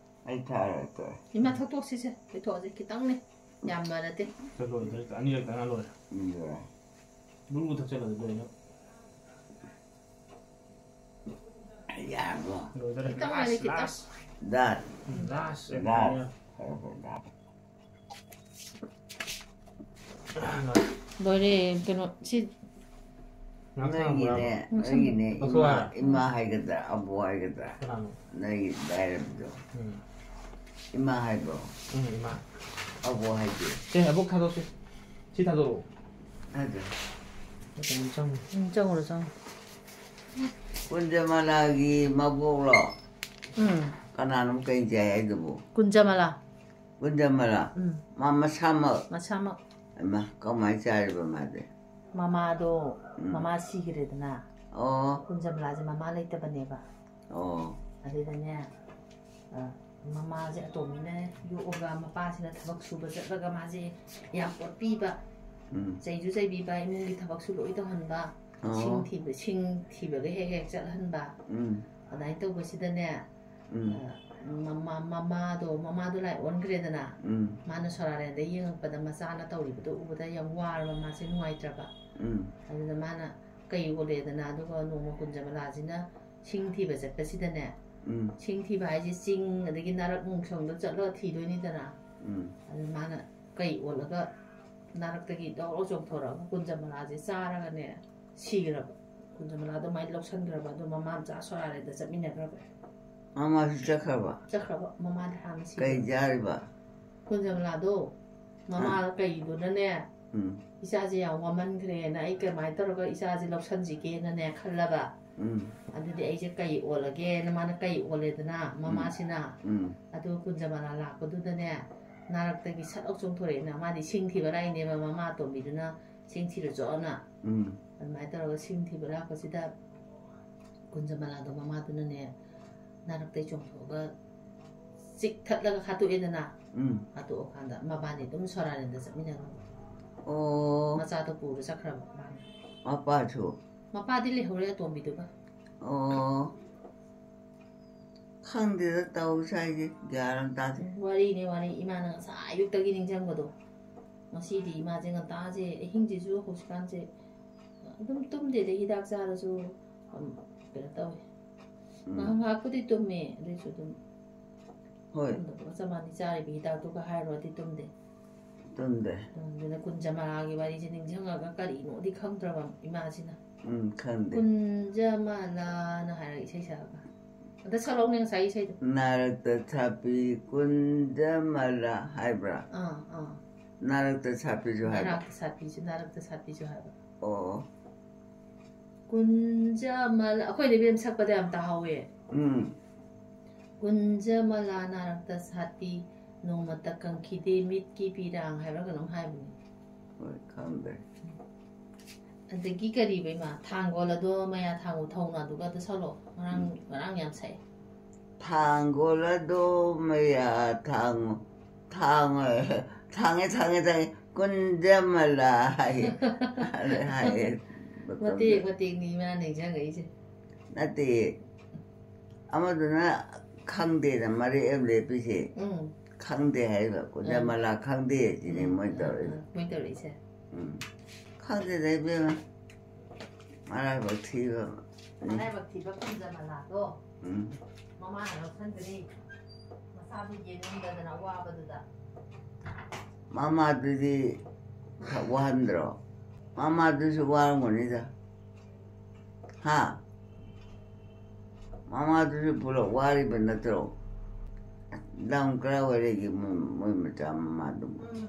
ꯑꯩ ꯊꯛꯑꯔꯣꯏ, ꯇꯣꯛꯑꯦ꯫ ꯏꯃꯥ, ꯊꯛꯇꯣꯛꯁꯤꯁꯦ, ꯂꯣꯏꯊꯣꯛꯑꯁꯦ, ꯈꯤꯇꯪꯅꯦ, ꯌꯥꯝꯅ ꯅꯠꯇꯦ꯫ ꯁꯤ ꯂꯣꯏꯗꯣꯔꯦ, ꯑꯅꯤꯔꯛꯇ ꯉꯥꯏ ꯂꯣꯏꯔꯦ꯫ ꯎꯝ, ꯂꯣꯏꯔꯦ꯫ ꯕꯨ ꯕꯨ ꯊꯛꯆꯜꯂꯁꯤ ꯂꯣꯏꯅ꯫ ꯌꯥꯔꯕꯣ? ꯂꯣꯏꯗꯣꯔꯦ꯫ ꯈꯤꯇꯪ ꯋꯥꯠꯂꯤ, last, ꯈꯤꯇꯪ꯫ Last꯫ Done꯫ Last꯫ Done꯫ ꯐꯔꯦ, ꯐꯔꯦ, done꯫ ꯂꯣꯏꯔꯦ, ꯀꯩꯅꯣ, ꯁꯤ ꯉꯥ ꯊꯣꯡꯕ꯭ꯔꯥ? ꯅꯣꯏꯒꯤꯅꯦ, ꯉꯥ ꯅꯣꯏꯒꯤꯅꯦ, ꯊꯣꯡꯕ꯫ ꯏꯃꯥ, ꯏꯃꯥ ꯍꯥꯏꯒꯗ꯭ꯔꯥ, ꯑꯕꯣ ꯍꯥꯏꯒꯗ꯭ꯔꯥ? ꯀꯅꯥꯅꯣ? ꯅꯣꯏꯒꯤ ꯂꯥꯏꯔꯕꯗꯣ꯫ ꯎꯝ꯫ ꯏꯃꯥ ꯍꯥꯏꯕ꯭ꯔꯣ? ꯎꯝ, ꯏꯃꯥ꯫ ꯑꯕꯣꯛ ꯍꯥꯏꯗꯤ? ꯁꯦ, ꯑꯕꯣꯛ ꯊꯥꯗꯣꯛꯁꯦ꯫ ꯁꯤ ꯊꯥꯗꯣꯔꯛꯑꯣ꯫ ꯑꯗꯨ꯫ ꯃꯇꯝ ꯆꯪꯉꯦ꯫ ꯎꯝ, ꯆꯪꯉꯨꯔꯣ, ꯆꯪꯉꯨꯔꯣ꯫ ꯀꯨꯟꯖꯃꯂꯥꯒꯤ ꯃꯕꯣꯛꯂꯣ? ꯎꯝ꯫ ꯀꯅꯥꯅꯣ ꯀꯩ ꯆꯥꯏ ꯍꯥꯏꯗꯨꯕꯨ? ꯀꯨꯟꯖꯃꯂꯥ꯫ ꯀꯨꯟꯖꯃꯂꯥ? ꯎꯝ꯫ ꯃꯥ ꯃꯁꯥꯃꯛ? ꯃꯁꯥꯃꯛ꯫ ꯍꯩꯃꯥ, ꯀꯃꯥꯏꯅ ꯆꯥꯔꯤꯕ ꯃꯥꯗꯤ? ꯃꯃꯥꯗꯣ, ꯎꯝ꯫ ꯃꯃꯥ ꯁꯤꯈ꯭ꯔꯦꯗꯅ꯫ ꯑꯣ꯫ ꯀꯨꯟꯖꯃꯂꯥꯁꯦ ꯃꯃꯥ ꯂꯩꯇꯕꯅꯦꯕ꯫ ꯑꯣ꯫ ꯑꯗꯨꯗꯅꯦ, ꯑ, ꯃꯃꯥꯁꯦ ꯑꯇꯣꯝꯕꯤꯅ ꯌꯣꯛꯑꯒ ꯃꯄꯥꯁꯤꯅ ꯊꯕꯛ ꯁꯨꯕ ꯆꯠꯂꯒ ꯃꯥꯁꯦ ꯌꯥꯝ ꯑꯣꯠꯄꯤꯕ, ꯎꯝ꯫ ꯆꯩꯁꯨ ꯆꯩꯕꯤꯕ, ꯏꯃꯨꯡꯒꯤ ꯊꯕꯛꯁꯨ ꯂꯣꯏ ꯇꯧꯍꯟꯕ, ꯑꯣ꯫ ꯁꯤꯡ ꯊꯤꯕ, ꯁꯤꯡ ꯊꯤꯕꯒ ꯍꯦꯛ ꯍꯦꯛ ꯆꯠꯍꯟꯕ꯫ ꯎꯝ꯫ ꯑꯗꯨꯃꯥꯏꯅ ꯇꯧꯕꯁꯤꯗꯅꯦ, ꯎꯝ꯫ ꯑ, ꯃꯃꯥ, ꯃꯃꯥꯗꯣ, ꯃꯃꯥꯗꯣ ꯂꯥꯏ ꯑꯣꯟꯈ꯭ꯔꯦꯗꯅ, ꯎꯝ꯫ ꯃꯥꯅ ꯁꯣꯔꯥꯔꯦꯟꯗ ꯌꯦꯡꯉꯛꯄꯗ ꯃꯆꯥꯅ ꯇꯧꯔꯤꯕꯗꯣ ꯎꯕꯗ ꯌꯥꯝ ꯋꯥꯔꯕ, ꯃꯥꯁꯦ ꯅꯨꯡꯉꯥꯏꯇ꯭ꯔꯕ꯫ ꯎꯝ꯫ ꯑꯗꯨꯗ ꯃꯥꯅ ꯀꯩ ꯑꯣꯜꯂꯦꯗꯅ, ꯑꯗꯨꯒ ꯅꯣꯡꯃ ꯀꯨꯟꯖꯃꯂꯥꯁꯤꯅ ꯁꯤꯡ ꯊꯤꯕ ꯆꯠꯄꯁꯤꯗꯅꯦ, ꯎꯝ꯫ ꯁꯤꯡ ꯊꯤꯕ ꯍꯥꯏꯁꯦ ꯆꯤꯡ ꯑꯗꯒꯤ ꯅꯥꯔꯛ ꯅꯨꯡꯁꯪꯗ ꯆꯠꯂꯒ ꯊꯤꯗꯣꯏꯅꯤꯗꯅ꯫ ꯎꯝ꯫ ꯑꯗꯨ ꯃꯥꯅ ꯀꯩ ꯑꯣꯜꯂꯒ ꯅꯥꯔꯛꯇꯒꯤ ꯗꯧ ꯗꯧ ꯆꯣꯡꯊꯣꯔꯛꯑꯒ ꯀꯨꯟꯖꯃꯂꯥꯁꯦ ꯆꯥꯔꯒꯅꯦ ꯁꯤꯈ꯭ꯔꯕ꯫ ꯀꯨꯟꯖꯃꯂꯥꯗꯣ ꯑꯗꯨꯃꯥꯏꯅ ꯂꯧꯁꯟꯈ꯭ꯔꯕ, ꯑꯗꯣ ꯃꯃꯥ ꯃꯆꯥ ꯁꯣꯔꯥꯔꯦꯟꯗ ꯆꯠꯃꯤꯟꯅꯈ꯭ꯔꯕ꯫ ꯃꯃꯥꯁꯨ ꯆꯠꯈ꯭ꯔꯕ? ꯆꯠꯈ꯭ꯔꯕ, ꯃꯃꯥꯗꯤ ꯍꯥꯟꯅ ꯁꯤꯈ꯭ꯔꯕ꯫ ꯀꯩ ꯆꯥꯔꯤꯕ? ꯀꯨꯟꯖꯃꯂꯥꯗꯣ ꯃꯃꯥ ꯑꯥ꯫ ꯀꯩꯗꯨꯅꯅꯦ, ꯎꯝ꯫ ꯏꯆꯥꯁꯦ ꯌꯥꯝ ꯋꯥꯃꯟꯈ꯭ꯔꯦꯅ ꯑꯩ ꯀꯃꯥꯏꯅ ꯇꯧꯔꯒ ꯏꯆꯥꯁꯦ ꯂꯧꯁꯟꯁꯤꯒꯦꯅꯅꯦ ꯈꯜꯂꯕ꯫ ꯎꯝ꯫ ꯑꯗꯨꯗꯤ ꯑꯩꯁꯦ ꯀꯩ ꯑꯣꯜꯂꯒꯦꯅ ꯃꯥꯅ ꯀꯩ ꯑꯣꯜꯂꯦꯗꯅ ꯎꯝ꯫ ꯃꯃꯥꯁꯤꯅ꯫ ꯎꯝ꯫ ꯑꯗꯨ ꯀꯨꯟꯖꯃꯂꯥ ꯂꯥꯛꯄꯗꯨꯗꯅꯦ ꯅꯥꯔꯛꯇꯒꯤ ꯁꯠ ꯂꯧ ꯆꯣꯡꯊꯣꯔꯛꯑꯦꯅ, ꯃꯥꯗꯤ ꯁꯤꯡ ꯊꯤꯕ ꯂꯥꯛꯏꯅꯦꯕ, ꯃꯃꯥ ꯑꯇꯣꯝꯕꯤꯗꯨꯅ ꯁꯤꯡ ꯊꯤꯔꯨꯆꯣꯅ꯫ ꯎꯝ꯫ ꯑꯗꯨꯃꯥꯏꯅ ꯇꯧꯔꯒ ꯁꯤꯡ ꯊꯤꯕ ꯂꯥꯛꯄꯁꯤꯗ ꯀꯨꯟꯖꯃꯂꯥꯗꯣ ꯃꯃꯥꯗꯨꯅꯅꯦ ꯅꯥꯔꯛꯇꯩ ꯆꯣꯡꯊꯣꯛꯑꯒ ꯆꯤꯛꯊꯠꯂꯒ ꯍꯥꯠꯇꯣꯛꯑꯦꯗꯅ꯫ ꯎꯝ꯫ ꯍꯥꯠꯇꯣꯛꯑꯀꯥꯟꯗ ꯃꯕꯥꯅꯤ ꯑꯗꯨꯝ ꯁꯣꯔꯥꯔꯦꯟꯗ ꯆꯠꯃꯤꯟꯅꯈ꯭ꯔꯕ꯫ ꯑꯣ꯫ ꯃꯆꯥꯗꯣ ꯄꯨꯔ ꯆꯠꯈ꯭ꯔꯕ ꯃꯥꯅ꯫ ꯃꯄꯥꯁꯨ? ꯃꯄꯥꯗꯤ ꯂꯩꯍꯧꯔꯦ ꯑꯇꯣꯝꯕꯤꯗꯨꯒ꯫ ꯑꯣ꯫ ꯈꯪꯗꯦꯗ ꯇꯧꯔꯤꯁꯦ ꯑꯩꯗꯤ ꯒ꯭ꯌꯥꯟ ꯑꯃ ꯇꯥꯗꯦ꯫ ꯋꯥꯔꯤꯅꯦ, ꯋꯥꯔꯤ꯫ ꯏꯃꯥꯅ ꯉꯁꯥꯏ ꯑꯌꯨꯛꯇꯒꯤ ꯅꯤꯡꯁꯤꯡꯕꯗꯣ꯫ ꯉꯁꯤꯗꯤ ꯏꯃꯥꯁꯦ ꯉꯟꯇꯥꯁꯦ, ꯑꯍꯤꯡꯁꯤꯁꯨ ꯍꯧꯖꯤꯛꯀꯥꯟꯁꯦ ꯑꯗꯨꯝ ꯇꯨꯝꯗꯦꯗ, ꯍꯤꯗꯥꯛ ꯆꯥꯔꯁꯨ, ꯎꯝ, ꯀꯩꯅꯣ ꯇꯧꯋꯦ꯫ ꯎꯝ꯫ ꯉꯥꯏꯍꯥꯛ ꯉꯥꯏꯍꯥꯛꯄꯨꯗꯤ ꯇꯨꯝꯃꯦ, ꯑꯗꯨꯏꯁꯨ ꯑꯗꯨꯝ ꯍꯣꯏ꯫ ꯇꯨꯝꯗꯕꯒ ꯆꯞ ꯃꯥꯟꯅꯩ, ꯆꯥꯔꯤꯕ ꯍꯤꯗꯥꯛꯇꯨꯒ ꯍꯥꯏꯔꯨꯔꯗꯤ ꯇꯨꯝꯗꯦ꯫ ꯇꯨꯝꯗꯦ꯫ ꯑꯗꯨꯅ ꯀꯨꯟꯖꯃꯂꯥꯒꯤ ꯋꯥꯔꯤꯁꯦ ꯅꯤꯡꯁꯤꯡꯉꯒ ꯀꯔꯤꯅꯣꯗꯤ ꯈꯪꯗ꯭ꯔꯕ ꯏꯃꯥꯁꯤꯅ꯫ ꯎꯝ, ꯈꯪꯗꯦ꯫ ꯀꯨꯟꯖꯃꯂꯥꯅ ꯍꯥꯏꯔꯒ ꯏꯁꯩ ꯁꯛꯑꯒ꯫ ꯑꯗ ꯁꯛꯂꯛꯎꯅꯦ ꯉꯁꯥꯏ ꯏꯁꯩꯗꯣ꯫ ꯅꯥꯔꯛꯇ ꯁꯥꯄꯤ ꯀꯨꯟꯖꯃꯂꯥ ꯍꯥꯏꯕ꯭ꯔꯥ? ꯑꯥ ꯑꯥ꯫ ꯅꯥꯔꯛꯇ ꯁꯥꯄꯤꯁꯨ ꯍꯥꯏꯕ? ꯅꯥꯔꯛꯇ ꯁꯥꯄꯤꯁꯨ, ꯅꯥꯔꯛꯇ ꯁꯥꯄꯤꯁꯨ ꯍꯥꯏꯕ꯫ ꯑꯣ꯫ ꯀꯨꯟꯖꯃꯂꯥ, ꯑꯩꯈꯣꯏꯗ ꯏꯕꯦꯝ ꯁꯛꯄꯗ ꯌꯥꯝ ꯇꯥꯍꯧꯋꯦ꯫ ꯎꯝ꯫ ꯀꯨꯟꯖꯃꯂꯥ ꯅꯥꯔꯛꯇ ꯁꯥꯇꯤ, ꯅꯣꯡꯃꯇ ꯀꯪꯈꯤꯗꯦ ꯃꯤꯠꯀꯤ ꯄꯤꯔꯥꯡ ꯍꯥꯏꯕ꯭ꯔꯥ ꯀꯩꯅꯣꯝ ꯍꯥꯏꯕꯅꯦ꯫ ꯍꯣꯏ, ꯈꯪꯗ꯭ꯔꯦ꯫ ꯑꯗꯒꯤ ꯀꯔꯤꯕ ꯏꯃꯥ? ꯊꯥꯡꯒꯣꯜ ꯑꯗꯣ ꯃꯌꯥ ꯊꯥꯡꯒꯣ ꯊꯧꯅ ꯑꯗꯨꯒ ꯑꯗꯨ ꯁꯛꯂꯣ꯫ ꯉꯔꯥꯡ, ꯉꯔꯥꯡ ꯌꯥꯝ ꯁꯛꯑꯦ꯫ ꯊꯥꯡꯒꯣꯜ ꯑꯗꯣ ꯃꯌꯥ ꯊꯥꯡ-, ꯊꯥꯡ-, ꯊꯥꯡꯉꯦ, ꯊꯥꯡꯉꯦ, ꯊꯥꯡꯉꯦ, ꯀꯨꯟꯖꯃꯂꯥ ꯍꯥꯏꯌꯦ꯫ ꯑꯗ ꯍꯥꯏꯌꯦ꯫ ꯃꯇꯦꯛ ꯃꯇꯦꯛꯅꯤ ꯏꯃꯥ ꯅꯤꯡꯁꯤꯡꯉꯛꯏꯁꯦ꯫ ꯅꯠꯇꯦ, ꯑꯃꯗꯨꯅ ꯈꯪꯗꯦꯅ ꯃꯔꯦꯛ ꯑꯃ ꯂꯦꯞꯄꯤꯁꯦ꯫ ꯎꯝ꯫ ꯈꯪꯗꯦ ꯍꯥꯏꯕ, ꯀꯨꯟꯖꯃꯂꯥ ꯈꯪꯗꯦ ꯁꯤꯅꯦ ꯎꯝ, ꯃꯣꯏ ꯎꯝ, ꯇꯧꯔꯛꯏꯁꯦ꯫ ꯎꯝ, ꯃꯣꯏ ꯇꯧꯔꯛꯏꯁꯦ꯫ ꯎꯝ꯫ ꯈꯪꯗꯦꯗ ꯏꯕꯦꯝꯃ, ꯃꯔꯥꯏꯕꯛ ꯊꯤꯕ꯫ ꯃꯔꯥꯏꯕꯛ ꯊꯤꯕ ꯀꯨꯟꯖꯃꯂꯥꯗꯣ ꯎꯝ꯫ ꯃꯃꯥꯅ ꯂꯧꯁꯟꯗ꯭ꯔꯤ꯫ ꯃꯆꯥꯗꯨ ꯌꯦꯡꯉꯝꯗꯗꯅ ꯑꯋꯥꯕꯗꯨꯗ꯫ ꯃꯃꯥꯗꯨꯗꯤ ꯈꯔ ꯋꯥꯍꯟꯗ꯭ꯔꯣ? ꯃꯃꯥꯗꯨꯁꯨ ꯋꯥꯔꯝꯒꯅꯤꯗ꯫ ꯍꯥ? ꯃꯃꯥꯗꯨꯁꯨ ꯄꯨꯂꯞ ꯋꯥꯔꯤꯕ ꯅꯠꯇ꯭ꯔꯣ? ꯂꯝ ꯀꯔꯥꯏꯋꯥꯏ ꯂꯩꯒꯦ ꯃꯣꯏ, ꯃꯣꯏ ꯃꯆꯥ ꯃꯃꯥꯗꯨꯕꯨ? ꯎꯝ꯫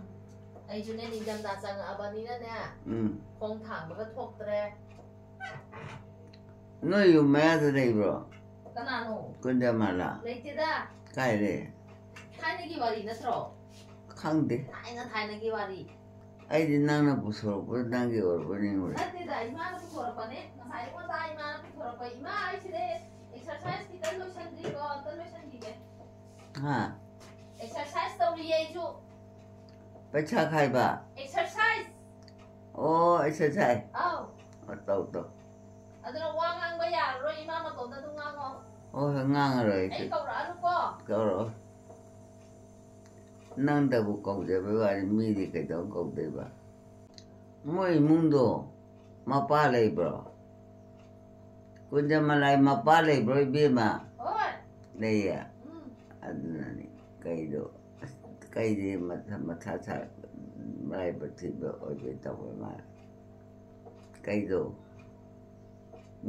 ꯑꯩꯁꯨꯅꯦ ꯅꯤꯡꯊꯝꯊꯥ ꯆꯪꯉꯛꯑꯕꯅꯤꯅꯅꯦ, ꯎꯝ꯫ ꯈꯣꯡ ꯊꯥꯡꯕꯒ ꯊꯣꯛꯇ꯭ꯔꯦ꯫ ꯅꯣꯏ ꯌꯨꯝ ꯃꯌꯥꯗ ꯂꯩꯕ꯭ꯔꯣ? ꯀꯅꯥꯅꯣ? ꯀꯨꯟꯖꯃꯂꯥ? ꯂꯩꯇꯦꯗ꯫ ꯀꯥꯏ ꯂꯩ? ꯊꯥꯏꯅꯒꯤ ꯋꯥꯔꯤ ꯅꯠꯇ꯭ꯔꯣ? ꯈꯪꯗꯦ꯫ ꯊꯥꯏꯅ ꯊꯥꯏꯅꯒꯤ ꯋꯥꯔꯤ꯫ ꯑꯩꯗꯤ ꯅꯪꯅ ꯄꯨꯊꯣꯔꯛꯄꯗ ꯅꯪꯒꯤ ꯑꯣꯏꯔꯕꯣꯏ ꯅꯤꯡꯉꯨꯔꯦ꯫ ꯅꯠꯇꯦꯗ, ꯏꯃꯥꯅ ꯄꯨꯊꯣꯔꯛꯄꯅꯦ꯫ ꯉꯁꯥꯏ ꯑꯩꯉꯣꯟꯗ ꯏꯃꯥꯅ ꯄꯨꯊꯣꯔꯛꯄ꯫ ꯏꯃꯥ, ꯑꯩꯁꯤꯗ exercise ꯈꯤꯇꯪ ꯂꯣꯏꯁꯟꯗ꯭ꯔꯤꯀꯣ, ꯑꯝꯇ ꯂꯣꯏꯁꯟꯈꯤꯒꯦ꯫ ꯍꯥ? Exercise ꯇꯧꯔꯤꯌꯦ ꯑꯩꯁꯨ꯫ ꯄꯩꯁꯥ ꯈꯥꯏꯕ? Exercise꯫ ꯑꯣ, exercise꯫ ꯑꯧ꯫ ꯑꯣ, ꯇꯧ, ꯇꯧ꯫ ꯑꯗꯨꯅ ꯋꯥ ꯉꯥꯡꯕ ꯌꯥꯔꯔꯣꯏ, ꯏꯃꯥ ꯃꯇꯣꯝꯗ ꯑꯗꯨꯝ ꯉꯥꯡꯉꯣ꯫ ꯍꯣꯏ, ꯍꯣꯏ, ꯉꯥꯡꯉꯔꯣꯏ ꯑꯩ ꯑꯩꯁꯨ꯫ ꯀꯧꯔꯛꯑꯅꯨꯀꯣ꯫ ꯀꯧꯔꯛꯑꯣ꯫ ꯅꯪꯗꯕꯨ ꯀꯧꯖꯕꯩ ꯋꯥꯅꯤ, ꯃꯤꯗꯤ ꯀꯩꯗꯧ ꯀꯧꯗꯣꯏꯕ? ꯃꯣꯏ ꯏꯃꯨꯡꯗꯣ ꯃꯄꯥ ꯂꯩꯕ꯭ꯔꯣ? ꯀꯨꯟꯖꯃꯂꯥꯏ ꯃꯄꯥ ꯂꯩꯕ꯭ꯔꯣ, ꯏꯕꯦꯝꯃ? ꯍꯣꯏ꯫ ꯂꯩꯌꯦ? ꯎꯝ꯫ ꯑꯗꯨꯅꯅꯤ ꯀꯩꯗꯣ, ꯑꯁ, ꯀꯩꯗꯤ ꯃꯊꯥ, ꯃꯊꯥ ꯁꯥ-, ꯃꯔꯥꯏꯕꯛ ꯊꯤꯕ ꯑꯣꯏꯕꯩ ꯇꯧꯕ ꯃꯥꯜꯂꯦ꯫ ꯀꯩꯗꯣ,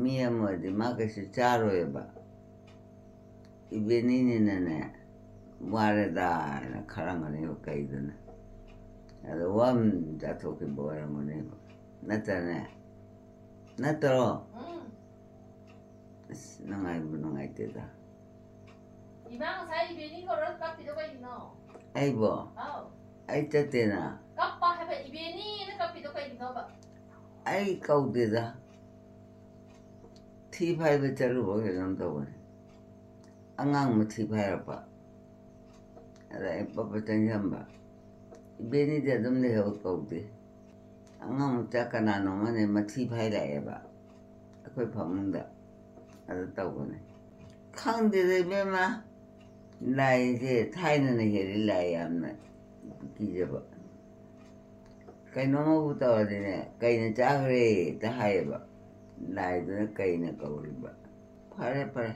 ꯃꯤ ꯑꯃ ꯑꯣꯏꯔꯗꯤ ꯃꯥ ꯀꯩꯁꯨ ꯆꯥꯔꯣꯏꯕ꯫ ꯏꯕꯦꯅꯤꯅꯤꯅꯅꯦ, ꯋꯥꯔꯦꯗꯥ ꯍꯥꯏꯅ ꯈꯜꯂꯝꯒꯅꯦꯕ꯫ ꯀꯩꯗꯨꯅ ꯑꯗꯣ ꯋꯥꯝ ꯆꯥꯊꯣꯛꯈꯤꯕ ꯑꯣꯏꯔꯝꯒꯅꯦꯕ, ꯅꯠꯇ꯭ꯔꯅꯦ? ꯅꯠꯇ꯭ꯔꯣ? ꯎꯝ꯫ ꯑꯁ, ꯅꯨꯡꯉꯥꯏꯕꯨ ꯅꯨꯡꯉꯥꯏꯇꯦꯗ꯫ ꯏꯃꯥ, ꯉꯁꯥꯏ ꯏꯕꯦꯅꯤ ꯀꯧꯔ ꯀꯞꯄꯤꯗꯣ ꯀꯩꯒꯤꯅꯣ? ꯑꯩꯕꯣ? ꯑꯥꯎ꯫ ꯑꯩ ꯆꯠꯇꯦꯅ꯫ ꯀꯞꯄ ꯍꯥꯏꯕ, ꯏꯕꯦꯅꯤꯅ ꯀꯞꯄꯤꯗꯣ ꯀꯩꯒꯤꯅꯣꯕ? ꯑꯩ ꯀꯧꯗꯦꯗ꯫ ꯊꯤ ꯐꯥꯏꯕ ꯆꯠꯂꯨꯕ ꯀꯩꯅꯣꯝ ꯇꯧꯕꯅꯤ꯫ ꯑꯉꯥꯡ ꯃꯊꯤ ꯐꯥꯏꯔꯛꯄ꯫ ꯑꯗ ꯑꯩ ꯄꯞ ꯄꯞ ꯆꯪꯁꯤꯟꯕ꯫ ꯏꯕꯦꯅꯤꯗꯤ ꯑꯗꯨꯝ ꯂꯩꯍꯧ ꯀꯧꯗꯦ꯫ ꯑꯉꯥꯡ ꯃꯆꯥ ꯀꯅꯥꯅꯣ ꯑꯃꯅꯦ ꯃꯊꯤ ꯐꯥꯏꯔꯛꯑꯦꯕ ꯑꯩꯈꯣꯏ ꯐꯃꯨꯡꯗ꯫ ꯑꯗꯨ ꯇꯧꯕꯅꯦ꯫ ꯈꯪꯗꯦꯗ ꯏꯕꯦꯝꯃ, ꯂꯥꯏꯁꯦ ꯊꯥꯏꯅꯅ ꯍꯦꯜꯂꯤ ꯂꯥꯏ ꯌꯥꯝꯅ ꯀꯤꯖꯕ꯫ ꯀꯩꯅꯣꯝꯃꯕꯨ ꯇꯧꯔꯗꯤꯅꯦ, "ꯀꯩꯅ ꯆꯥꯈ꯭ꯔꯦ?" ꯍꯦꯛꯇ ꯍꯥꯏꯌꯦꯕ꯫ ꯂꯥꯏꯗꯨꯅ ꯀꯩꯅ ꯀꯧꯔꯤꯕ꯫ ꯐꯔꯦ, ꯐꯔꯦ꯫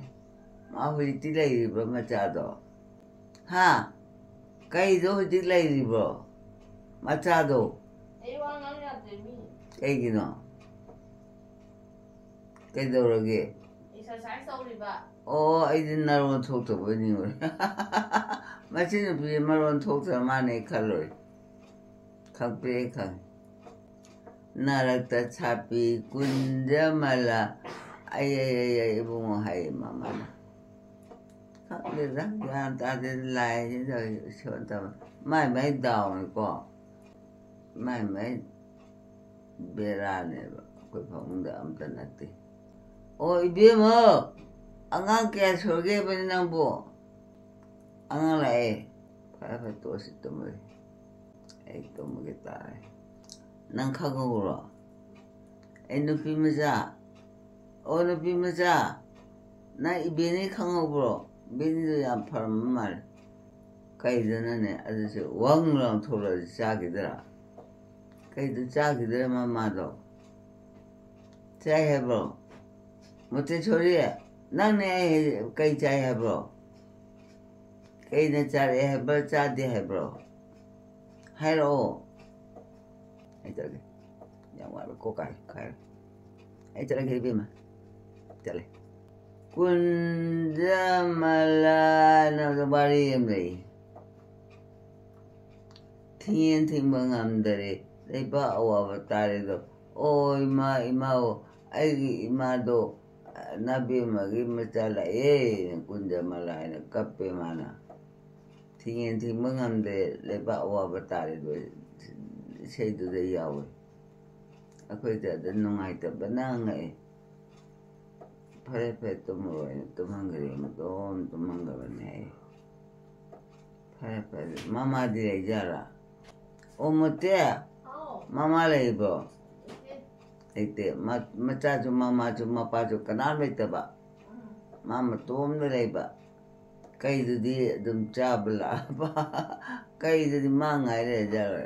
ꯃꯥ ꯍꯧꯖꯤꯛꯇꯤ ꯂꯩꯔꯤꯕ꯭ꯔꯣ ꯃꯆꯥꯗꯣ? ꯍꯥ? ꯀꯩꯗꯣ ꯍꯧꯖꯤꯛ ꯂꯩꯔꯤꯕ꯭ꯔꯣ? ꯃꯆꯥꯗꯣ? ꯑꯩ ꯋꯥ ꯉꯥꯡ ꯌꯥꯗ꯭ꯔꯦ ꯃꯤ꯫ ꯀꯩꯒꯤꯅꯣ? ꯀꯩꯗꯧꯔꯒꯦ? ꯑꯦꯛꯁꯔꯁꯥꯏꯁ ꯇꯧꯔꯤꯕ꯫ ꯑꯣ, ꯑꯩꯗꯤ ꯅꯔꯣꯟ ꯊꯣꯛꯇꯕꯣꯏ ꯅꯤꯡꯉꯨꯔꯦ꯫ ꯃꯁꯤ ꯅꯨꯄꯤꯁꯦ ꯃꯔꯣꯟ ꯊꯣꯛꯇ꯭ꯔ ꯃꯥꯅꯦ ꯈꯜꯂꯨꯔꯦ꯫ ꯈꯪꯄ꯭ꯔꯦ ꯈꯪꯉꯦ꯫ ꯅꯥꯔꯛꯇ ꯁꯥꯄꯤ ꯀꯨꯟꯖꯃꯂꯥ꯫ ꯑꯩ, ꯑꯩ, ꯑꯩ, ꯑꯩ, ꯏꯕꯨꯡꯉꯣ ꯍꯥꯏꯌꯦ ꯃꯃꯥꯅ꯫ ꯈꯪꯗꯦꯗ, ꯒ꯭ꯌꯥꯟ ꯇꯥꯗꯦꯗ, ꯂꯥꯏꯁꯤꯗ ꯏꯁꯣꯔ ꯇꯝꯕ꯫ ꯃꯥꯏ ꯃꯥꯏ ꯗꯥꯎꯅꯤꯀꯣ꯫ ꯃꯥꯏ ꯃꯥꯏ ꯕꯦꯔꯥꯅꯦꯕ꯫ ꯑꯩꯈꯣꯏ ꯐꯃꯨꯡꯗ ꯑꯝꯇ ꯅꯠꯇꯦ꯫ ꯑꯣ, ꯏꯕꯦꯝꯃ, ꯑꯉꯥꯡ ꯀꯌꯥ ꯁꯨꯔꯒꯦꯕꯅꯤ ꯅꯪꯕꯨ? ꯑꯉꯥꯡ ꯂꯥꯛꯑꯦ꯫ ꯐꯔꯦ, ꯐꯔꯦ, ꯇꯣꯛꯑꯁꯤ, ꯇꯨꯝꯃꯁꯤ꯫ ꯑꯩ ꯇꯨꯝꯃꯒꯦ ꯇꯥꯔꯦ꯫ ꯅꯪ ꯈꯪꯍꯧꯕ꯭ꯔꯣ? ꯑꯩ ꯅꯨꯄꯤ ꯃꯆꯥ꯫ ꯑꯣ, ꯅꯨꯄꯤ ꯃꯆꯥ, ꯅꯪ ꯏꯕꯦꯅꯤ ꯈꯪꯍꯧꯕ꯭ꯔꯣ? ꯏꯕꯦꯅꯤꯗꯣ ꯌꯥꯝ ꯐꯔꯝꯕ ꯃꯥꯜꯂꯦ꯫ ꯀꯩꯗꯅꯅꯦ, ꯑꯗꯨꯁꯨ ꯋꯪ ꯂꯥꯎ ꯊꯣꯛꯂꯛꯑꯗꯤ ꯆꯥꯈꯤꯗ꯭ꯔꯥ? ꯀꯩꯗ ꯆꯥꯈꯤꯗ꯭ꯔꯦ ꯃꯃꯥꯗꯣ? ꯆꯥꯏ ꯍꯥꯏꯕ꯭ꯔꯣ? ꯃꯣꯇꯦꯁꯣꯔꯤ, ꯅꯪꯅꯦ ꯑꯩ ꯀꯩ ꯆꯥꯏ ꯍꯥꯏꯕ꯭ꯔꯣ? ꯀꯩꯅ ꯆꯥꯔꯛꯑꯦ ꯍꯥꯏꯕ꯭ꯔꯣ, ꯆꯥꯗꯦ ꯍꯥꯏꯕ꯭ꯔꯣ? ꯍꯥꯏꯔꯛꯑꯣ꯫ ꯑꯩ ꯆꯠꯂꯒꯦ꯫ ꯌꯥꯝ ꯋꯥꯔꯦ, ꯀꯣꯛ ꯀꯥꯏꯔꯦ, ꯀꯥꯏꯔꯦ꯫ ꯑꯩ ꯆꯠꯂꯒꯦ ꯏꯕꯦꯝꯃ꯫ ꯆꯠꯂꯦ꯫ ꯀꯨꯟꯖꯃꯂꯥꯅ ꯋꯥꯔꯤ ꯑꯃ ꯂꯩ꯫ ꯊꯤꯡꯉꯦꯟ ꯊꯤꯡꯕ ꯉꯝꯗꯔꯦ, ꯂꯩꯕꯥꯛ ꯑꯋꯥꯕ ꯇꯥꯔꯦꯗꯣ꯫ "ꯑꯣ ꯏꯃꯥ, ꯏꯃꯥ, ꯑꯣ ꯑꯩꯒꯤ ꯏꯃꯥꯗꯣ, ꯅꯥꯕꯦꯝꯃꯒꯤ ꯃꯆꯥ ꯂꯥꯛꯑꯦ", ꯀꯨꯟꯖꯃꯂꯥ ꯍꯥꯏꯅ ꯀꯞꯄꯦ ꯃꯥꯅ꯫ "ꯊꯤꯡꯉꯦꯟ ꯊꯤꯡꯕ ꯉꯝꯗꯦ, ꯂꯩꯕꯥꯛ ꯑꯋꯥꯕ ꯇꯥꯔꯦꯗꯣ", ꯏꯁꯩꯗꯨꯗ ꯌꯥꯎꯋꯦ꯫ ꯑꯩꯈꯣꯏꯗ ꯑꯗ ꯅꯨꯡꯉꯥꯏꯇꯕꯅ ꯉꯛꯑꯦ꯫ "ꯐꯔꯦ, ꯐꯔꯦ, ꯇꯨꯝꯃꯨꯔꯣ" ꯍꯥꯏꯅ ꯇꯨꯝꯍꯟꯈ꯭ꯔꯦ꯫ ꯃꯇꯣꯝ ꯇꯨꯝꯍꯟꯈ꯭ꯔꯕꯅꯦ ꯑꯩ꯫ "ꯐꯔꯦ, ꯐꯔꯦ"꯫ ꯃꯃꯥꯗꯤ ꯂꯩꯖꯥꯠꯂꯥ? ꯑꯣ, ꯃꯣꯇꯦ, ꯍꯥꯎ꯫ ꯃꯃꯥ ꯂꯩꯕ꯭ꯔꯣ? ꯂꯩꯇꯦ꯫ ꯂꯩꯇꯦ꯫ ꯃ-, ꯃꯆꯥꯁꯨ, ꯃꯃꯥꯁꯨ, ꯃꯄꯥꯁꯨ ꯀꯅꯥꯝ ꯂꯩꯇꯕ꯫ ꯎꯝ꯫ ꯃꯥ ꯃꯇꯣꯝꯗ ꯂꯩꯕ꯫ ꯀꯩꯗꯨꯗꯤ ꯑꯗꯨꯝ ꯆꯥꯕ ꯂꯥꯛꯑꯕ꯫ ꯀꯩꯗꯨꯗꯤ ꯃꯥ ꯉꯥꯏ ꯂꯩꯔꯖꯥꯠꯂꯣ꯫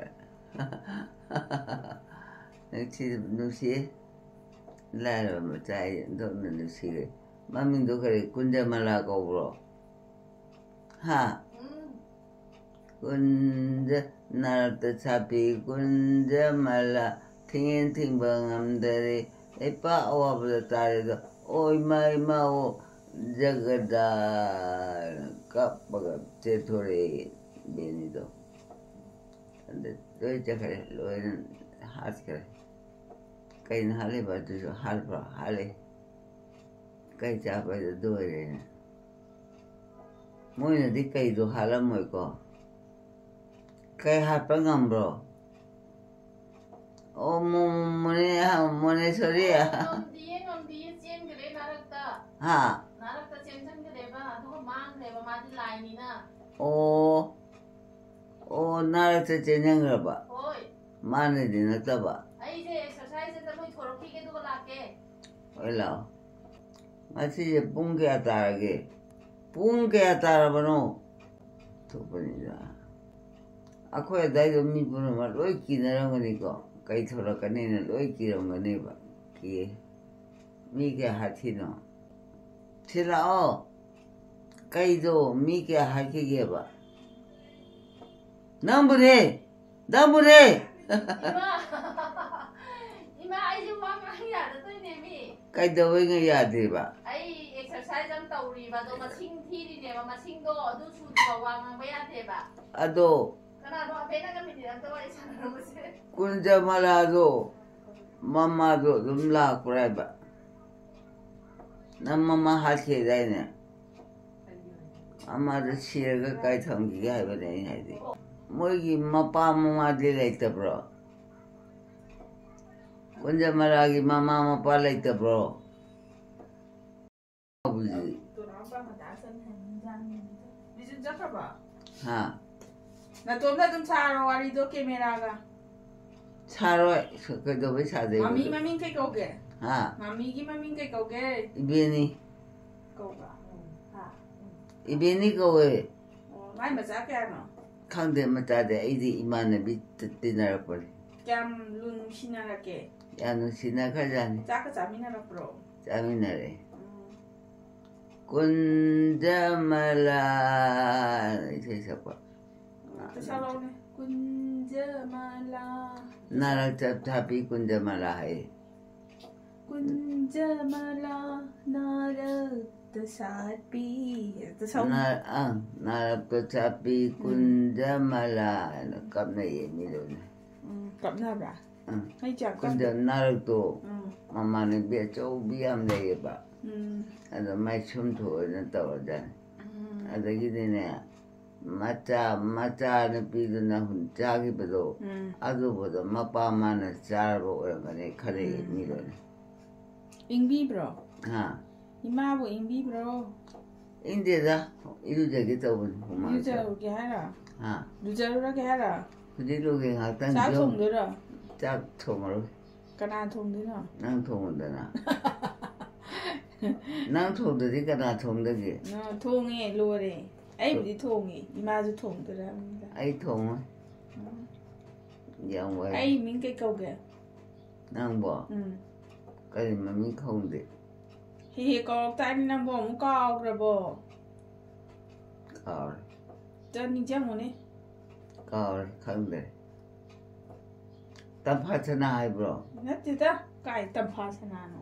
ꯅꯨꯡꯁꯤ-, ꯅꯨꯡꯁꯤꯌꯦ꯫ ꯂꯥꯏꯔꯕ ꯃꯆꯥ ꯑꯩ ꯑꯣꯟꯊꯣꯛꯅ ꯅꯨꯡꯁꯤꯔꯦ꯫ ꯃꯃꯤꯡꯗꯣ ꯀꯔꯤ, ꯀꯨꯟꯖꯃꯂꯥ ꯀꯧꯕ꯭ꯔꯣ? ꯍꯥ? ꯎꯝ꯫ ꯀꯨꯟꯖ-, ꯅꯥꯔꯛꯇ ꯁꯥꯄꯤ ꯀꯨꯟꯖꯃꯂꯥ, ꯊꯤꯡꯉꯦꯟ ꯊꯤꯡꯕ ꯉꯝꯗꯔꯦ, ꯂꯩꯄꯥꯛ ꯑꯋꯥꯕꯗ ꯇꯥꯔꯦꯗꯣ, ꯑꯣ ꯏꯃꯥ, ꯏꯃꯥ, ꯑꯣ ꯖꯒꯗꯥꯅ ꯀꯞꯄꯒ ꯆꯦꯟꯊꯣꯔꯛꯑꯦ ꯕꯦꯅꯤꯗꯣ꯫ ꯑꯗ ꯂꯣꯏ ꯆꯠꯈ꯭ꯔꯦ, ꯂꯣꯏꯅ ꯍꯥꯠꯈ꯭ꯔꯦ꯫ ꯀꯩꯅ ꯍꯥꯠꯂꯤꯕ ꯑꯗꯨꯁꯨ? ꯍꯥꯠꯄ꯭ꯔꯣ? ꯍꯥꯠꯂꯦ꯫ ꯀꯩ ꯆꯥꯕ ꯑꯗꯨ ꯑꯣꯏꯔꯦꯅꯦ꯫ ꯃꯣꯏꯅꯗꯤ ꯀꯩꯗꯣ ꯍꯥꯠꯂꯝꯃꯣꯏꯀꯣ? ꯀꯩ ꯍꯥꯠꯄ ꯉꯝꯕ꯭ꯔꯣ? ꯑꯣ, ꯃꯣ-, ꯃꯣꯅꯦ-, ꯃꯣꯅꯦꯁꯣꯔꯤ꯫ ꯉꯝꯗꯤꯌꯦ, ꯉꯝꯗꯤꯌꯦ, ꯆꯦꯟꯈ꯭ꯔꯦ ꯅꯥꯔꯛꯇ꯫ ꯍꯥ? ꯅꯥꯔꯛꯇ ꯆꯦꯟꯁꯤꯟꯈ꯭ꯔꯦꯕ, ꯑꯗꯨꯒ ꯃꯥꯡꯈ꯭ꯔꯦꯕ, ꯃꯥꯗꯤ ꯂꯥꯏꯅꯤꯅ꯫ ꯑꯣ, ꯑꯣ, ꯅꯥꯔꯛꯇ ꯆꯦꯟꯁꯤꯟꯈ꯭ꯔꯕ? ꯍꯣꯏ꯫ ꯃꯥꯅꯗꯤ ꯅꯠꯇꯕ? ꯑꯩꯁꯦ exercise ꯑꯝꯇ ꯂꯣꯏꯊꯣꯔꯛꯈꯤꯒꯦ, ꯑꯗꯨꯒ ꯂꯥꯛꯀꯦ꯫ ꯍꯣꯏ, ꯂꯥꯛꯑꯣ꯫ ꯉꯁꯤꯁꯦ ꯄꯨꯡ ꯀꯌꯥ ꯇꯥꯔꯒꯦ? ꯄꯨꯡ ꯀꯌꯥ ꯇꯥꯔꯕꯅꯣ? ꯊꯣꯛꯄꯅꯤꯗ꯫ ꯑꯩꯈꯣꯏ ꯑꯗꯥꯏꯗꯣ ꯃꯤ ꯄꯨꯝꯅꯃꯛ ꯂꯣꯏ ꯀꯤꯅꯔꯝꯒꯅꯤꯀꯣ, ꯀꯩ ꯊꯣꯛꯂꯛꯀꯅꯤꯅ ꯂꯣꯏ ꯀꯤꯔꯝꯒꯅꯦꯕ꯫ ꯀꯤ꯫ ꯃꯤ ꯀꯌꯥ ꯍꯥꯠꯈꯤꯅꯣ? ꯊꯤꯜꯂꯛꯑꯣ꯫ ꯀꯩꯗꯣ ꯃꯤ ꯀꯌꯥ ꯍꯥꯠꯈꯤꯒꯦꯕ? ꯅꯪꯕꯨꯅꯦ! ꯅꯪꯕꯨꯅꯦ! ꯏꯃꯥ! ꯏꯃꯥ, ꯑꯩꯁꯦ ꯋꯥ ꯉꯥꯡ ꯌꯥꯗꯗꯣꯏꯅꯦꯃꯤ꯫ ꯀꯩꯗꯧꯕꯩ ꯌꯥꯗ꯭ꯔꯤꯕ? ꯑꯩ exercise ꯁꯥꯏꯖ ꯑꯃ ꯇꯧꯔꯤꯕ, ꯑꯗꯣ ꯃꯁꯤꯡ ꯊꯤꯔꯤꯅꯦꯕ, ꯃꯁꯤꯡꯗꯣ ꯑꯗꯨ ꯁꯨꯗ꯭ꯔꯤꯕ ꯋꯥ ꯉꯥꯡꯕ ꯌꯥꯗꯦꯕ꯫ ꯑꯗꯣ ꯀꯅꯥꯅꯣ ꯑꯕꯦꯅꯒ ꯃꯤꯅꯤꯠ ꯑꯝꯇ ꯋꯥꯔꯤ ꯁꯥꯟꯅꯔꯝꯕꯁꯦ? ꯀꯨꯟꯖꯃꯂꯥꯗꯣ ꯃꯃꯥꯗꯣ ꯑꯗꯨꯝ ꯂꯥꯛꯄ꯭ꯔꯥ ꯍꯥꯏꯕ? ꯅꯪ ꯃꯃꯥ ꯍꯥꯠꯈꯤꯗꯥꯏꯅꯦ? ꯃꯃꯥꯗꯣ ꯁꯤꯔꯒ ꯀꯥꯏ ꯊꯝꯈꯤꯒꯦ ꯍꯥꯏꯕꯅꯦ ꯑꯩꯅ ꯍꯥꯏꯗꯤ꯫ ꯃꯣꯏꯒꯤ ꯃꯄꯥ ꯃꯃꯥꯗꯤ ꯂꯩꯇꯕ꯭ꯔꯣ? ꯀꯨꯟꯖꯃꯂꯥꯒꯤ ꯃꯃꯥ ꯃꯄꯥ ꯂꯩꯇꯕ꯭ꯔꯣ? ꯍꯧꯖꯤꯛ꯫ ꯇꯣꯅꯥꯎꯄꯥ ꯉꯟꯇꯥ ꯆꯠꯅꯤ ꯍꯥꯏꯕꯅꯤ, ꯏꯟꯖꯥꯡ ꯌꯦꯡꯕꯗ꯫ ꯕꯤꯖꯨ ꯆꯠꯈ꯭ꯔꯕꯣ? ꯍꯥ? ꯅꯇꯣꯝꯗ ꯑꯗꯨꯝ ꯁꯥꯔꯣ ꯋꯥꯔꯤꯗꯣ ꯀꯦꯃꯦꯔꯥꯒ꯫ ꯁꯥꯔꯣꯏ, ꯁ-, ꯀꯩꯗꯧꯕꯩ ꯁꯥꯗꯣꯏꯕ ꯃꯃꯤ ꯑꯗꯨ? ꯃꯃꯤꯡ ꯀꯩ ꯀꯧꯒꯦ? ꯍꯥ? ꯃꯃꯤꯒꯤ ꯃꯃꯤꯡ ꯀꯩ ꯀꯧꯒꯦ? ꯏꯕꯦꯅꯤ꯫ ꯀꯧꯕ꯭ꯔꯥ? ꯎꯝ꯫ ꯍꯥ? ꯎꯝ꯫ ꯏꯕꯦꯅꯤ ꯀꯧꯋꯦ꯫ ꯑꯣ, ꯃꯥꯏ ꯃꯆꯥ ꯀꯌꯥꯅꯣ? ꯈꯪꯗꯦ, ꯃꯆꯥꯗꯤ꯫ ꯑꯩꯗꯤ ꯏꯃꯥꯟꯅꯕꯤ ꯇ-, ꯇꯤꯟꯅꯔꯛꯄꯅꯤ꯫ ꯀꯌꯥꯝ ꯂꯨ ꯅꯨꯡꯁꯤꯅꯔꯛꯀꯦ? ꯌꯥꯝ ꯅꯨꯡꯁꯤꯅꯈ꯭ꯔꯖꯥꯠꯅꯤ꯫ ꯆꯥꯛꯀ ꯆꯥꯃꯤꯟꯅꯔꯛꯄ꯭ꯔꯣ? ꯆꯥꯃꯤꯟꯅꯔꯦ꯫ ꯎꯝ꯫ ꯀꯨꯟꯖꯃꯂꯥ ꯏꯁꯩ ꯁꯛꯄ꯫ ꯑꯝꯇ ꯁꯛꯂꯛꯎꯅꯦ꯫ ꯀꯨꯟꯖꯃꯂꯥ꯫ ꯅꯥꯔꯛꯇ ꯁꯥꯠꯄꯤ ꯀꯨꯟꯖꯃꯂꯥ ꯍꯥꯏꯌꯦ꯫ ꯀꯨꯟꯖꯃꯂꯥ ꯅꯥꯔꯛꯇ ꯁꯥꯠꯄꯤ꯫ ꯑꯝꯇ ꯁꯛꯎꯅꯦ꯫ ꯅꯥ-, ꯑꯪ, ꯅꯥꯔꯛꯇ ꯁꯥꯠꯄꯤ ꯎꯝ꯫ ꯀꯨꯟꯖꯃꯂꯥ ꯍꯥꯏꯅ ꯀꯞꯅꯩꯌꯦ ꯃꯤ ꯂꯣꯏꯅ꯫ ꯎꯝ, ꯀꯞꯅꯕ꯭ꯔꯥ? ꯎꯝ꯫ ꯑꯩ ꯀꯌꯥ ꯀꯨꯟꯖ-, ꯀꯞꯅ-, ꯅꯥꯔꯛꯇꯣ ꯎꯝ꯫ ꯃꯃꯥꯟꯅꯕꯤ ꯑꯆꯧꯕꯤ ꯌꯥꯝ ꯂꯩꯌꯦꯕ꯫ ꯎꯝ꯫ ꯑꯗꯣ ꯃꯥꯏ ꯁꯨꯝ ꯊꯣꯛꯑꯦꯅ ꯇꯧꯔꯖꯥꯠꯅꯤ꯫ ꯎꯝ꯫ ꯑꯗꯒꯤꯗꯤꯅꯦ, ꯃꯆꯥ, ꯃꯆꯥ ꯅꯨꯄꯤꯗꯨꯅ ꯍꯨꯟ ꯆꯥꯈꯤꯕꯗꯣ, ꯎꯝ꯫ ꯑꯗꯨꯕꯨꯗꯣ ꯃꯄꯥ ꯃꯥꯅ ꯆꯥꯔꯕ ꯑꯣꯏꯔꯝꯒꯅꯤ ꯈꯜꯂꯦ ꯎꯝ꯫ ꯃꯤ ꯂꯣꯏꯅ꯫ ꯏꯪꯕꯤꯕ꯭ꯔꯣ? ꯍꯥ? ꯏꯃꯥꯕꯨ ꯏꯪꯕꯤꯕ꯭ꯔꯣ? ꯏꯪꯗꯦꯗ, ꯏꯔꯨꯖꯒꯦ ꯇꯧꯕꯅꯤ, ꯍꯨꯃꯥꯡ ꯁꯧ-, ꯏꯔꯨꯖꯔꯨꯒꯦ ꯍꯥꯏꯔꯣ? ꯍꯥ? ꯂꯨꯖꯔꯨꯔꯒꯦ ꯍꯥꯏꯔꯣ? ꯍꯧꯖꯤꯛ ꯂꯨꯒꯦ ꯉꯥꯛꯇꯪ ꯆꯥꯛ ꯌꯣꯝ-, ꯊꯣꯡꯗꯣꯏꯔꯣ? ꯆꯥꯛ ꯊꯣꯡꯉꯔꯣꯏ꯫ ꯀꯅꯥ ꯊꯣꯡꯗꯣꯏꯅꯣ? ꯅꯪ ꯊꯣꯡꯉꯨꯗꯅ꯫ ꯅꯪ ꯊꯣꯡꯗꯗꯤ ꯀꯅꯥ ꯊꯣꯡꯗꯒꯦ? ꯅꯪ ꯊꯣꯡꯉꯦ, ꯂꯣꯏꯔꯦ꯫ ꯑꯩꯕꯨꯗꯤ ꯊꯣꯡꯉꯦ, ꯏꯃꯥꯁꯨ ꯊꯣꯡꯗꯣꯏꯔꯥ ꯈꯪꯗꯦ꯫ ꯑꯩ ꯊꯣꯡꯉꯣꯏ꯫ ꯎꯝ꯫ ꯌꯥꯝ ꯋꯥꯏ꯫ ꯑꯩ ꯃꯤꯡ ꯀꯩ ꯀꯧꯒꯦ? ꯅꯪꯕꯣ? ꯎꯝ꯫ ꯀꯔꯤ ꯃꯃꯤꯡ ꯈꯪꯗꯦ? ꯍꯦꯛ ꯍꯦꯛ ꯀꯧꯔꯛꯇꯥꯏꯅꯦ, ꯅꯪꯕꯨ ꯑꯃꯨꯛ ꯀꯥꯎꯈ꯭ꯔꯕꯣ? ꯀꯥꯎꯔꯦ꯫ ꯇ ꯅꯤꯡꯁꯤꯡꯉꯨꯅꯦ꯫ ꯀꯥꯎꯔꯦ, ꯈꯪꯗ꯭ꯔꯦ꯫ ꯇꯝꯐꯥ ꯁꯅꯥ ꯍꯥꯏꯕ꯭ꯔꯣ? ꯅꯠꯇꯦꯗ, ꯀꯥꯏ ꯇꯝꯐꯥ ꯁꯅꯥꯅꯣ?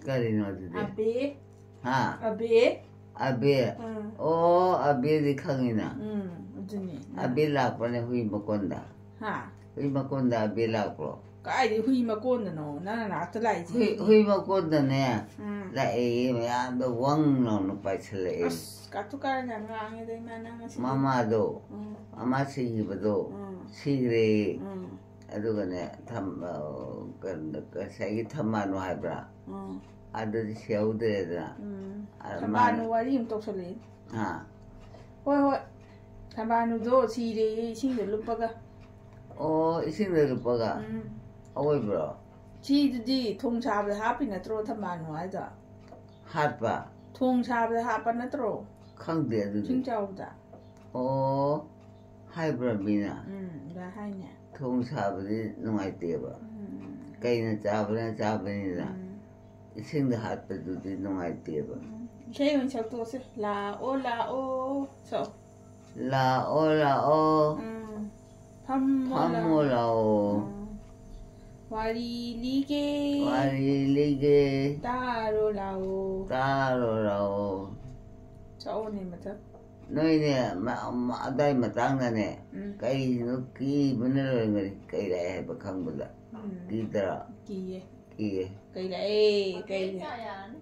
ꯀꯔꯤꯅꯣ ꯑꯗꯨꯗꯤ? ꯑꯕꯦ꯫ ꯍꯥ? ꯑꯕꯦ? ꯑꯕꯦ? ꯑꯥ꯫ ꯑꯣ, ꯑꯕꯦꯗꯤ ꯈꯪꯉꯤꯅ꯫ ꯎꯝ, ꯑꯗꯨꯅꯤ꯫ ꯑꯕꯦ ꯂꯥꯛꯄꯅꯦ ꯍꯨꯏ ꯃꯀꯣꯟꯗ꯫ ꯍꯥ? ꯍꯨꯏ ꯃꯀꯣꯟꯗ ꯑꯕꯦ ꯂꯥꯛꯄ꯭ꯔꯣ? ꯀꯥꯏꯗꯩ ꯍꯨꯏ ꯃꯀꯣꯟꯗꯅꯣ? ꯅꯪ ꯅꯅꯥꯛꯇ ꯂꯥꯛꯏꯁꯦ ꯍꯨꯏ, ꯍꯨꯏꯅꯦ꯫ ꯍꯨꯏ ꯃꯀꯣꯟꯗꯅꯦ ꯎꯝ꯫ ꯂꯥꯛꯑꯦꯌꯦ, ꯃꯌꯥꯝꯗꯣ ꯋꯪ ꯂꯥꯎꯅ ꯄꯥꯏꯁꯜꯂꯛꯑꯦ꯫ ꯑꯁ, ꯀꯥꯇꯨ ꯀꯥꯔꯟ ꯌꯥꯝ ꯉꯥꯡꯉꯦꯗ, ꯏꯃꯥ, ꯅꯪ ꯉꯁꯤꯗꯤ꯫ ꯃꯃꯥꯗꯣ, ꯎꯝ꯫ ꯃꯃꯥ ꯁꯤꯈꯤꯕꯗꯣ, ꯎꯝ꯫ ꯁꯤꯈ꯭ꯔꯦ꯫ ꯎꯝ꯫ ꯑꯗꯨꯒꯅꯦ, ꯊꯝ-, ꯑ, ꯀ-, ꯉꯁꯥꯏꯒꯤ ꯊꯝꯕꯥꯜꯅꯨ ꯍꯥꯏꯕ꯭ꯔꯥ? ꯎꯝ꯫ ꯑꯗꯨꯗꯤ ꯁꯤꯍꯧꯗ꯭ꯔꯦꯗꯅ꯫ ꯎꯝ꯫ ꯑ, ꯊꯝꯕꯥꯜꯅꯨ ꯃꯥꯅ ꯋꯥꯔꯤ ꯑꯃ ꯇꯧꯁꯜꯂꯛꯑꯦ꯫ ꯍꯥ? ꯍꯣꯏ, ꯍꯣꯏ꯫ ꯊꯝꯕꯥꯜꯅꯨꯗꯣ ꯁꯤꯔꯦꯌꯦ, ꯏꯁꯤꯡꯗ ꯂꯨꯞꯄꯒ꯫ ꯑꯣ, ꯏꯁꯤꯡꯗ ꯂꯨꯞꯄꯒ? ꯎꯝ꯫ ꯑꯋꯣꯏꯕ꯭ꯔꯣ? ꯁꯤꯗꯨꯗꯤ ꯊꯣꯡ ꯁꯥꯕꯗ ꯍꯥꯞꯄꯤ ꯅꯠꯇ꯭ꯔꯣ ꯊꯝꯕꯥꯜꯅꯨ ꯍꯥꯏꯗꯣ? ꯍꯥꯠꯄ? ꯊꯣꯡ ꯁꯥꯕꯗ ꯍꯥꯞꯄ ꯅꯠꯇ꯭ꯔꯣ? ꯈꯪꯗꯦ ꯑꯗꯨꯗꯤ꯫ ꯏꯁꯤꯡ ꯆꯥꯎꯕꯗ꯫ ꯑꯣ, ꯍꯥꯏꯕ꯭ꯔꯥ ꯃꯤꯅ? ꯎꯝ, ꯑꯗꯨꯃꯥꯏ ꯍꯥꯏꯅꯦ꯫ ꯊꯣꯡ ꯁꯥꯕꯗꯤ ꯅꯨꯡꯉꯥꯏꯇꯦꯕ꯫ ꯎꯝ꯫ ꯀꯩꯅ ꯆꯥꯕꯅ ꯆꯥꯕꯅꯤꯅ꯫ ꯎꯝ꯫ ꯏꯁꯤꯡꯗ ꯍꯥꯠꯄꯗꯨꯗꯤ ꯅꯨꯡꯉꯥꯏꯇꯦꯕ꯫ ꯎꯝ꯫ ꯏꯁꯩ ꯑꯣꯏꯅ ꯁꯛꯇꯣꯛꯑꯁꯦ꯫ ꯂꯥꯛꯑꯣ, ꯂꯥꯛꯑꯣ꯫ ꯁꯛꯑꯣ꯫ ꯂꯥꯛꯑꯣ, ꯂꯥꯛꯑꯣ꯫ ꯎꯝ꯫ ꯐꯝꯃꯣ, ꯐꯝꯃꯣ ꯂꯥꯛꯑꯣ꯫ ꯂꯥꯛꯑꯣ꯫ ꯎꯝ꯫ ꯋꯥꯔꯤ ꯂꯤꯒꯦ꯫ ꯋꯥꯔꯤ ꯂꯤꯒꯦ꯫ ꯇꯥꯔꯣ ꯂꯥꯛꯑꯣ꯫ ꯇꯥꯔꯣ ꯂꯥꯛꯑꯣ꯫ ꯁꯛꯑꯣꯅꯦ ꯃꯊꯛ꯫ ꯅꯣꯏꯅꯦ, ꯃ-, ꯃ-, ꯑꯗꯥꯏ ꯃꯇꯥꯡꯗꯅꯦ, ꯎꯝ꯫ ꯀꯩꯅꯣ ꯀꯤꯕꯅ ꯂꯣꯏꯔꯝꯒꯅꯤ, ꯀꯩ ꯂꯥꯛꯑꯦ ꯍꯥꯏꯕ ꯈꯪꯕꯗ꯫ ꯎꯝ꯫ ꯀꯤꯗ꯭ꯔꯥ? ꯀꯤꯌꯦ꯫ ꯀꯤꯌꯦ꯫ ꯀꯩ ꯂꯥꯛꯑꯦ, ꯀꯩ ꯂꯥꯛꯑꯦ꯫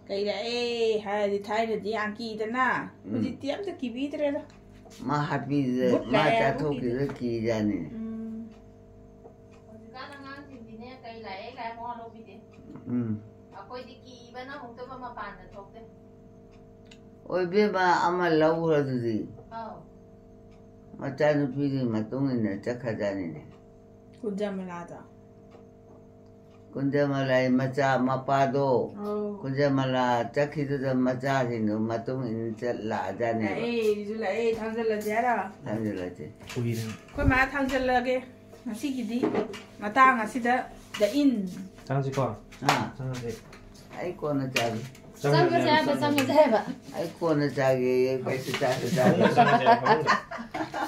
ꯀꯩ ꯂꯥꯛꯑꯦ ꯍꯥꯏꯔꯗꯤ ꯊꯥꯏꯅꯗꯤ ꯌꯥꯝ ꯀꯤꯗꯅ, ꯎꯝ꯫ ꯍꯧꯖꯤꯛꯇꯤ ꯑꯝꯇ ꯀꯤꯕꯤꯗ꯭ꯔꯦꯗ꯫ ꯃꯥ ꯍꯥꯠꯄꯤꯗ-, ꯕꯨꯠ ꯃꯥ ꯂꯥꯛꯑꯦ ꯍꯥꯏꯕꯨ ꯆꯥꯊꯣꯛꯈꯤꯗ ꯀꯤꯗꯦ꯫ ꯀꯤꯖꯥꯅꯤꯅꯦ꯫ ꯎꯝ꯫ ꯍꯧꯖꯤꯛꯀꯥꯟ ꯑꯉꯥꯡꯁꯤꯡꯗꯤꯅꯦ, ꯀꯩ ꯂꯥꯛꯑꯦ ꯀꯥꯏ ꯃꯋꯥ ꯂꯧꯕꯤꯗꯦ꯫ ꯎꯝ꯫ ꯑꯩꯈꯣꯏꯗꯤ ꯀꯤꯕꯅ ꯑꯃꯨꯛꯇꯣꯏꯕ ꯃꯄꯥꯟꯗ ꯊꯣꯛꯇꯦ꯫ ꯑꯣꯏꯕꯦꯝꯃ, ꯑꯃ ꯂꯧꯈ꯭ꯔ ꯑꯗꯨꯗꯤ꯫ ꯑꯧ꯫ ꯃꯆꯥꯅꯨꯄꯤꯒꯤ ꯃꯇꯨꯡ ꯏꯟꯅ ꯆꯠꯈ꯭ꯔꯖꯥꯠꯅꯤꯅꯦ꯫ ꯀꯨꯟꯖꯃꯂꯥꯗꯣ꯫ ꯀꯨꯟꯖꯃꯂꯥꯏ ꯃꯆꯥ ꯃꯄꯥꯗꯣ, ꯑꯧ꯫ ꯀꯨꯟꯖꯃꯂꯥ ꯆꯠꯈꯤꯗꯨꯗ ꯃꯆꯥꯁꯤꯡꯗꯨ ꯃꯇꯨꯡ ꯏꯟ ꯆꯠ ꯂꯥꯛꯑꯖꯥꯠꯅꯦꯕ꯫ ꯂꯥꯛꯑꯦ, ꯑꯩꯁꯨ ꯂꯥꯛꯑꯦ, ꯊꯥꯡꯖꯜꯂꯁꯦ ꯍꯥꯏꯔꯣ? ꯊꯥꯡꯖꯜꯂꯁꯦ꯫ ꯀꯨꯏꯔꯦ꯫ ꯑꯩꯈꯣꯏ ꯃꯥ ꯊꯥꯡꯖꯜꯂꯒꯦ꯫ ꯉꯁꯤꯒꯤꯗꯤ ꯃꯇꯥꯡ ꯑꯁꯤꯗ the end꯫ ꯆꯪꯁꯤꯀꯣ? ꯑꯥ꯫ ꯆꯪꯉꯁꯤ꯫ ꯑꯩ ꯀꯣꯟꯅ ꯆꯥꯒꯦ꯫ ꯆꯪꯉꯁꯦ ꯍꯥꯏꯕ, ꯆꯪꯉꯁꯦ ꯍꯥꯏꯕ꯫ ꯑꯩ ꯀꯣꯟꯅ ꯆꯥꯒꯦ, ꯀꯩꯁꯨ ꯆꯥꯁꯨ ꯆꯥꯗꯦ꯫ ꯐꯃꯨꯡꯗ ꯆꯪꯉꯁꯦ ꯍꯥꯏꯕ, ꯐꯃꯨꯡꯗ꯫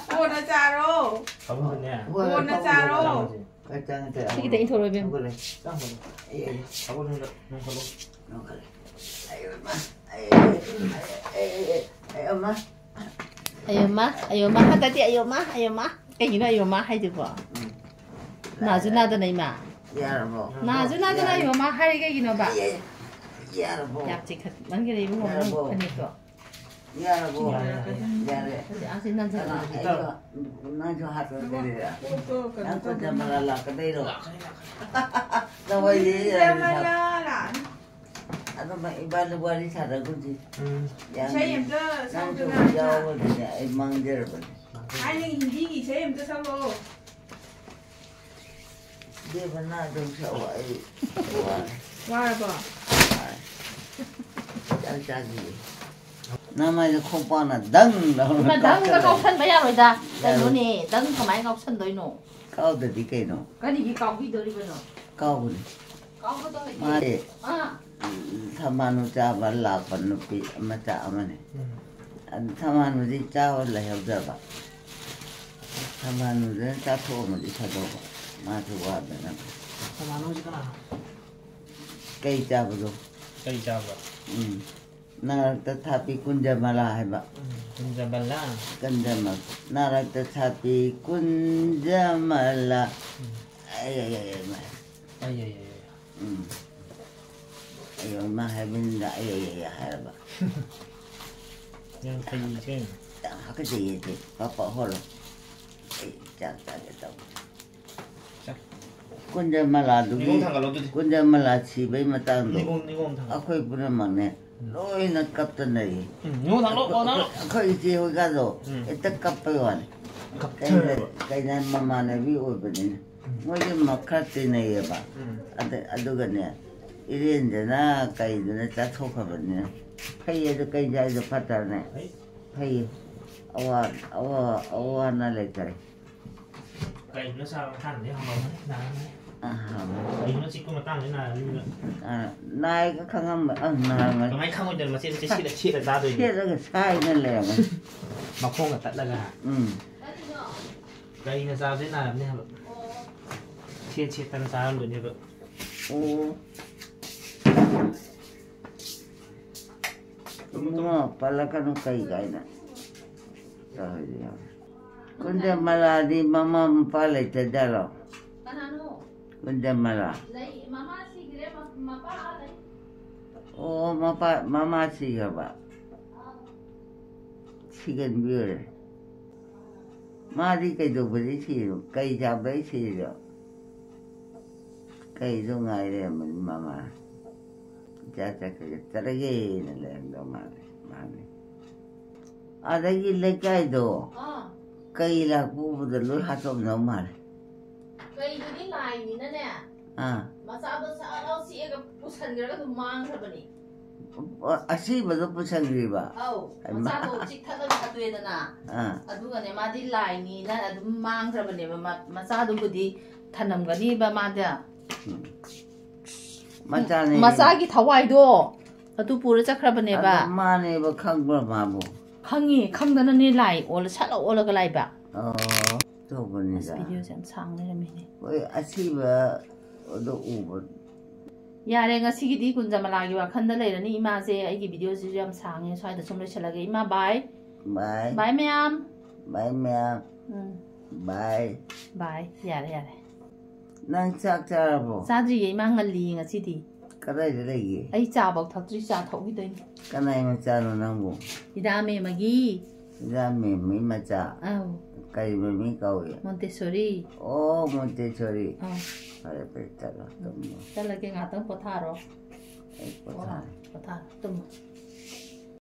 ꯀꯣꯟꯅ ꯆꯥꯔꯣ꯫ ꯐꯃꯨꯡꯗꯅꯦ꯫ ꯍꯣꯏ, ꯀꯣꯟꯅ ꯐꯃꯨꯡꯗ ꯆꯥꯔꯣ꯫ ꯆꯪꯉꯁꯦ꯫ ꯍꯣꯏ, ꯆꯪꯉꯁꯦ꯫ ꯁꯤ ꯈꯤꯇꯪ ꯏꯟꯊꯣꯔꯛꯑꯣ, ꯏꯕꯦꯝꯃ꯫ ꯍꯧꯒꯠꯂꯦ꯫ ꯆꯪꯉꯣ꯫ ꯑꯩ, ꯑꯩ꯫ ꯐꯃꯨꯡꯗ ꯅꯣꯡꯈꯠꯂꯣ꯫ ꯅꯣꯡꯈꯠꯂꯦ꯫ ꯑꯌꯣꯃ, ꯑꯌꯣꯃ, ꯑꯌꯣꯃ꯫ ꯑꯌꯣꯃ, ꯑꯌꯣꯃ, ꯍꯟꯗꯛꯇꯤ ꯑꯌꯣꯃ, ꯑꯌꯣꯃ꯫ ꯀꯩꯒꯤꯅꯣ ꯑꯌꯣꯃ ꯍꯥꯏꯗꯨꯕꯣ? ꯎꯝ꯫ ꯅꯥꯁꯨ ꯅꯥꯗꯅ ꯏꯃꯥ꯫ ꯌꯥꯔꯕꯣ? ꯅꯥꯁꯨ ꯅꯥꯗꯅ ꯌꯥꯔꯦ꯫ ꯑꯌꯣꯃ ꯍꯥꯏꯔꯦ ꯀꯩꯒꯤꯅꯣꯕ? ꯌꯥꯔꯦ꯫ ꯌꯥꯔꯕꯣ? ꯌꯥꯝ ꯆꯤꯛꯈꯠꯃꯟꯈꯔꯦ ꯏꯕꯨꯡꯉꯣ, ꯅꯪ ꯌꯥꯔꯕꯣ? ꯐꯅꯦꯛꯇꯣ꯫ ꯌꯥꯔꯕꯣ? ꯌꯥꯔꯦ꯫ ꯌꯥꯔꯦ꯫ ꯑꯁꯤ, ꯑꯁꯤ ꯅꯟꯁꯟ-, ꯀꯅꯥ? ꯑꯩꯁꯨ, ꯅꯪꯁꯨ ꯍꯥꯠꯇꯣꯛꯀꯗꯣꯏꯔꯥ? ꯀꯣꯛꯇꯣ ꯀꯩꯅꯣ ꯅꯪ ꯇꯧꯗꯅ꯫ ꯀꯨꯟꯖꯃꯂꯥ ꯂꯥꯛꯀꯗꯣꯏꯔꯣ? ꯂꯥꯛꯀꯅꯤ, ꯂꯥꯛꯀꯅꯤ꯫ ꯅꯈꯣꯏꯗꯤ ꯀꯨꯟꯖꯃꯂꯥ ꯂꯥꯛꯑꯅꯤ꯫ ꯑꯗꯨꯝ ꯏꯕꯥꯅꯤ ꯋꯥꯔꯤ ꯁꯥꯟꯅꯒꯨꯝꯁꯤ꯫ ꯎꯝ꯫ ꯌꯥꯝ ꯏꯁꯩ ꯑꯝꯇ ꯅꯪꯁꯨ ꯁꯛꯎꯗꯅ꯫ ꯌꯥꯎꯕꯅꯤꯅꯦ, ꯑꯩ ꯃꯥꯡꯖꯔꯕꯅꯤ꯫ ꯊꯥꯏꯅꯒꯤ ꯍꯤꯟꯗꯤꯒꯤ ꯏꯁꯩ ꯑꯝꯇ ꯁꯛꯂꯛꯑꯣ꯫ ꯏꯕꯦꯝꯃ, ꯅꯪ ꯑꯗꯨꯝ ꯁꯛꯑꯣ, ꯑꯩ ꯋꯥꯔꯦ꯫ ꯋꯥꯔꯕꯣ? ꯋꯥꯔꯦ꯫ ꯆꯥꯛ ꯆꯥꯗ꯭ꯔꯤꯌꯦ꯫ ꯅꯃꯥꯏꯗ ꯈꯣꯡꯄꯥꯛꯅ ꯗꯪ ꯂꯥꯎꯅ ꯏꯃꯥ, ꯗꯪꯗ ꯀꯥꯎꯁꯜꯂꯦ꯫ ꯀꯥꯎꯁꯟꯕ ꯌꯥꯔꯣꯏꯗ꯫ ꯌꯥꯔꯣꯏ꯫ ꯀꯩꯅꯣꯅꯦ, ꯗꯪ ꯀꯃꯥꯏꯅ ꯀꯥꯎꯁꯟꯗꯣꯏꯅꯣ? ꯀꯥꯎꯗꯗꯤ ꯀꯩꯅꯣ? ꯀꯔꯤꯒꯤ ꯀꯥꯎꯕꯤꯗꯣꯔꯤꯕꯅꯣ? ꯀꯥꯎꯕꯅꯤ꯫ ꯀꯥꯎꯒꯗꯧꯔꯤꯅꯦ꯫ ꯃꯥꯗꯤ ꯑꯥ꯫ ꯊꯝꯕꯥꯜꯅꯨ ꯆꯥꯕ ꯂꯥꯛꯄ ꯅꯨꯄꯤ ꯃꯆꯥ ꯑꯃꯅꯤ꯫ ꯎꯝ꯫ ꯑꯗꯨ ꯊꯝꯕꯥꯜꯅꯨꯗꯤ ꯆꯥꯕ ꯂꯩꯍꯧꯗꯕ꯫ ꯊꯝꯕꯥꯜꯅꯨꯗꯨꯅ ꯆꯥꯊꯣꯛꯑꯝꯃꯗꯤ ꯐꯗꯧꯕ꯫ ꯃꯥꯁꯨ ꯋꯥꯗꯅꯕ꯫ ꯊꯝꯕꯥꯜꯅꯨꯁꯤ ꯀꯅꯥꯅꯣ? ꯀꯩ ꯆꯥꯕꯗꯣ? ꯀꯩ ꯆꯥꯕ? ꯎꯝ꯫ ꯅꯥꯔꯛꯇ ꯊꯥꯕꯤ ꯀꯨꯟꯖꯃꯂꯥ ꯍꯥꯏꯕ꯫ ꯎꯝ, ꯀꯨꯟꯖꯃꯂꯥ꯫ ꯀꯨꯟꯖꯃꯂꯥ꯫ ꯅꯥꯔꯛꯇ ꯊꯥꯕꯤ ꯀꯨꯟꯖꯃꯂꯥ꯫ ꯎꯝ꯫ ꯑꯩ, ꯑꯩ, ꯑꯩ, ꯑꯩ, ꯃꯥ꯫ ꯑꯩ, ꯑꯩ, ꯑꯩ, ꯑꯩ꯫ ꯎꯝ꯫ ꯑꯩ ꯃꯥ ꯍꯥꯏꯕꯅꯤꯅ ꯑꯩ, ꯑꯩ, ꯑꯩ ꯍꯥꯏꯔꯕ꯫ ꯌꯥꯝ ꯐꯩ ꯏꯆꯦ꯫ ꯌꯥꯝ ꯍꯥꯀꯠꯆꯩꯌꯦ ꯏꯆꯦ꯫ ꯄꯥꯛ ꯄꯥꯛ ꯍꯣꯜꯂꯣ꯫ ꯑꯩ ꯆꯥꯛ ꯆꯥꯒꯦ ꯇꯧꯕ꯫ ꯆꯥꯛ꯫ ꯀꯨꯟꯖꯃꯂꯥꯗꯨꯒꯤ, ꯅꯤꯉꯣꯝ ꯊꯥꯡꯒꯠꯂꯣ ꯑꯗꯨꯗꯤ꯫ ꯀꯨꯟꯖꯃꯂꯥ ꯁꯤꯕꯩ ꯃꯇꯥꯡꯗꯣ ꯅꯤꯉꯣꯝ, ꯅꯤꯉꯣꯝ ꯊꯥꯡꯒꯠꯂꯣ꯫ ꯑꯩꯈꯣꯏ ꯄꯨꯝꯅꯃꯛꯅꯦ, ꯎꯝ꯫ ꯂꯣꯏꯅ ꯀꯞꯇꯅ ꯂꯩꯌꯦ꯫ ꯎꯝ, ꯅꯤꯉꯣꯝ ꯊꯥꯡꯒꯠꯂꯣ, ꯑꯩꯈꯣꯏ, ꯀꯣꯟꯅꯔꯣ꯫ ꯑꯩꯈꯣꯏ ꯏꯆꯦ ꯍꯣꯏꯒꯥꯗꯣ ꯎꯝ꯫ ꯍꯦꯛꯇ ꯀꯞꯄꯩ ꯋꯥꯅꯤ꯫ ꯀꯞꯊꯔꯕ꯫ ꯀꯩꯅ-, ꯀꯩꯅ ꯃꯃꯥꯟꯅꯕꯤ ꯑꯣꯏꯕꯅꯤꯅ꯫ ꯎꯝ꯫ ꯃꯣꯏꯗꯤ ꯃ-, ꯈꯔ ꯇꯤꯟꯅꯩꯌꯦꯕ꯫ ꯎꯝ꯫ ꯑꯗ-, ꯑꯗꯨꯒꯅꯦ, ꯏꯔꯦꯟꯖꯅ ꯀꯩꯗꯨꯅ ꯆꯥꯊꯣꯛꯈ꯭ꯔꯕꯅꯤꯅ꯫ ꯐꯩꯌꯦ ꯑꯗꯨ ꯀꯩ ꯆꯥꯏꯗꯣ ꯐꯠꯇꯕꯅꯦ꯫ ꯐꯩ꯫ ꯐꯩꯌꯦ꯫ ꯑꯋꯥ-, ꯑꯋꯥ-, ꯑꯋꯥ ꯑꯅꯥ ꯂꯩꯇꯔꯦ꯫ ꯀꯩꯅꯣ ꯆꯥꯕ ꯃꯇꯥꯡꯗꯤ ꯍꯪꯉꯝꯃꯅꯤ, ꯅꯥꯔꯝꯃꯅꯤ꯫ ꯑꯥ, ꯍꯪꯉꯝꯃꯅꯤ꯫ ꯀꯩꯅꯣ ꯆꯤꯛꯄ ꯃꯇꯥꯡꯗꯤ ꯅꯥꯔꯝꯃꯤꯕ? ꯑꯥ, ꯅꯥꯏꯒ ꯈꯪꯉꯝꯕ-, ꯑꯥ, ꯅꯥꯔꯝꯃꯅꯤ꯫ ꯀꯃꯥꯏ ꯈꯪꯉꯣꯏꯗꯣꯏꯅꯣ? ꯃꯆꯦꯠ ꯃꯆꯦꯠ ꯁꯦꯠꯂ, ꯁꯦꯠꯂ ꯆꯥꯗꯣꯏꯅꯤ꯫ ꯁꯦꯠꯂꯒ ꯁꯥꯏꯅ ꯂꯩꯔꯝꯃꯅꯤ꯫ ꯃꯈꯣꯡꯒ ꯇꯠꯂꯒ꯫ ꯎꯝ꯫ ꯀꯩꯅ ꯆꯥꯕꯗꯤ ꯅꯥꯔꯝꯅꯤ ꯍꯥꯏꯕ꯫ ꯁꯦꯠ ꯁꯦꯠꯇꯅ ꯆꯥꯔꯝꯗꯣꯏꯅꯦꯕ꯫ ꯑꯣ꯫ ꯏꯕꯨꯡꯉꯣ, ꯄꯜꯂꯛꯀꯅꯨ ꯀꯩ ꯀꯥꯏꯅ ꯇꯧꯔꯤꯗꯣ ꯌꯦꯡꯉꯣ꯫ ꯀꯨꯟꯗꯃꯂꯥꯗꯤ ꯃꯃꯥ ꯃꯄꯥ ꯂꯩꯇꯖꯥꯠꯂꯣ? ꯀꯅꯥꯅꯣ? ꯀꯨꯟꯗꯃꯂꯥ꯫ ꯂꯩ, ꯃꯃꯥ ꯁꯤꯈ꯭ꯔꯦ, ꯃ-, ꯃꯄꯥ ꯑꯥ ꯂꯩ꯫ ꯑꯣ, ꯃꯄꯥ, ꯃꯃꯥ ꯁꯤꯈ꯭ꯔꯕ? ꯑꯥ꯫ ꯁꯤꯒꯟꯕꯤ ꯑꯣꯏꯔꯦ꯫ ꯃꯥꯗꯤ ꯀꯩꯗꯧꯕꯗꯩ ꯁꯤꯔꯤꯅꯣ? ꯀꯩ ꯆꯥꯕꯗꯩ ꯁꯤꯔꯤꯅꯣ? ꯀꯩꯗꯣ ꯉꯥꯏ ꯂꯩꯔꯝꯕꯅꯤ ꯃꯃꯥ꯫ ꯏꯆꯥ ꯆꯠꯈ꯭ꯔꯒ ꯆꯠꯂꯒꯦꯅ ꯂꯩꯔꯝꯗꯧ ꯃꯥꯜꯂꯦ ꯃꯥꯗꯤ꯫ ꯑꯗꯒꯤ ꯂꯩꯀꯥꯏꯗꯣ ꯑꯥ꯫ ꯀꯩ ꯂꯥꯛꯄ ꯎꯕꯗ ꯂꯣꯏ ꯍꯥꯠꯇꯣꯛꯅꯕ ꯃꯥꯜꯂꯦ꯫ ꯀꯩꯗꯨꯗꯤ ꯂꯥꯏꯅꯤꯅꯅꯦ꯫ ꯑꯥ꯫ ꯃꯆꯥꯗꯣ ꯁꯠ ꯂꯥꯎ ꯆꯤꯛꯑꯒ ꯄꯨꯁꯟꯈ꯭ꯔꯒ ꯑꯗꯨꯝ ꯃꯥꯡꯈ꯭ꯔꯕꯅꯤ꯫ ꯑꯣ, ꯑꯁꯤꯕꯗꯣ ꯄꯨꯁꯟꯈ꯭ꯔꯤꯕ? ꯑꯧ, ꯍꯩꯃꯥ꯫ ꯃꯆꯥꯗꯣ ꯆꯤꯛꯊꯠꯂꯒ ꯍꯥꯠꯇꯣꯛꯑꯦꯗꯅ꯫ ꯑꯥ꯫ ꯑꯗꯨꯒꯅꯦ, ꯃꯥꯗꯤ ꯂꯥꯏꯅꯤꯅ ꯑꯗꯨꯝ ꯃꯥꯡꯈ꯭ꯔꯕꯅꯦꯕ꯫ ꯃ-, ꯃꯆꯥꯗꯨꯕꯨꯗꯤ ꯊꯅꯝꯒꯅꯤꯕ ꯃꯥꯗ꯫ ꯎꯝ꯫ ꯃꯆꯥꯅꯦ꯫ ꯃꯆꯥꯒꯤ ꯊꯋꯥꯏꯗꯣ ꯑꯗꯨ ꯄꯨꯔ ꯆꯠꯈ꯭ꯔꯕꯅꯦꯕ꯫ ꯑꯗꯣ ꯃꯥꯅꯦꯕ ꯈꯪꯕ꯭ꯔꯥ ꯃꯥꯕꯨ? ꯈꯪꯉꯤ, ꯈꯪꯗꯅꯅꯦ ꯂꯥꯏ ꯑꯣꯜꯂ ꯁꯠ ꯂꯥꯎ ꯑꯣꯜꯂꯒ ꯂꯥꯏꯕ꯫ ꯑꯣ, ꯑꯁ, ꯇꯧꯕꯅꯤꯗ꯫ ꯚꯤꯗꯤꯑꯣꯁꯦ ꯌꯥꯝ ꯁꯥꯡ ꯂꯩꯔꯝꯃꯤꯅꯦ꯫ ꯍꯣꯏ, ꯑꯁꯤꯕ ꯑꯗꯨ ꯎꯕ꯫ ꯌꯥꯔꯦ, ꯉꯁꯤꯒꯤꯗꯤ ꯀꯨꯟꯖꯃꯂꯥꯒꯤ ꯋꯥꯈꯜꯗ ꯂꯩꯔꯅꯤ ꯏꯃꯥꯁꯦ꯫ ꯑꯩꯒꯤ ꯚꯤꯗꯤꯑꯣꯁꯤꯁꯨ ꯌꯥꯝ ꯁꯥꯡꯉꯦ, ꯁ꯭ꯋꯥꯏꯗ ꯁꯨꯝ ꯂꯣꯏꯁꯤꯜꯂꯒꯦ꯫ ꯏꯃꯥ, ꯕꯥꯏ꯫ ꯕꯥꯏ꯫ ꯕꯥꯏ ꯃꯌꯥꯝ꯫ ꯕꯥꯏ ꯃꯌꯥꯝ꯫ ꯎꯝ꯫ ꯕꯥꯏ꯫ ꯕꯥꯏ꯫ ꯌꯥꯔꯦ, ꯌꯥꯔꯦ꯫ ꯅꯪ ꯆꯥꯛ ꯆꯥꯔꯕꯣ? ꯆꯥꯗ꯭ꯔꯤꯌꯦ ꯏꯃꯥ, ꯉꯜꯂꯤꯌꯦ ꯉꯁꯤꯗꯤ꯫ ꯀꯗꯥꯏꯗ ꯂꯩꯒꯦ? ꯑꯩ ꯆꯥꯐꯧ ꯊꯛꯇ꯭ꯔꯤ, ꯆꯥ ꯊꯛꯎꯈꯤꯗꯣꯏꯅꯤ꯫ ꯀꯅꯥꯏ ꯃꯆꯥꯅꯣ ꯅꯪꯕꯨ? ꯏꯗꯥ ꯃꯦꯝꯃꯒꯤ꯫ ꯏꯗꯥ ꯃꯦꯝꯃꯒꯤ ꯃꯆꯥ? ꯑꯧ꯫ ꯀꯔꯤ ꯃꯃꯤꯡ ꯀꯧꯏ? ꯃꯣꯟꯇꯦꯁꯣꯔꯤ꯫ ꯑꯣ, ꯃꯣꯟꯇꯦꯁꯣꯔꯤ꯫ ꯑꯧ꯫ ꯐꯔꯦ, ꯐꯔꯦ, ꯆꯠꯂꯣ, ꯇꯨꯝꯃꯣ꯫ ꯆꯠꯂꯒꯦ, ꯉꯥꯛꯇꯪ ꯄꯣꯊꯥꯔꯣ꯫ ꯑꯩ ꯄꯣꯊꯥꯔꯦ꯫ ꯄꯣꯊꯥꯔꯣ, ꯇꯨꯝꯃꯣ꯫